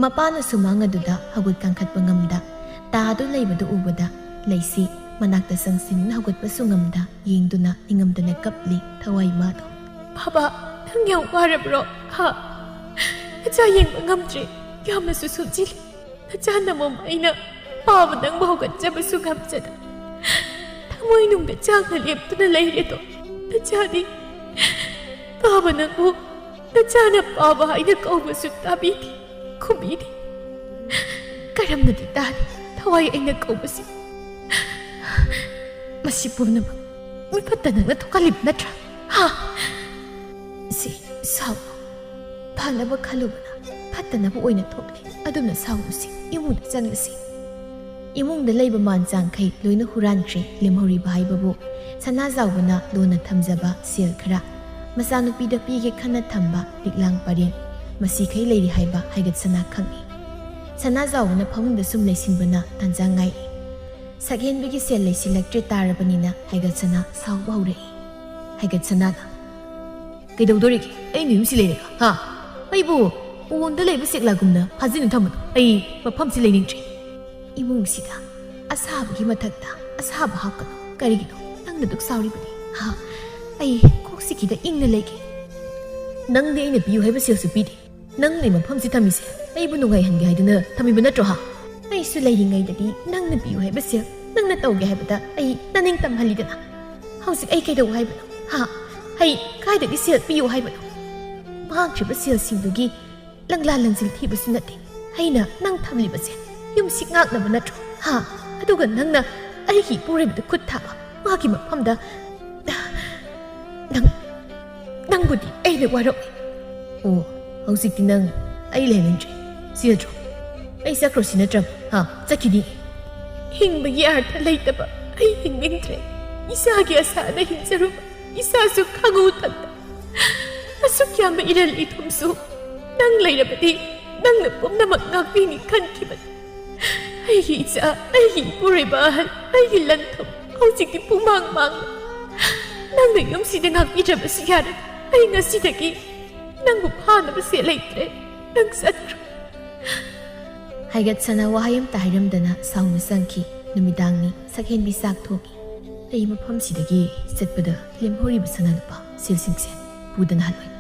ꯃꯄꯥꯅ ꯁꯨꯃꯥꯡ ꯑꯗꯨꯗ ꯍꯧꯒꯠ ꯀꯥꯡꯈꯠꯄ ꯉꯝꯗ ꯇꯥꯗꯨ ꯂꯩꯕꯗꯨ ꯎꯕꯗ ꯂꯩꯁꯤ ꯃꯅꯥꯛꯇ ꯆꯪꯁꯤꯟꯅ ꯍꯧꯒꯠꯄꯁꯨ ꯉꯝꯗ ꯌꯦꯡꯗꯨꯅ ꯅꯤꯡꯉꯝꯗꯅ ꯀꯞꯂꯤ ꯊꯋꯥꯏ ꯃꯥꯗꯣ꯫ "ꯕꯥꯕꯥ, ꯅꯪ ꯌꯥꯝ ꯋꯥꯔꯕ꯭ꯔꯣ? ꯍꯥ? ꯅꯆꯥ ꯌꯦꯡꯕ ꯉꯝꯗ꯭ꯔꯦ, ꯌꯥꯝꯅꯁꯨ ꯁꯣꯟꯖꯤꯜꯂꯤ꯫ ꯅꯆꯥ ꯅꯃꯝ ꯑꯩꯅ ꯄꯥꯕ ꯅꯪꯕꯨ ꯍꯧꯒꯠꯆꯕꯁꯨ ꯉꯝꯖꯗ ꯊꯃꯣꯏꯅꯨꯡꯗ ꯆꯥꯛꯅ ꯂꯦꯞꯇꯨꯅ ꯂꯩꯔꯦꯗꯣ꯫ ꯅꯆꯥꯗꯤ ꯄꯥꯕ ꯅꯪꯕꯨ ꯅꯆꯥꯅ ꯄꯥꯕ ꯍꯥꯏꯅ ꯀꯧꯕꯁꯨ ꯇꯥꯕꯤꯗꯦ, ꯈꯨꯝꯕꯤꯗꯦ꯫ ꯀꯔꯝꯅꯗꯤ ꯇꯥꯅꯤ ꯊꯋꯥꯏ ꯑꯩꯅ ꯀꯧꯕꯁꯤ? ꯃꯁꯤ ꯄꯨꯝꯅꯃꯛ ꯃꯤꯐꯠꯇ ꯅꯪꯅ ꯊꯣꯛꯍꯜꯂꯤꯕ ꯅꯠꯇ꯭ꯔꯥ? ꯍꯥ?" "ꯁꯤ ꯁꯥꯎ, ꯐꯅꯕ ꯈꯜꯂꯨꯕꯅ ꯐꯠꯇꯅꯕ ꯑꯣꯏꯅ ꯊꯣꯛꯂꯦ꯫ ꯑꯗꯨꯝꯅ ꯁꯥꯎꯔꯨꯁꯤ, ꯏꯃꯨꯡꯗ ꯆꯪꯂꯁꯤ꯫" ꯏꯃꯨꯡꯗ ꯂꯩꯕ ꯃꯥꯟ ꯆꯥꯡꯈꯩ ꯂꯣꯏꯅ ꯍꯨꯔꯥꯟꯈ꯭ꯔꯦ꯫ ꯂꯦꯝꯍꯧꯔꯤꯕ ꯍꯥꯏꯕꯕꯨ ꯁꯅꯥꯖꯥꯎꯕꯅ ꯂꯣꯟꯅ ꯊꯝꯖꯕ ꯁꯦꯜ ꯈꯔ, ꯃꯆꯥꯅꯨꯄꯤꯗ ꯄꯤꯒꯦ ꯈꯟꯅ ꯊꯝꯕ ꯂꯤꯛꯂꯥꯡ ꯄꯔꯦꯡ, ꯃꯁꯤꯈꯩ ꯂꯩꯔꯤ ꯍꯥꯏꯕ ꯍꯥꯏꯒꯠꯁꯅꯥ ꯈꯪꯏ꯫ ꯁꯅꯥꯖꯥꯎꯕꯅ ꯐꯃꯨꯡꯗ ꯁꯨꯝ ꯂꯩꯁꯤꯟꯕꯅ ꯇꯥꯟꯖꯥ ꯉꯥꯏꯔꯤ꯫ ꯁꯛꯍꯦꯟꯕꯤꯒꯤ ꯁꯦꯜ ꯂꯩꯁꯤꯜꯂꯛꯇ꯭ꯔꯦ ꯇꯥꯔꯕꯅꯤꯅ ꯍꯥꯏꯒꯠꯁꯅꯥ ꯁꯥꯎꯕ ꯍꯧꯔꯛꯏ꯫ ꯍꯥꯏꯒꯠꯁꯅꯥꯅ, "ꯀꯩꯗꯧꯗꯣꯔꯤꯒꯦ? ꯑꯩꯅ ꯌꯨꯝꯁꯤ ꯂꯩꯔꯒ, ꯍꯥ? ꯑꯩꯕꯨ ꯎꯟꯗ ꯂꯩꯕ ꯁꯦꯛꯂꯥꯒꯨꯝꯅ ꯐꯥꯖꯤꯟꯅ ꯊꯝꯃꯅꯨ꯫ ꯑꯩ ꯃꯐꯝꯁꯤ ꯂꯩꯅꯤꯡꯗ꯭ꯔꯦ꯫" "ꯏꯃꯨꯡꯁꯤꯗ ꯑꯁꯥꯕꯒꯤ ꯃꯊꯛꯇ ꯑꯁꯥꯕ ꯍꯥꯞꯀꯅꯨ꯫ ꯀꯔꯤꯒꯤꯅꯣ ꯅꯪꯅ ꯗꯨꯛ ꯁꯥꯎꯔꯤꯕꯗꯤ? ꯍꯥ? ꯑꯩ ꯀꯣꯛꯁꯤ ꯈꯤꯇ ꯏꯪꯅ ꯂꯩꯒꯦ꯫" "ꯅꯪꯗꯤ ꯑꯩꯅ ꯄꯤꯌꯨ ꯍꯥꯏꯕ ꯁꯦꯜꯁꯨ ꯄꯤꯗꯦ꯫ ꯅꯪꯅ ꯃꯐꯝꯁꯤ ꯊꯝꯃꯤꯁꯦ ꯑꯩꯕꯨ ꯅꯨꯡꯉꯥꯏꯍꯟꯒꯦ ꯍꯥꯏꯗꯨꯅ ꯊꯝꯃꯤꯕ ꯅꯠꯇ꯭ꯔꯣ, ꯍꯥ?" ꯑꯩꯁꯨ ꯂꯩꯔꯤꯉꯩꯗꯗꯤ ꯅꯪꯅ ꯄꯤꯌꯨ ꯍꯥꯏꯕ ꯁꯦꯜ ꯅꯪꯅ ꯇꯧꯒꯦ ꯍꯥꯏꯕꯗ ꯑꯩ ꯅꯅꯤꯡ ꯇꯝꯍꯜꯂꯤꯗꯅ꯫ ꯍꯧꯖꯤꯛ ꯑꯩ ꯀꯩꯗꯧ ꯍꯥꯏꯕꯅꯣ? ꯍꯥ? ꯑꯩ ꯀꯥꯏꯗꯒꯤ ꯁꯦꯜ ꯄꯤꯌꯨ ꯍꯥꯏꯕꯅꯣ? ꯃꯥꯡꯈ꯭ꯔꯤꯕ ꯁꯦꯜꯁꯤꯡꯗꯨꯒꯤ ꯂꯪꯂꯥ ꯂꯪꯖꯤꯜ ꯊꯤꯕꯁꯨ ꯅꯠꯇꯦ꯫ ꯑꯩꯅ ꯅꯪ ꯊꯝꯂꯤꯕꯁꯦ ꯌꯨꯝꯁꯤ ꯉꯥꯛꯅꯕ ꯅꯠꯇ꯭ꯔꯣ? ꯍꯥ? ꯑꯗꯨꯒ ꯅꯪꯅ ꯑꯩꯒꯤ ꯏꯄꯨꯔꯣꯏꯕꯗ ꯈꯨꯠ ꯊꯥꯕ, ꯃꯥꯒꯤ ꯃꯐꯝꯗ ꯅꯪ, ꯅꯪꯕꯨꯗꯤ ꯑꯩꯅ ꯋꯥꯔꯧꯏ꯫ ꯑꯣ, ꯍꯧꯖꯤꯛꯇꯤ ꯅꯪ ꯑꯩ ꯂꯩꯅꯤꯡꯗ꯭ꯔꯦ꯫ ꯆꯦꯜꯂꯣ꯫ ꯑꯩ ꯆꯠꯈ꯭ꯔꯣꯁꯤ ꯅꯠꯇ꯭ꯔꯕ? ꯍꯥ? ꯆꯠꯈꯤꯅꯤ꯫ ꯍꯤꯡꯕꯒꯤ ꯑꯔꯊ ꯂꯩꯇꯕ ꯑꯩ ꯍꯤꯡꯅꯤꯡꯗ꯭ꯔꯦ꯫ ꯏꯁꯥꯒꯤ ꯑꯁꯥꯅ ꯍꯤꯡꯖꯔꯨꯕ ꯏꯁꯥꯁꯨ ꯈꯪꯉꯨ ꯊꯛꯇ ꯑꯁꯨꯛ ꯌꯥꯝꯕ ꯏꯔꯜ ꯏꯊꯨꯝꯁꯨ ꯅꯪ ꯂꯩꯔꯕꯗꯤ ꯅꯪꯅ ꯄꯨꯝꯅꯃꯛ ꯉꯥꯛꯄꯤꯅꯤ ꯈꯟꯈꯤꯕꯅꯤ꯫ ꯑꯩꯒꯤ ꯏꯆꯥ, ꯑꯩꯒꯤ ꯏꯄꯨꯔꯣꯏꯕ ꯑꯍꯜ, ꯑꯩꯒꯤ ꯂꯟ ꯊꯨꯝ ꯍꯧꯖꯤꯛꯇꯤ ꯄꯨꯡꯃꯥꯡ ꯃꯥꯡꯂꯦ꯫ ꯅꯪꯅ ꯌꯨꯝꯁꯤꯗ ꯉꯥꯛꯄꯤꯗ꯭ꯔꯕꯁꯨ ꯌꯥꯔꯦ꯫ ꯑꯩ ꯉꯁꯤꯗꯒꯤ ꯅꯪꯕꯨ ꯐꯥꯅꯕ ꯁꯦꯜ ꯂꯩꯇ꯭ꯔꯦ꯫ ꯅꯪ ꯆꯠꯈ꯭ꯔꯣ꯫ ꯍꯥꯏꯒꯠꯁꯅꯥ ꯋꯥꯍꯩ ꯑꯃꯇ ꯍꯥꯏꯔꯝꯗꯅ ꯁꯥꯎꯅ ꯆꯪꯈꯤ꯫ ꯅꯨꯃꯤꯗꯥꯡꯅꯤ꯫ ꯁꯛꯍꯦꯟꯕꯤ ꯆꯥꯛ ꯊꯣꯡꯉꯤ꯫ ꯑꯩ ꯃꯐꯝꯁꯤꯗꯒꯤ ꯆꯠꯄꯗ ꯂꯦꯝꯍꯧꯔꯤꯕ ꯁꯅꯥ ꯂꯨꯄꯥ ꯁꯦꯜꯁꯤꯡꯁꯦ ꯄꯨꯗꯅ ꯍꯜꯂꯣꯏ꯫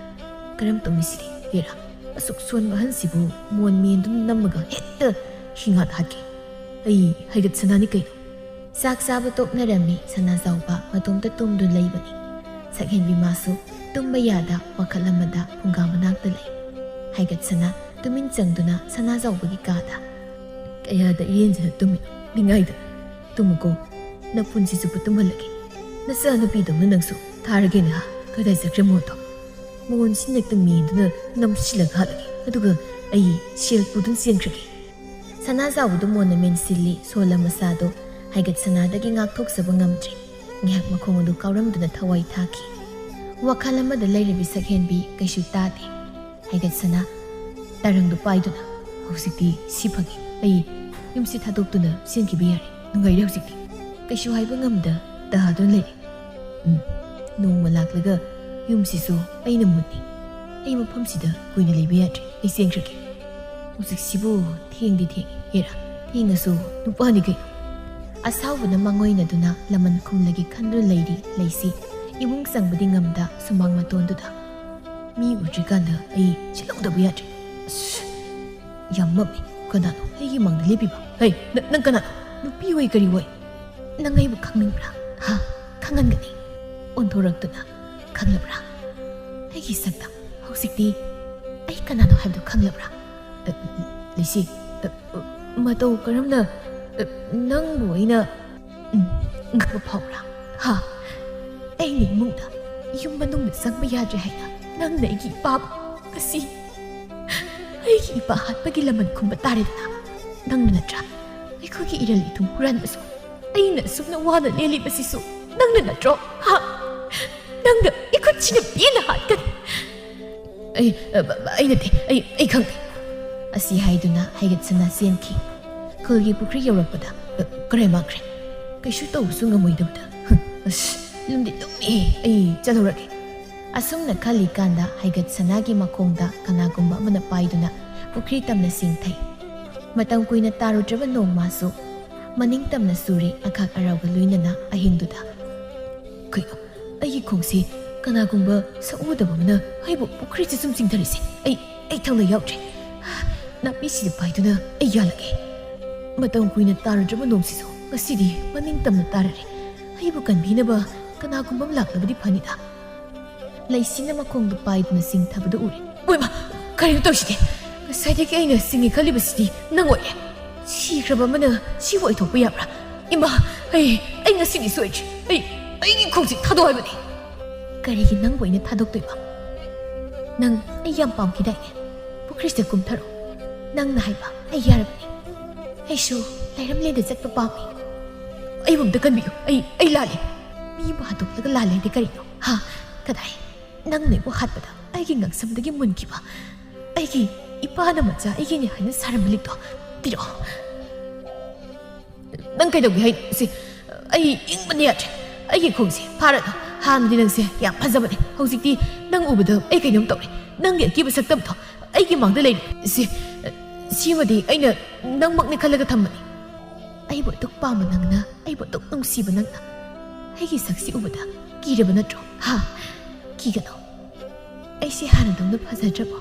ꯀꯔꯝ ꯇꯧꯅꯤ ꯁꯤꯗꯤ? ꯍꯦꯔꯥ, ꯑꯁꯨꯛ ꯁꯣꯟꯕ ꯑꯍꯟꯁꯤꯕꯨ ꯃꯣꯟ ꯃꯦꯟꯗꯨꯅ ꯅꯝꯃꯒ ꯍꯦꯛꯇ ꯍꯤꯡꯍꯥꯠ ꯍꯥꯠꯀꯦ꯫ ꯑꯩ ꯍꯥꯏꯒꯠꯁꯅꯥꯅꯤ ꯀꯩꯅꯣ꯫ ꯆꯥꯛ ꯆꯥꯕ ꯇꯣꯛꯅꯔꯝꯃꯤ꯫ ꯁꯅꯥꯖꯥꯎꯕ ꯃꯇꯣꯝꯇ ꯇꯨꯝꯗꯨꯅ ꯂꯩꯕꯅꯤ꯫ ꯁꯛꯍꯦꯟꯕꯤ ꯃꯥꯁꯨ ꯇꯨꯝꯕ ꯌꯥꯗ ꯋꯥꯈꯜ ꯑꯃꯗ ꯐꯨꯡꯒꯥ ꯃꯅꯥꯛꯇ ꯂꯩ꯫ ꯍꯥꯏꯒꯠꯁꯅꯥ ꯇꯨꯃꯤꯟ ꯆꯪꯗꯨꯅ ꯁꯅꯥꯖꯥꯎꯕꯒꯤ ꯀꯥꯗ, "ꯀꯌꯥꯗ ꯏꯔꯦꯟꯖꯅ ꯇꯨꯝꯃꯤꯅꯣ? ꯅꯤꯡꯉꯥꯏꯗ ꯇꯨꯝꯃꯨꯀꯣ꯫ ꯅꯄꯨꯟꯁꯤ ꯆꯨꯞꯄ ꯇꯨꯝꯍꯜꯂꯒꯦ꯫ ꯅꯆꯥꯅꯨꯄꯤꯗꯧꯅ ꯅꯪꯁꯨ ꯊꯥꯔꯒꯦꯅꯦ ꯍꯥ? ꯀꯗꯥꯏ ꯆꯠꯈ꯭ꯔꯦ ꯃꯣꯟꯗꯣ?" ꯃꯣꯟꯁꯤ ꯅꯛꯇ ꯃꯦꯟꯗꯨꯅ ꯅꯝꯁꯤꯜꯂꯒ ꯍꯥꯠꯂꯒꯦ꯫ ꯑꯗꯨꯒ ꯑꯩ ꯁꯦꯜ ꯄꯨꯗꯨꯅ ꯆꯦꯟꯈ꯭ꯔꯒꯦ꯫ ꯁꯅꯥꯖꯥꯎꯕꯗꯨ ꯃꯣꯟꯅ ꯃꯦꯟꯁꯤꯜꯂꯤ꯫ ꯁꯣꯜꯂ ꯃꯁꯥꯗꯣ ꯍꯥꯏꯒꯠꯁꯅꯥꯗꯒꯤ ꯉꯥꯛꯊꯣꯛꯆꯕ ꯉꯝꯗ꯭ꯔꯦ꯫ ꯉꯥꯏꯍꯥꯛ ꯃꯈꯣꯡ ꯑꯗꯨ ꯀꯥꯎꯔꯝꯗꯨꯅ ꯊꯋꯥꯏ ꯊꯥꯈꯤ꯫ ꯋꯥꯈꯜ ꯑꯃꯗ ꯂꯩꯔꯕꯤ ꯁꯛꯍꯦꯟꯕꯤ ꯀꯩꯁꯨ ꯇꯥꯗꯦ꯫ ꯍꯥꯏꯒꯠꯁꯅꯥ ꯇꯔꯪꯗꯨ ꯄꯥꯏꯗꯨꯅ, "ꯍꯧꯖꯤꯛꯇꯤ ꯁꯤ ꯐꯪꯉꯦ꯫ ꯑꯩ ꯌꯨꯝꯁꯤ ꯊꯥꯗꯣꯛꯇꯨꯅ ꯆꯦꯟꯈꯤꯕ ꯌꯥꯔꯦ꯫ ꯅꯨꯡꯉꯥꯏꯔꯦ ꯍꯧꯖꯤꯛꯇꯤ꯫ ꯀꯩꯁꯨ ꯍꯥꯏꯕ ꯉꯝꯗ ꯇꯥꯗꯨꯅ ꯂꯩꯔꯦ꯫ ꯎꯝ, ꯅꯣꯡꯃ ꯂꯥꯛꯂꯒ ꯌꯨꯝꯁꯤꯁꯨ ꯑꯩꯅ ꯃꯨꯟꯅꯤ꯫ ꯑꯩ ꯃꯐꯝꯁꯤꯗ ꯀꯨꯏꯅ ꯂꯩꯕ ꯌꯥꯗ꯭ꯔꯦ꯫ ꯑꯩ ꯆꯦꯟꯈ꯭ꯔꯒꯦ꯫ ꯍꯧꯖꯤꯛꯁꯤꯕꯨ ꯊꯦꯡꯗꯤ ꯊꯦꯡꯉꯦ꯫ ꯍꯦꯔꯥ, ꯊꯦꯡꯉꯁꯨ ꯅꯨꯄꯥꯅꯤ ꯀꯩꯅꯣ?" ꯑꯁꯥꯎꯕꯅ ꯃꯥꯡꯑꯣꯏꯅꯗꯨꯅ ꯂꯃꯟ ꯈꯨꯝꯂꯒꯦ ꯈꯟꯗꯨꯅ ꯂꯩꯔꯤ ꯂꯩꯁꯤ꯫ ꯏꯃꯨꯡ ꯆꯪꯕꯗꯤ ꯉꯝꯗ ꯁꯨꯃꯥꯡ ꯃꯇꯣꯟꯗꯨꯗ, "ꯃꯤ ꯎꯗ꯭ꯔꯤꯀꯥꯟꯗ ꯑꯩ ꯆꯦꯜꯍꯧꯗꯕ ꯌꯥꯗ꯭ꯔꯦ꯫ ꯑꯁ, ꯌꯥꯝ ꯃꯝꯃꯤ꯫ ꯀꯅꯥꯅꯣ ꯑꯩꯒꯤ ꯃꯪꯗ ꯂꯦꯞꯄꯤꯕ? ꯍꯩ, ꯅ-, ꯅꯪ ꯀꯅꯥꯅꯣ? ꯅꯨꯄꯤ ꯑꯣꯏ ꯀꯔꯤ ꯑꯣꯏ? ꯅꯪ ꯑꯩꯕꯨ ꯈꯪꯅꯤꯡꯕ꯭ꯔꯥ? ꯍꯥ? ꯈꯪꯍꯟꯒꯅꯤ꯫ ꯑꯣꯟꯊꯣꯔꯛꯇꯨꯅ ꯈꯪꯂꯕ꯭ꯔꯥ? ꯑꯩꯒꯤ ꯁꯛꯇꯝ ꯍꯧꯖꯤꯛꯇꯤ ꯑꯩ ꯀꯅꯥꯅꯣ ꯍꯥꯏꯕꯗꯨ ꯈꯪꯂꯕ꯭ꯔꯥ? ꯑ, ꯂꯤꯁꯤ, ꯑ, ꯑ, ꯃꯇꯧ ꯀꯔꯝꯅ, ꯑ, ꯅꯪꯕꯨ ꯑꯩꯅ, ꯎꯝ, ꯉꯛꯄ ꯐꯥꯎꯕ꯭ꯔꯥ? ꯍꯥ? ꯑꯩꯅ ꯏꯃꯨꯡꯗ, ꯌꯨꯝ ꯃꯅꯨꯡꯗ ꯆꯪꯕ ꯌꯥꯗ꯭ꯔꯦ ꯍꯥꯏꯅ ꯅꯪꯅ ꯑꯩꯒꯤ ꯏꯄꯥꯕꯨ ꯉꯁꯤ ꯑꯩꯒꯤ ꯏꯄꯥ ꯍꯥꯠꯄꯒꯤ ꯂꯃꯟ ꯈꯨꯝꯕ ꯇꯥꯔꯦꯗꯅ꯫ ꯅꯪꯅ ꯅꯠꯇ꯭ꯔꯥ ꯑꯩꯈꯣꯏꯒꯤ ꯏꯔꯜ ꯏꯊꯨꯝ ꯍꯨꯔꯥꯟꯕꯁꯨ? ꯑꯩꯅ ꯑꯁꯨꯝꯅ ꯋꯥꯅ ꯂꯦꯜꯂꯤꯕꯁꯤꯁꯨ ꯅꯪꯅ ꯅꯠꯇ꯭ꯔꯣ? ꯍꯥ? ꯅꯪꯅ ꯏꯈꯨꯠꯁꯤꯅ ꯄꯦꯟꯅ ꯍꯥꯠꯀꯅꯤ꯫ ꯑꯩ, ꯑ, ꯑꯩ ꯅꯠꯇꯦ, ꯑꯩ, ꯑꯩ ꯈꯪꯗꯦ꯫ ꯑꯁꯤ ꯍꯥꯏꯗꯨꯅ ꯍꯩꯒꯠꯁꯅꯥ ꯆꯦꯟꯈꯤ꯫ ꯈꯨꯜꯒꯤ ꯄꯨꯈ꯭ꯔꯤ ꯌꯧꯔꯛꯄꯗ, ꯑ, ꯀꯔꯦꯝ ꯃꯥꯡꯈ꯭ꯔꯦ꯫ ꯀꯩꯁꯨ ꯇꯧꯕꯁꯨ ꯉꯝꯃꯣꯏꯗꯕꯗ꯫ ꯍ, ꯑꯁ, ꯂꯨꯝꯗꯤ ꯂꯨꯝꯃꯤꯍꯦ, ꯑꯩ ꯆꯠꯍꯧꯔꯒꯦ꯫ ꯑꯁꯨꯝꯅ ꯈꯜꯂꯤꯀꯥꯟꯗ ꯍꯩꯒꯠꯁꯅꯥꯒꯤ ꯃꯈꯣꯡꯗ ꯀꯅꯥꯒꯨꯝꯕ ꯑꯃꯅ ꯄꯥꯏꯗꯨꯅ ꯄꯨꯈ꯭ꯔꯤ ꯇꯝꯅ ꯆꯤꯡꯊꯩ꯫ ꯃꯇꯝ ꯀꯨꯏꯅ ꯇꯥꯔꯨꯗ꯭ꯔꯕ ꯅꯣꯡꯃꯁꯨ ꯃꯅꯤꯡ ꯇꯝꯅ ꯆꯨꯔꯦ, ꯑꯈꯥꯛ ꯑꯔꯥꯎꯒ ꯂꯣꯏꯅꯅ ꯑꯍꯤꯡꯗꯨꯗ꯫ ꯀꯩꯅꯣ, ꯑꯩꯒꯤ ꯈꯣꯡꯁꯤ ꯀꯅꯥꯒꯨꯝꯕ ꯁꯛꯎꯗꯕ ꯑꯃꯅ ꯑꯩꯕꯨ ꯄꯨꯈ꯭ꯔꯤꯁꯤ ꯁꯨꯝ ꯆꯤꯡꯊꯔꯤꯁꯦ? ꯑꯩ, ꯑꯩ ꯊꯪꯅ ꯌꯥꯎꯗ꯭ꯔꯦ꯫ ꯅꯥꯄꯤꯁꯤꯗ ꯄꯥꯏꯗꯨꯅ ꯑꯩ ꯌꯥꯜꯂꯒꯦ꯫ ꯃꯇꯝ ꯀꯨꯏꯅ ꯇꯥꯔꯨꯗ꯭ꯔꯕ ꯅꯣꯡꯁꯤꯁꯨ ꯉꯁꯤꯗꯤ ꯃꯅꯤꯡ ꯇꯝꯅ ꯇꯥꯔꯔꯦ꯫ ꯑꯩꯕꯨ ꯀꯟꯕꯤꯅꯕ ꯀꯅꯥꯒꯨꯝꯕ ꯑꯃ ꯂꯥꯛꯂꯕꯗꯤ ꯐꯅꯤꯗ꯫ ꯂꯩꯁꯤꯅ ꯃꯈꯣꯡꯗꯨ ꯄꯥꯏꯗꯨꯅ ꯆꯤꯡꯊꯕꯗꯨ ꯎꯔꯦ꯫ ꯑꯣꯏꯃꯥ! ꯀꯔꯤꯅꯣ ꯇꯧꯔꯤꯁꯤꯗꯤ? ꯉꯁꯥꯏꯗꯒꯤ ꯑꯩꯅ ꯆꯤꯡꯒꯦ ꯈꯜꯂꯤꯕꯁꯤꯗꯤ ꯅꯪ ꯑꯣꯏꯔꯦ꯫ ꯁꯤꯈ꯭ꯔꯕ ꯑꯃꯅ ꯁꯤꯕꯨ ꯑꯣꯏꯊꯣꯛꯄ ꯌꯥꯕ꯭ꯔꯥ? ꯏꯃꯥ! ꯑꯩ, ꯑꯩ ꯉꯁꯤꯗꯤ ꯁꯣꯏꯗ꯭ꯔꯦ꯫ ꯑꯩ, ꯑꯩꯒꯤ ꯈꯣꯡꯁꯤ ꯊꯥꯗꯣꯛ ꯍꯥꯏꯕꯅꯤ꯫ ꯀꯔꯤꯒꯤ ꯅꯪꯕꯨ ꯑꯩꯅ ꯊꯥꯗꯣꯛꯇꯣꯏꯕ? ꯅꯪ ꯑꯩ ꯌꯥꯝ ꯄꯥꯝꯈꯤꯗꯥꯏꯅꯦ? ꯄꯨꯈ꯭ꯔꯤꯁꯤꯗ ꯀꯨꯝꯊꯔꯣ꯫ ꯅꯪꯅ ꯍꯥꯏꯕ ꯑꯩ ꯌꯥꯔꯕꯅꯤ꯫ ꯑꯩꯁꯨ ꯂꯩꯔꯝꯂꯦꯟꯗ ꯆꯠꯄ ꯄꯥꯝꯃꯤ꯫ ꯑꯩꯕꯨ ꯑꯝꯇ ꯀꯟꯕꯤꯌꯨ꯫ ꯑꯩ, ꯑꯩ ꯂꯥꯜꯂꯦ꯫ ꯃꯤꯕꯨ ꯍꯥꯠꯇꯣꯛꯂꯒ ꯂꯥꯜꯂꯦ ꯍꯥꯏꯗꯤ ꯀꯔꯤꯅꯣ? ꯍꯥ? ꯀꯗꯥꯏ? ꯅꯪꯅ ꯑꯩꯕꯨ ꯍꯥꯠꯄꯗ ꯑꯩꯒꯤ ꯉꯛꯁꯝꯗꯒꯤ ꯃꯨꯟꯈꯤꯕ, ꯑꯩꯒꯤ ꯏꯄꯥꯅ ꯃꯆꯥ ꯑꯩꯒꯤꯅꯤ ꯍꯥꯏꯅ ꯁꯥꯔꯝꯕ ꯂꯤꯛꯇꯣ ꯄꯤꯔꯛꯑꯣ꯫ ꯅꯪ ꯀꯩꯗꯧꯒꯦ ꯍꯥꯏꯅꯣ? ꯁꯤ, ꯑꯩ ꯏꯪꯕꯅ ꯌꯥꯗ꯭ꯔꯦ꯫ ꯑꯩꯒꯤ ꯈꯣꯡꯁꯦ ꯐꯥꯔꯅꯨ꯫ ꯍꯥꯟꯅꯗꯤ ꯅꯪꯁꯦ ꯌꯥꯝ ꯐꯖꯕꯅꯦ, ꯍꯧꯖꯤꯛꯇꯤ ꯅꯪ ꯎꯕꯗ ꯑꯩ ꯀꯩꯅꯣꯝ ꯇꯧꯔꯦ꯫ ꯅꯪꯒꯤ ꯑꯀꯤꯕ ꯁꯛꯇꯝꯗꯣ ꯑꯩꯒꯤ ꯃꯥꯡꯗ ꯂꯩꯔꯦ꯫ ꯁꯤ, ꯁꯤꯃꯗꯤ ꯑꯩꯅ ꯅꯪꯃꯛꯅꯤ ꯈꯜꯂꯒ ꯊꯝꯕꯅꯤ꯫ ꯑꯩꯕꯨ ꯑꯗꯨꯛ ꯄꯥꯝꯕ ꯅꯪꯅ, ꯑꯩꯕꯨ ꯑꯗꯨꯛ ꯅꯨꯡꯁꯤꯕ ꯅꯪꯅ ꯑꯩꯒꯤ ꯁꯛꯁꯤ ꯎꯕꯗ ꯀꯤꯔꯕ ꯅꯠꯇ꯭ꯔꯣ? ꯍꯥ? ꯀꯤꯒꯅꯨ꯫ ꯑꯩꯁꯦ ꯍꯥꯟꯅꯗꯧꯅ ꯐꯖꯗ꯭ꯔꯕꯣ?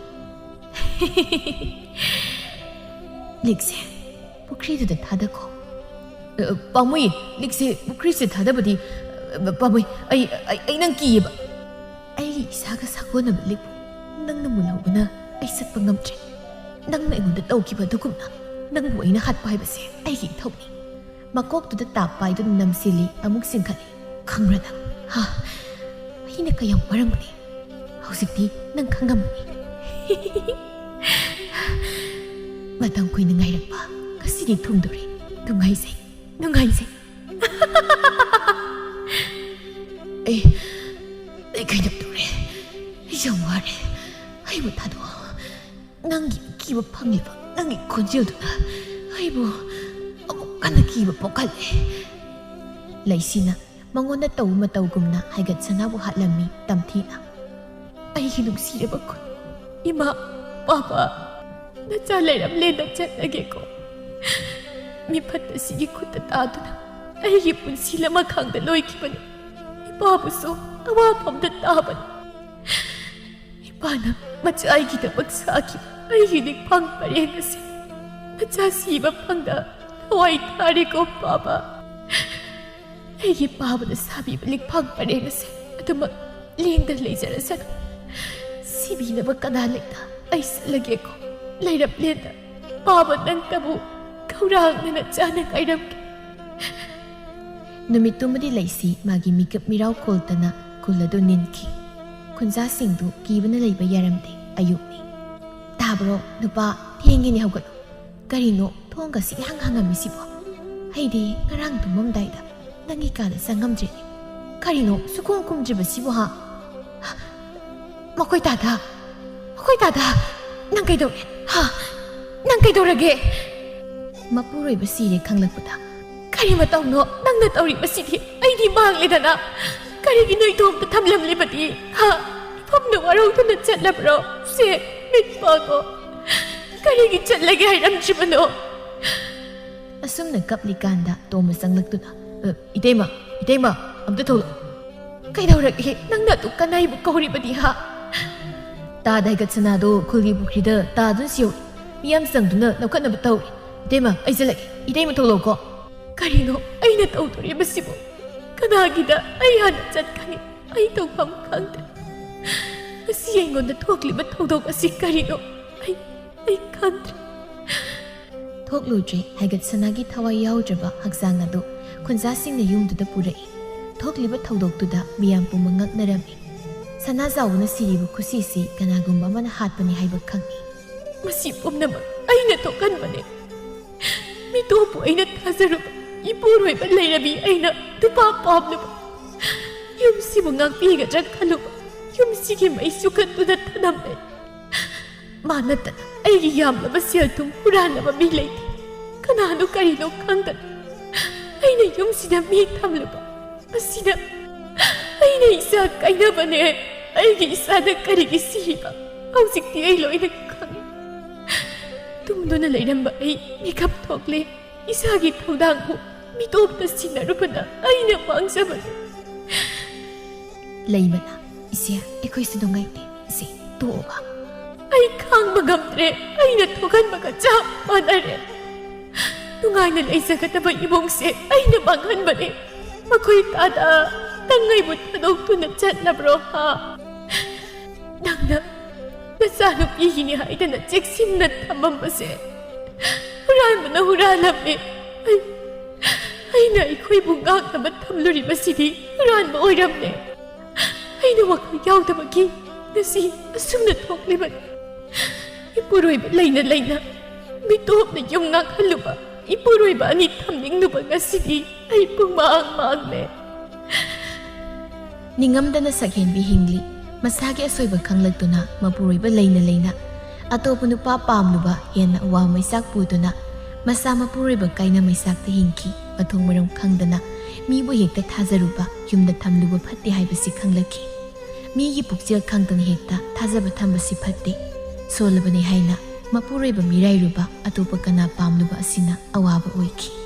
ꯂꯤꯛꯁꯦ ꯄꯨꯈ꯭ꯔꯤꯗꯨꯗ ꯊꯥꯗꯈꯣ꯫ ꯑ, ꯄꯥꯝꯃꯨꯏ, ꯂꯤꯛꯁꯦ ꯄꯨꯈ꯭ꯔꯤꯁꯦ ꯊꯥꯗꯕꯗꯤ, ꯑ, ꯄꯥꯝꯃꯨꯏ꯫ ꯑꯩ, ꯑꯩ, ꯑꯩ ꯅꯪ ꯀꯤꯌꯦꯕ꯫ ꯑꯩꯒꯤ ꯏꯁꯥꯒ ꯁꯥꯒꯣꯟꯅꯕ ꯂꯤꯛꯄꯨ ꯅꯪꯅ ꯃꯨꯜꯍꯧꯕꯅ ꯑꯩ ꯆꯠꯄ ꯉꯝꯗ꯭ꯔꯦ꯫ ꯅꯪꯅ ꯑꯩꯉꯣꯟꯗ ꯇꯧꯈꯤꯕ ꯑꯗꯨꯒꯨꯝꯅ ꯅꯪꯕꯨ ꯑꯩꯅ ꯍꯥꯠꯄ ꯍꯥꯏꯕꯁꯦ ꯑꯩꯒꯤ ꯏꯊꯧꯅꯤ꯫ ꯃꯀꯣꯛꯇꯨꯗ ꯇꯥꯞ ꯄꯥꯏꯗꯨꯅ ꯅꯝꯁꯤꯜꯂꯤ, ꯑꯃꯨꯛ ꯆꯤꯡꯈꯠꯂꯤ꯫ ꯈꯪꯕ꯭ꯔꯥ ꯅꯪ? ꯍꯥ? ꯑꯩꯅ ꯀꯌꯥꯝ ꯋꯥꯔꯝꯒꯅꯤ꯫ ꯍꯧꯖꯤꯛꯇꯤ ꯅꯪ ꯈꯪꯉꯝꯃꯅꯤ꯫ ꯃꯇꯝ ꯀꯨꯏꯅ ꯉꯥꯏꯔꯛꯄ ꯉꯁꯤꯗꯤ ꯊꯨꯡꯗꯣꯔꯦ꯫ ꯅꯨꯡꯉꯥꯏꯖꯩ, ꯅꯨꯡꯉꯥꯏꯖꯩ꯫ ꯑꯩ, ꯑꯩ ꯀꯩꯅꯣꯝ ꯇꯧꯔꯦ꯫ ꯑꯩ ꯌꯥꯝ ꯋꯥꯔꯦ꯫ ꯑꯩꯕꯨ ꯊꯥꯗꯣꯛꯑꯣ꯫ ꯅꯪꯒꯤ ꯑꯀꯤꯕ ꯐꯪꯂꯤꯕ ꯅꯪꯒꯤ ꯈꯣꯟꯖꯦꯜꯗꯨꯅ ꯑꯩꯕꯨ ꯑꯃꯨꯛ ꯍꯟꯅ ꯀꯤꯕ ꯄꯣꯛꯍꯜꯂꯦ꯫ ꯂꯩꯁꯤꯅ ꯃꯉꯣꯟꯗ ꯇꯧꯕ ꯃꯇꯧꯒꯨꯝꯅ ꯍꯥꯏꯒꯠ ꯁꯅꯥꯕꯨ ꯍꯥꯠꯂꯝꯃꯤ ꯇꯝꯊꯤꯅ꯫ ꯑꯩꯒꯤ ꯅꯨꯡꯁꯤꯔꯕ ꯈꯨꯟ, ꯏꯃꯥ, ꯄꯥꯄꯥ, ꯅꯆꯥ ꯂꯩꯔꯝꯂꯦꯅ ꯆꯠꯂꯒꯦꯀꯣ꯫ ꯃꯤꯐꯠꯇ ꯑꯁꯤꯒꯤ ꯈꯨꯠꯇ ꯇꯥꯗꯨꯅ ꯑꯩꯒꯤ ꯄꯨꯟꯁꯤ ꯂꯃꯈꯥꯡꯗ ꯂꯣꯏꯈꯤꯕꯅꯤ꯫ ꯏꯄꯥꯕꯨꯁꯨ ꯑꯋꯥꯐꯝꯗ ꯇꯥꯕꯅꯤ꯫ ꯏꯄꯥꯅ ꯃꯆꯥ ꯑꯩꯒꯤꯗꯃꯛ ꯁꯥꯈꯤꯕ ꯑꯩꯒꯤ ꯂꯤꯛꯐꯥꯡ ꯄꯔꯦꯡ ꯑꯁꯤ ꯃꯆꯥ ꯁꯤꯕ ꯐꯪꯗ ꯊꯋꯥꯏ ꯊꯥꯔꯦꯀꯣ ꯄꯥꯕ꯫ ꯑꯩꯒꯤ ꯄꯥꯕꯅ ꯁꯥꯕꯤꯕ ꯂꯤꯛꯐꯥꯡ ꯄꯔꯦꯡ ꯑꯁꯦ ꯑꯗꯨꯃꯛ ꯂꯦꯡꯗ ꯂꯩꯖꯔꯁꯅꯨ꯫ ꯁꯤꯕꯤꯅꯕ ꯀꯅꯥ ꯂꯩꯇ ꯑꯩ ꯆꯠꯂꯒꯦꯀꯣ꯫ ꯂꯩꯔꯞꯂꯦꯟꯗ ꯄꯥꯕ ꯅꯪꯇꯕꯨ ꯈꯧꯔꯥꯡꯅꯅ ꯆꯥꯅ ꯉꯥꯏꯔꯝꯒꯦ꯫ ꯅꯨꯃꯤꯠꯇꯨꯃꯗꯤ ꯂꯩꯁꯤ ꯃꯥꯒꯤ ꯃꯤꯀꯞ ꯃꯤꯔꯥꯎ ꯀꯣꯜꯇꯅ ꯈꯨꯜ ꯑꯗꯨ ꯅꯤꯟꯈꯤ꯫ ꯈꯨꯟꯖꯥꯁꯤꯡꯗꯨ ꯀꯤꯕꯅ ꯂꯩꯕ ꯌꯥꯔꯝꯗꯦ꯫ ꯑꯌꯨꯛꯅꯤ꯫ "ꯇꯥꯕ꯭ꯔꯣ ꯅꯨꯄꯥ? ꯊꯦꯡꯉꯦꯅꯦ, ꯍꯧꯒꯠꯂꯣ꯫ ꯀꯔꯤꯅꯣ ꯊꯣꯡꯒꯁꯤ ꯏꯍꯥꯡ ꯍꯥꯡꯉꯝꯃꯤꯁꯤꯕꯣ? ꯑꯩꯗꯤ ꯉꯔꯥꯡ ꯇꯨꯝꯃꯝꯗꯥꯏꯗ ꯅꯪꯒꯤ ꯀꯥꯗ ꯆꯪꯉꯝꯗ꯭ꯔꯦꯅꯦ꯫ ꯀꯔꯤꯅꯣ ꯁꯨꯈꯨꯝ ꯈꯨꯝꯗ꯭ꯔꯤꯕꯁꯤꯕꯨ, ꯍꯥ?" "ꯃꯈꯣꯏ ꯇꯥꯗ, ꯃꯈꯣꯏ ꯇꯥꯗ, ꯅꯪ ꯀꯩꯗꯧꯔꯦ? ꯍꯥ? ꯅꯪ ꯀꯩꯗꯧꯔꯒꯦ?" ꯃꯄꯨꯔꯣꯏꯕ ꯁꯤꯔꯦ ꯈꯪꯂꯛꯄꯗ, "ꯀꯔꯤ ꯃꯇꯧꯅꯣ ꯅꯪꯅ ꯇꯧꯔꯤꯕꯁꯤꯗꯤ? ꯑꯩꯗꯤ ꯃꯥꯡꯂꯦꯗꯅ꯫ ꯀꯔꯤꯒꯤꯅꯣ ꯏꯇꯣꯝꯇ ꯊꯝꯂꯝꯂꯤꯕꯗꯤ? ꯍꯥ? ꯏꯐꯝꯗ ꯋꯥꯔꯧꯗꯨꯅ ꯆꯠꯂꯕ꯭ꯔꯣ? ꯁꯦ, ꯃꯤꯠ ꯄꯥꯡꯉꯣ꯫ ꯀꯔꯤꯒꯤ ꯆꯠꯂꯒꯦ ꯍꯥꯏꯔꯝꯗ꯭ꯔꯤꯕꯅꯣ?" ꯑꯁꯨꯝꯅ ꯀꯞꯂꯤꯀꯥꯟꯗ ꯇꯣꯝꯕ ꯆꯪꯂꯛꯇꯨꯅ, "ꯑ, ꯏꯇꯩꯃ, ꯏꯇꯩꯃ, ꯑꯝꯇ ꯊꯣꯛꯂꯛꯑꯣ꯫" "ꯀꯩꯗꯧꯔꯒꯦ? ꯅꯪꯅ ꯑꯗꯨꯛ ꯀꯟꯅ ꯑꯩꯕꯨ ꯀꯧꯔꯤꯕꯗꯤ, ꯍꯥ?" "ꯇꯥꯗ ꯍꯥꯏꯒꯠ ꯁꯅꯥꯗꯣ ꯈꯨꯜꯒꯤ ꯄꯨꯈ꯭ꯔꯤꯗ ꯇꯥꯗꯨꯅ ꯁꯤꯍꯧꯔꯦ꯫ ꯃꯤꯌꯥꯝ ꯆꯪꯗꯨꯅ ꯂꯧꯈꯠꯅꯕ ꯇꯧꯔꯤ꯫ ꯏꯇꯩꯃ, ꯑꯩ ꯆꯠꯂꯒꯦ꯫ ꯏꯇꯩꯃ ꯊꯣꯛꯂꯛꯎꯀꯣ꯫ ꯀꯔꯤꯅꯣ ꯑꯩꯅ ꯇꯧꯗꯣꯔꯤꯕꯁꯤꯕꯨ? ꯀꯅꯥꯒꯤꯗ ꯑꯩ ꯍꯥꯟꯅ ꯆꯠꯀꯅꯤ? ꯑꯩ ꯇꯧꯐꯝ ꯈꯪꯗ꯭ꯔꯦ꯫ ꯉꯁꯤ ꯑꯩꯉꯣꯟꯗ ꯊꯣꯛꯂꯤꯕ ꯊꯧꯗꯣꯛ ꯑꯁꯤ ꯀꯔꯤꯅꯣ? ꯑꯩ, ꯑꯩ ꯈꯪꯗ꯭ꯔꯦ꯫ ꯊꯣꯛꯂꯨꯗ꯭ꯔꯦ ꯍꯥꯏꯒꯠꯁꯅꯥꯒꯤ ꯊꯋꯥꯏ ꯌꯥꯎꯗ꯭ꯔꯕ ꯍꯛꯆꯥꯡ ꯑꯗꯨ ꯈꯨꯟꯖꯥꯁꯤꯡꯅ ꯌꯨꯝꯗꯨꯗ ꯄꯨꯔꯛꯏ꯫ ꯊꯣꯛꯂꯤꯕ ꯊꯧꯗꯣꯛꯇꯨꯗ ꯃꯤꯌꯥꯝ ꯄꯨꯝꯕ ꯉꯛꯅꯔꯝꯃꯤ꯫ ꯁꯅꯥꯖꯥꯎꯕꯅ ꯁꯤꯔꯤꯕ ꯈꯨꯁꯤꯁꯤ ꯀꯅꯥꯒꯨꯝꯕ ꯑꯃꯅ ꯍꯥꯠꯄꯅꯤ ꯍꯥꯏꯕ ꯈꯪꯏ꯫ ꯃꯁꯤ ꯄꯨꯝꯅꯃꯛ ꯑꯩꯅ ꯊꯣꯛꯍꯟꯕꯅꯦ꯫ ꯃꯤꯇꯣꯞꯄꯨ ꯑꯩꯅ ꯊꯥꯖꯔꯨꯕ, ꯏꯄꯨꯔꯣꯏꯕ ꯂꯩꯔꯕꯤ ꯑꯩꯅ ꯅꯨꯄꯥ ꯄꯥꯝꯂꯨꯕ, ꯌꯨꯝꯁꯤꯕꯨ ꯉꯥꯛꯄꯤꯒꯗ꯭ꯔꯥ ꯈꯜꯂꯨꯕ, ꯌꯨꯝꯁꯤꯒꯤ ꯃꯩ ꯆꯨꯈꯠꯇꯨꯅ ꯊꯅꯝꯂꯦ꯫ ꯃꯥ ꯅꯠꯇꯅ ꯑꯩꯒꯤ ꯌꯥꯝꯂꯕ ꯁꯦꯜ ꯊꯨꯝ ꯍꯨꯔꯥꯟꯅꯕ ꯃꯤ ꯂꯩꯇꯦ꯫ ꯀꯅꯥꯅꯣ ꯀꯔꯤꯅꯣ ꯈꯪꯗꯅ ꯑꯩꯅ ꯌꯨꯝꯁꯤꯗ ꯃꯤ ꯊꯝꯂꯨꯕ꯫ ꯃꯁꯤꯅ ꯑꯩꯅ ꯏꯆꯥ ꯀꯥꯏꯅꯕꯅꯦ꯫ ꯑꯩꯒꯤ ꯏꯆꯥꯅ ꯀꯔꯤꯒꯤ ꯁꯤꯔꯤꯕ? ꯍꯧꯖꯤꯛꯇꯤ ꯑꯩ ꯂꯣꯏꯅ ꯈꯪꯉꯤ꯫ ꯇꯨꯝꯗꯨꯅ ꯂꯩꯔꯝꯕ ꯑꯩ ꯃꯤꯀꯞ ꯊꯣꯛꯂꯦ꯫ ꯏꯆꯥꯒꯤ ꯊꯧꯗꯥꯡꯕꯨ ꯃꯤꯇꯣꯞꯇ ꯁꯤꯟꯅꯔꯨꯕꯅ ꯑꯩꯅ ꯃꯥꯡꯖꯕꯅꯤ꯫ ꯂꯩꯃꯅ, "ꯏꯆꯦ, ꯑꯩꯈꯣꯏꯁꯨ ꯅꯨꯡꯉꯥꯏꯇꯦ꯫ ꯏꯆꯦ, ꯇꯣꯛꯑꯣꯕ꯫ ꯑꯩ ꯈꯥꯡꯕ ꯉꯝꯗ꯭ꯔꯦ꯫ ꯑꯩꯅ ꯊꯣꯛꯍꯟꯕꯒ ꯆꯞ ꯃꯥꯟꯅꯔꯦ꯫ ꯅꯨꯡꯉꯥꯏꯅ ꯂꯩꯖꯒꯗꯕ ꯏꯃꯨꯡꯁꯦ ꯑꯩꯅ ꯃꯥꯡꯍꯟꯕꯅꯦ꯫ ꯃꯈꯣꯏ ꯇꯥꯗ ꯅꯪ ꯑꯩꯕꯨ ꯊꯥꯗꯣꯛꯇꯨꯅ ꯆꯠꯂꯕ꯭ꯔꯣ, ꯍꯥ? ꯅꯪꯅ ꯅꯆꯥꯅꯨꯄꯤꯒꯤꯅꯤ ꯍꯥꯏꯗꯅ ꯆꯦꯛꯁꯤꯟꯅ ꯊꯝꯃꯝꯕꯁꯦ ꯍꯨꯔꯥꯟꯕꯅ ꯍꯨꯔꯥꯜꯂꯝꯃꯦ꯫ ꯑꯩ-, ꯑꯩꯅ ꯑꯩꯈꯣꯏꯕꯨ ꯉꯥꯛꯅꯕ ꯊꯝꯂꯨꯔꯤꯕꯁꯤꯗꯤ ꯍꯨꯔꯥꯟꯕ ꯑꯣꯏꯔꯝꯃꯦ꯫ ꯑꯩꯅ ꯋꯥꯈꯜ ꯌꯥꯎꯗꯕꯒꯤ ꯉꯁꯤ ꯑꯁꯨꯝꯅ ꯊꯣꯛꯂꯤꯕꯅꯤ꯫ ꯏꯄꯨꯔꯣꯏꯕ ꯂꯩꯅ ꯂꯩꯅ ꯃꯤꯇꯣꯞꯅ ꯌꯨꯝ ꯉꯥꯛꯍꯜꯂꯨꯕ ꯏꯄꯨꯔꯣꯏꯕ ꯑꯅꯤ ꯊꯝꯅꯤꯡꯂꯨꯕ ꯉꯁꯤꯗꯤ ꯑꯩ ꯄꯨꯡꯃꯥꯡ ꯃꯥꯡꯂꯦ꯫" ꯅꯤꯡꯉꯝꯗꯅ ꯁꯛꯍꯦꯟꯕꯤ ꯍꯤꯡꯂꯤ꯫ ꯃꯁꯥꯒꯤ ꯑꯁꯣꯏꯕ ꯈꯪꯂꯛꯇꯨꯅ ꯃꯄꯨꯔꯣꯏꯕ ꯂꯩꯅ ꯂꯩꯅ ꯑꯇꯣꯞꯄ ꯅꯨꯄꯥ ꯄꯥꯝꯂꯨꯕ ꯍꯦꯟꯅ ꯑꯋꯥ ꯃꯩꯆꯥꯛ ꯄꯨꯗꯨꯅ ꯃꯁꯥ ꯃꯄꯨꯔꯣꯏꯕ ꯀꯥꯏꯅ ꯃꯩꯆꯥꯛꯇ ꯍꯤꯡꯈꯤ꯫ ꯃꯊꯣꯡ ꯃꯔꯝ ꯈꯪꯗꯅ ꯃꯤꯕꯨ ꯍꯦꯛꯇ ꯊꯥꯖꯔꯨꯕ, ꯌꯨꯝꯗ ꯊꯝꯂꯨꯕ ꯐꯠꯇꯦ ꯍꯥꯏꯕꯁꯤ ꯈꯪꯂꯛꯈꯤ꯫ ꯃꯤꯒꯤ ꯄꯨꯛꯆꯦꯜ ꯈꯪꯗꯅ ꯍꯦꯛꯇ ꯊꯥꯖꯕ ꯊꯝꯕꯁꯤ ꯐꯠꯇꯦ꯫ ꯁꯣꯜꯂꯕꯅꯤ ꯍꯥꯏꯅ ꯃꯄꯨꯔꯣꯏꯕ ꯃꯤꯔꯥꯏꯔꯨꯕ, ꯑꯇꯣꯞꯄ ꯀꯅꯥ ꯄꯥꯝꯂꯨꯕ ꯑꯁꯤꯅ ꯑꯋꯥꯕ ꯑꯣꯏꯈꯤ꯫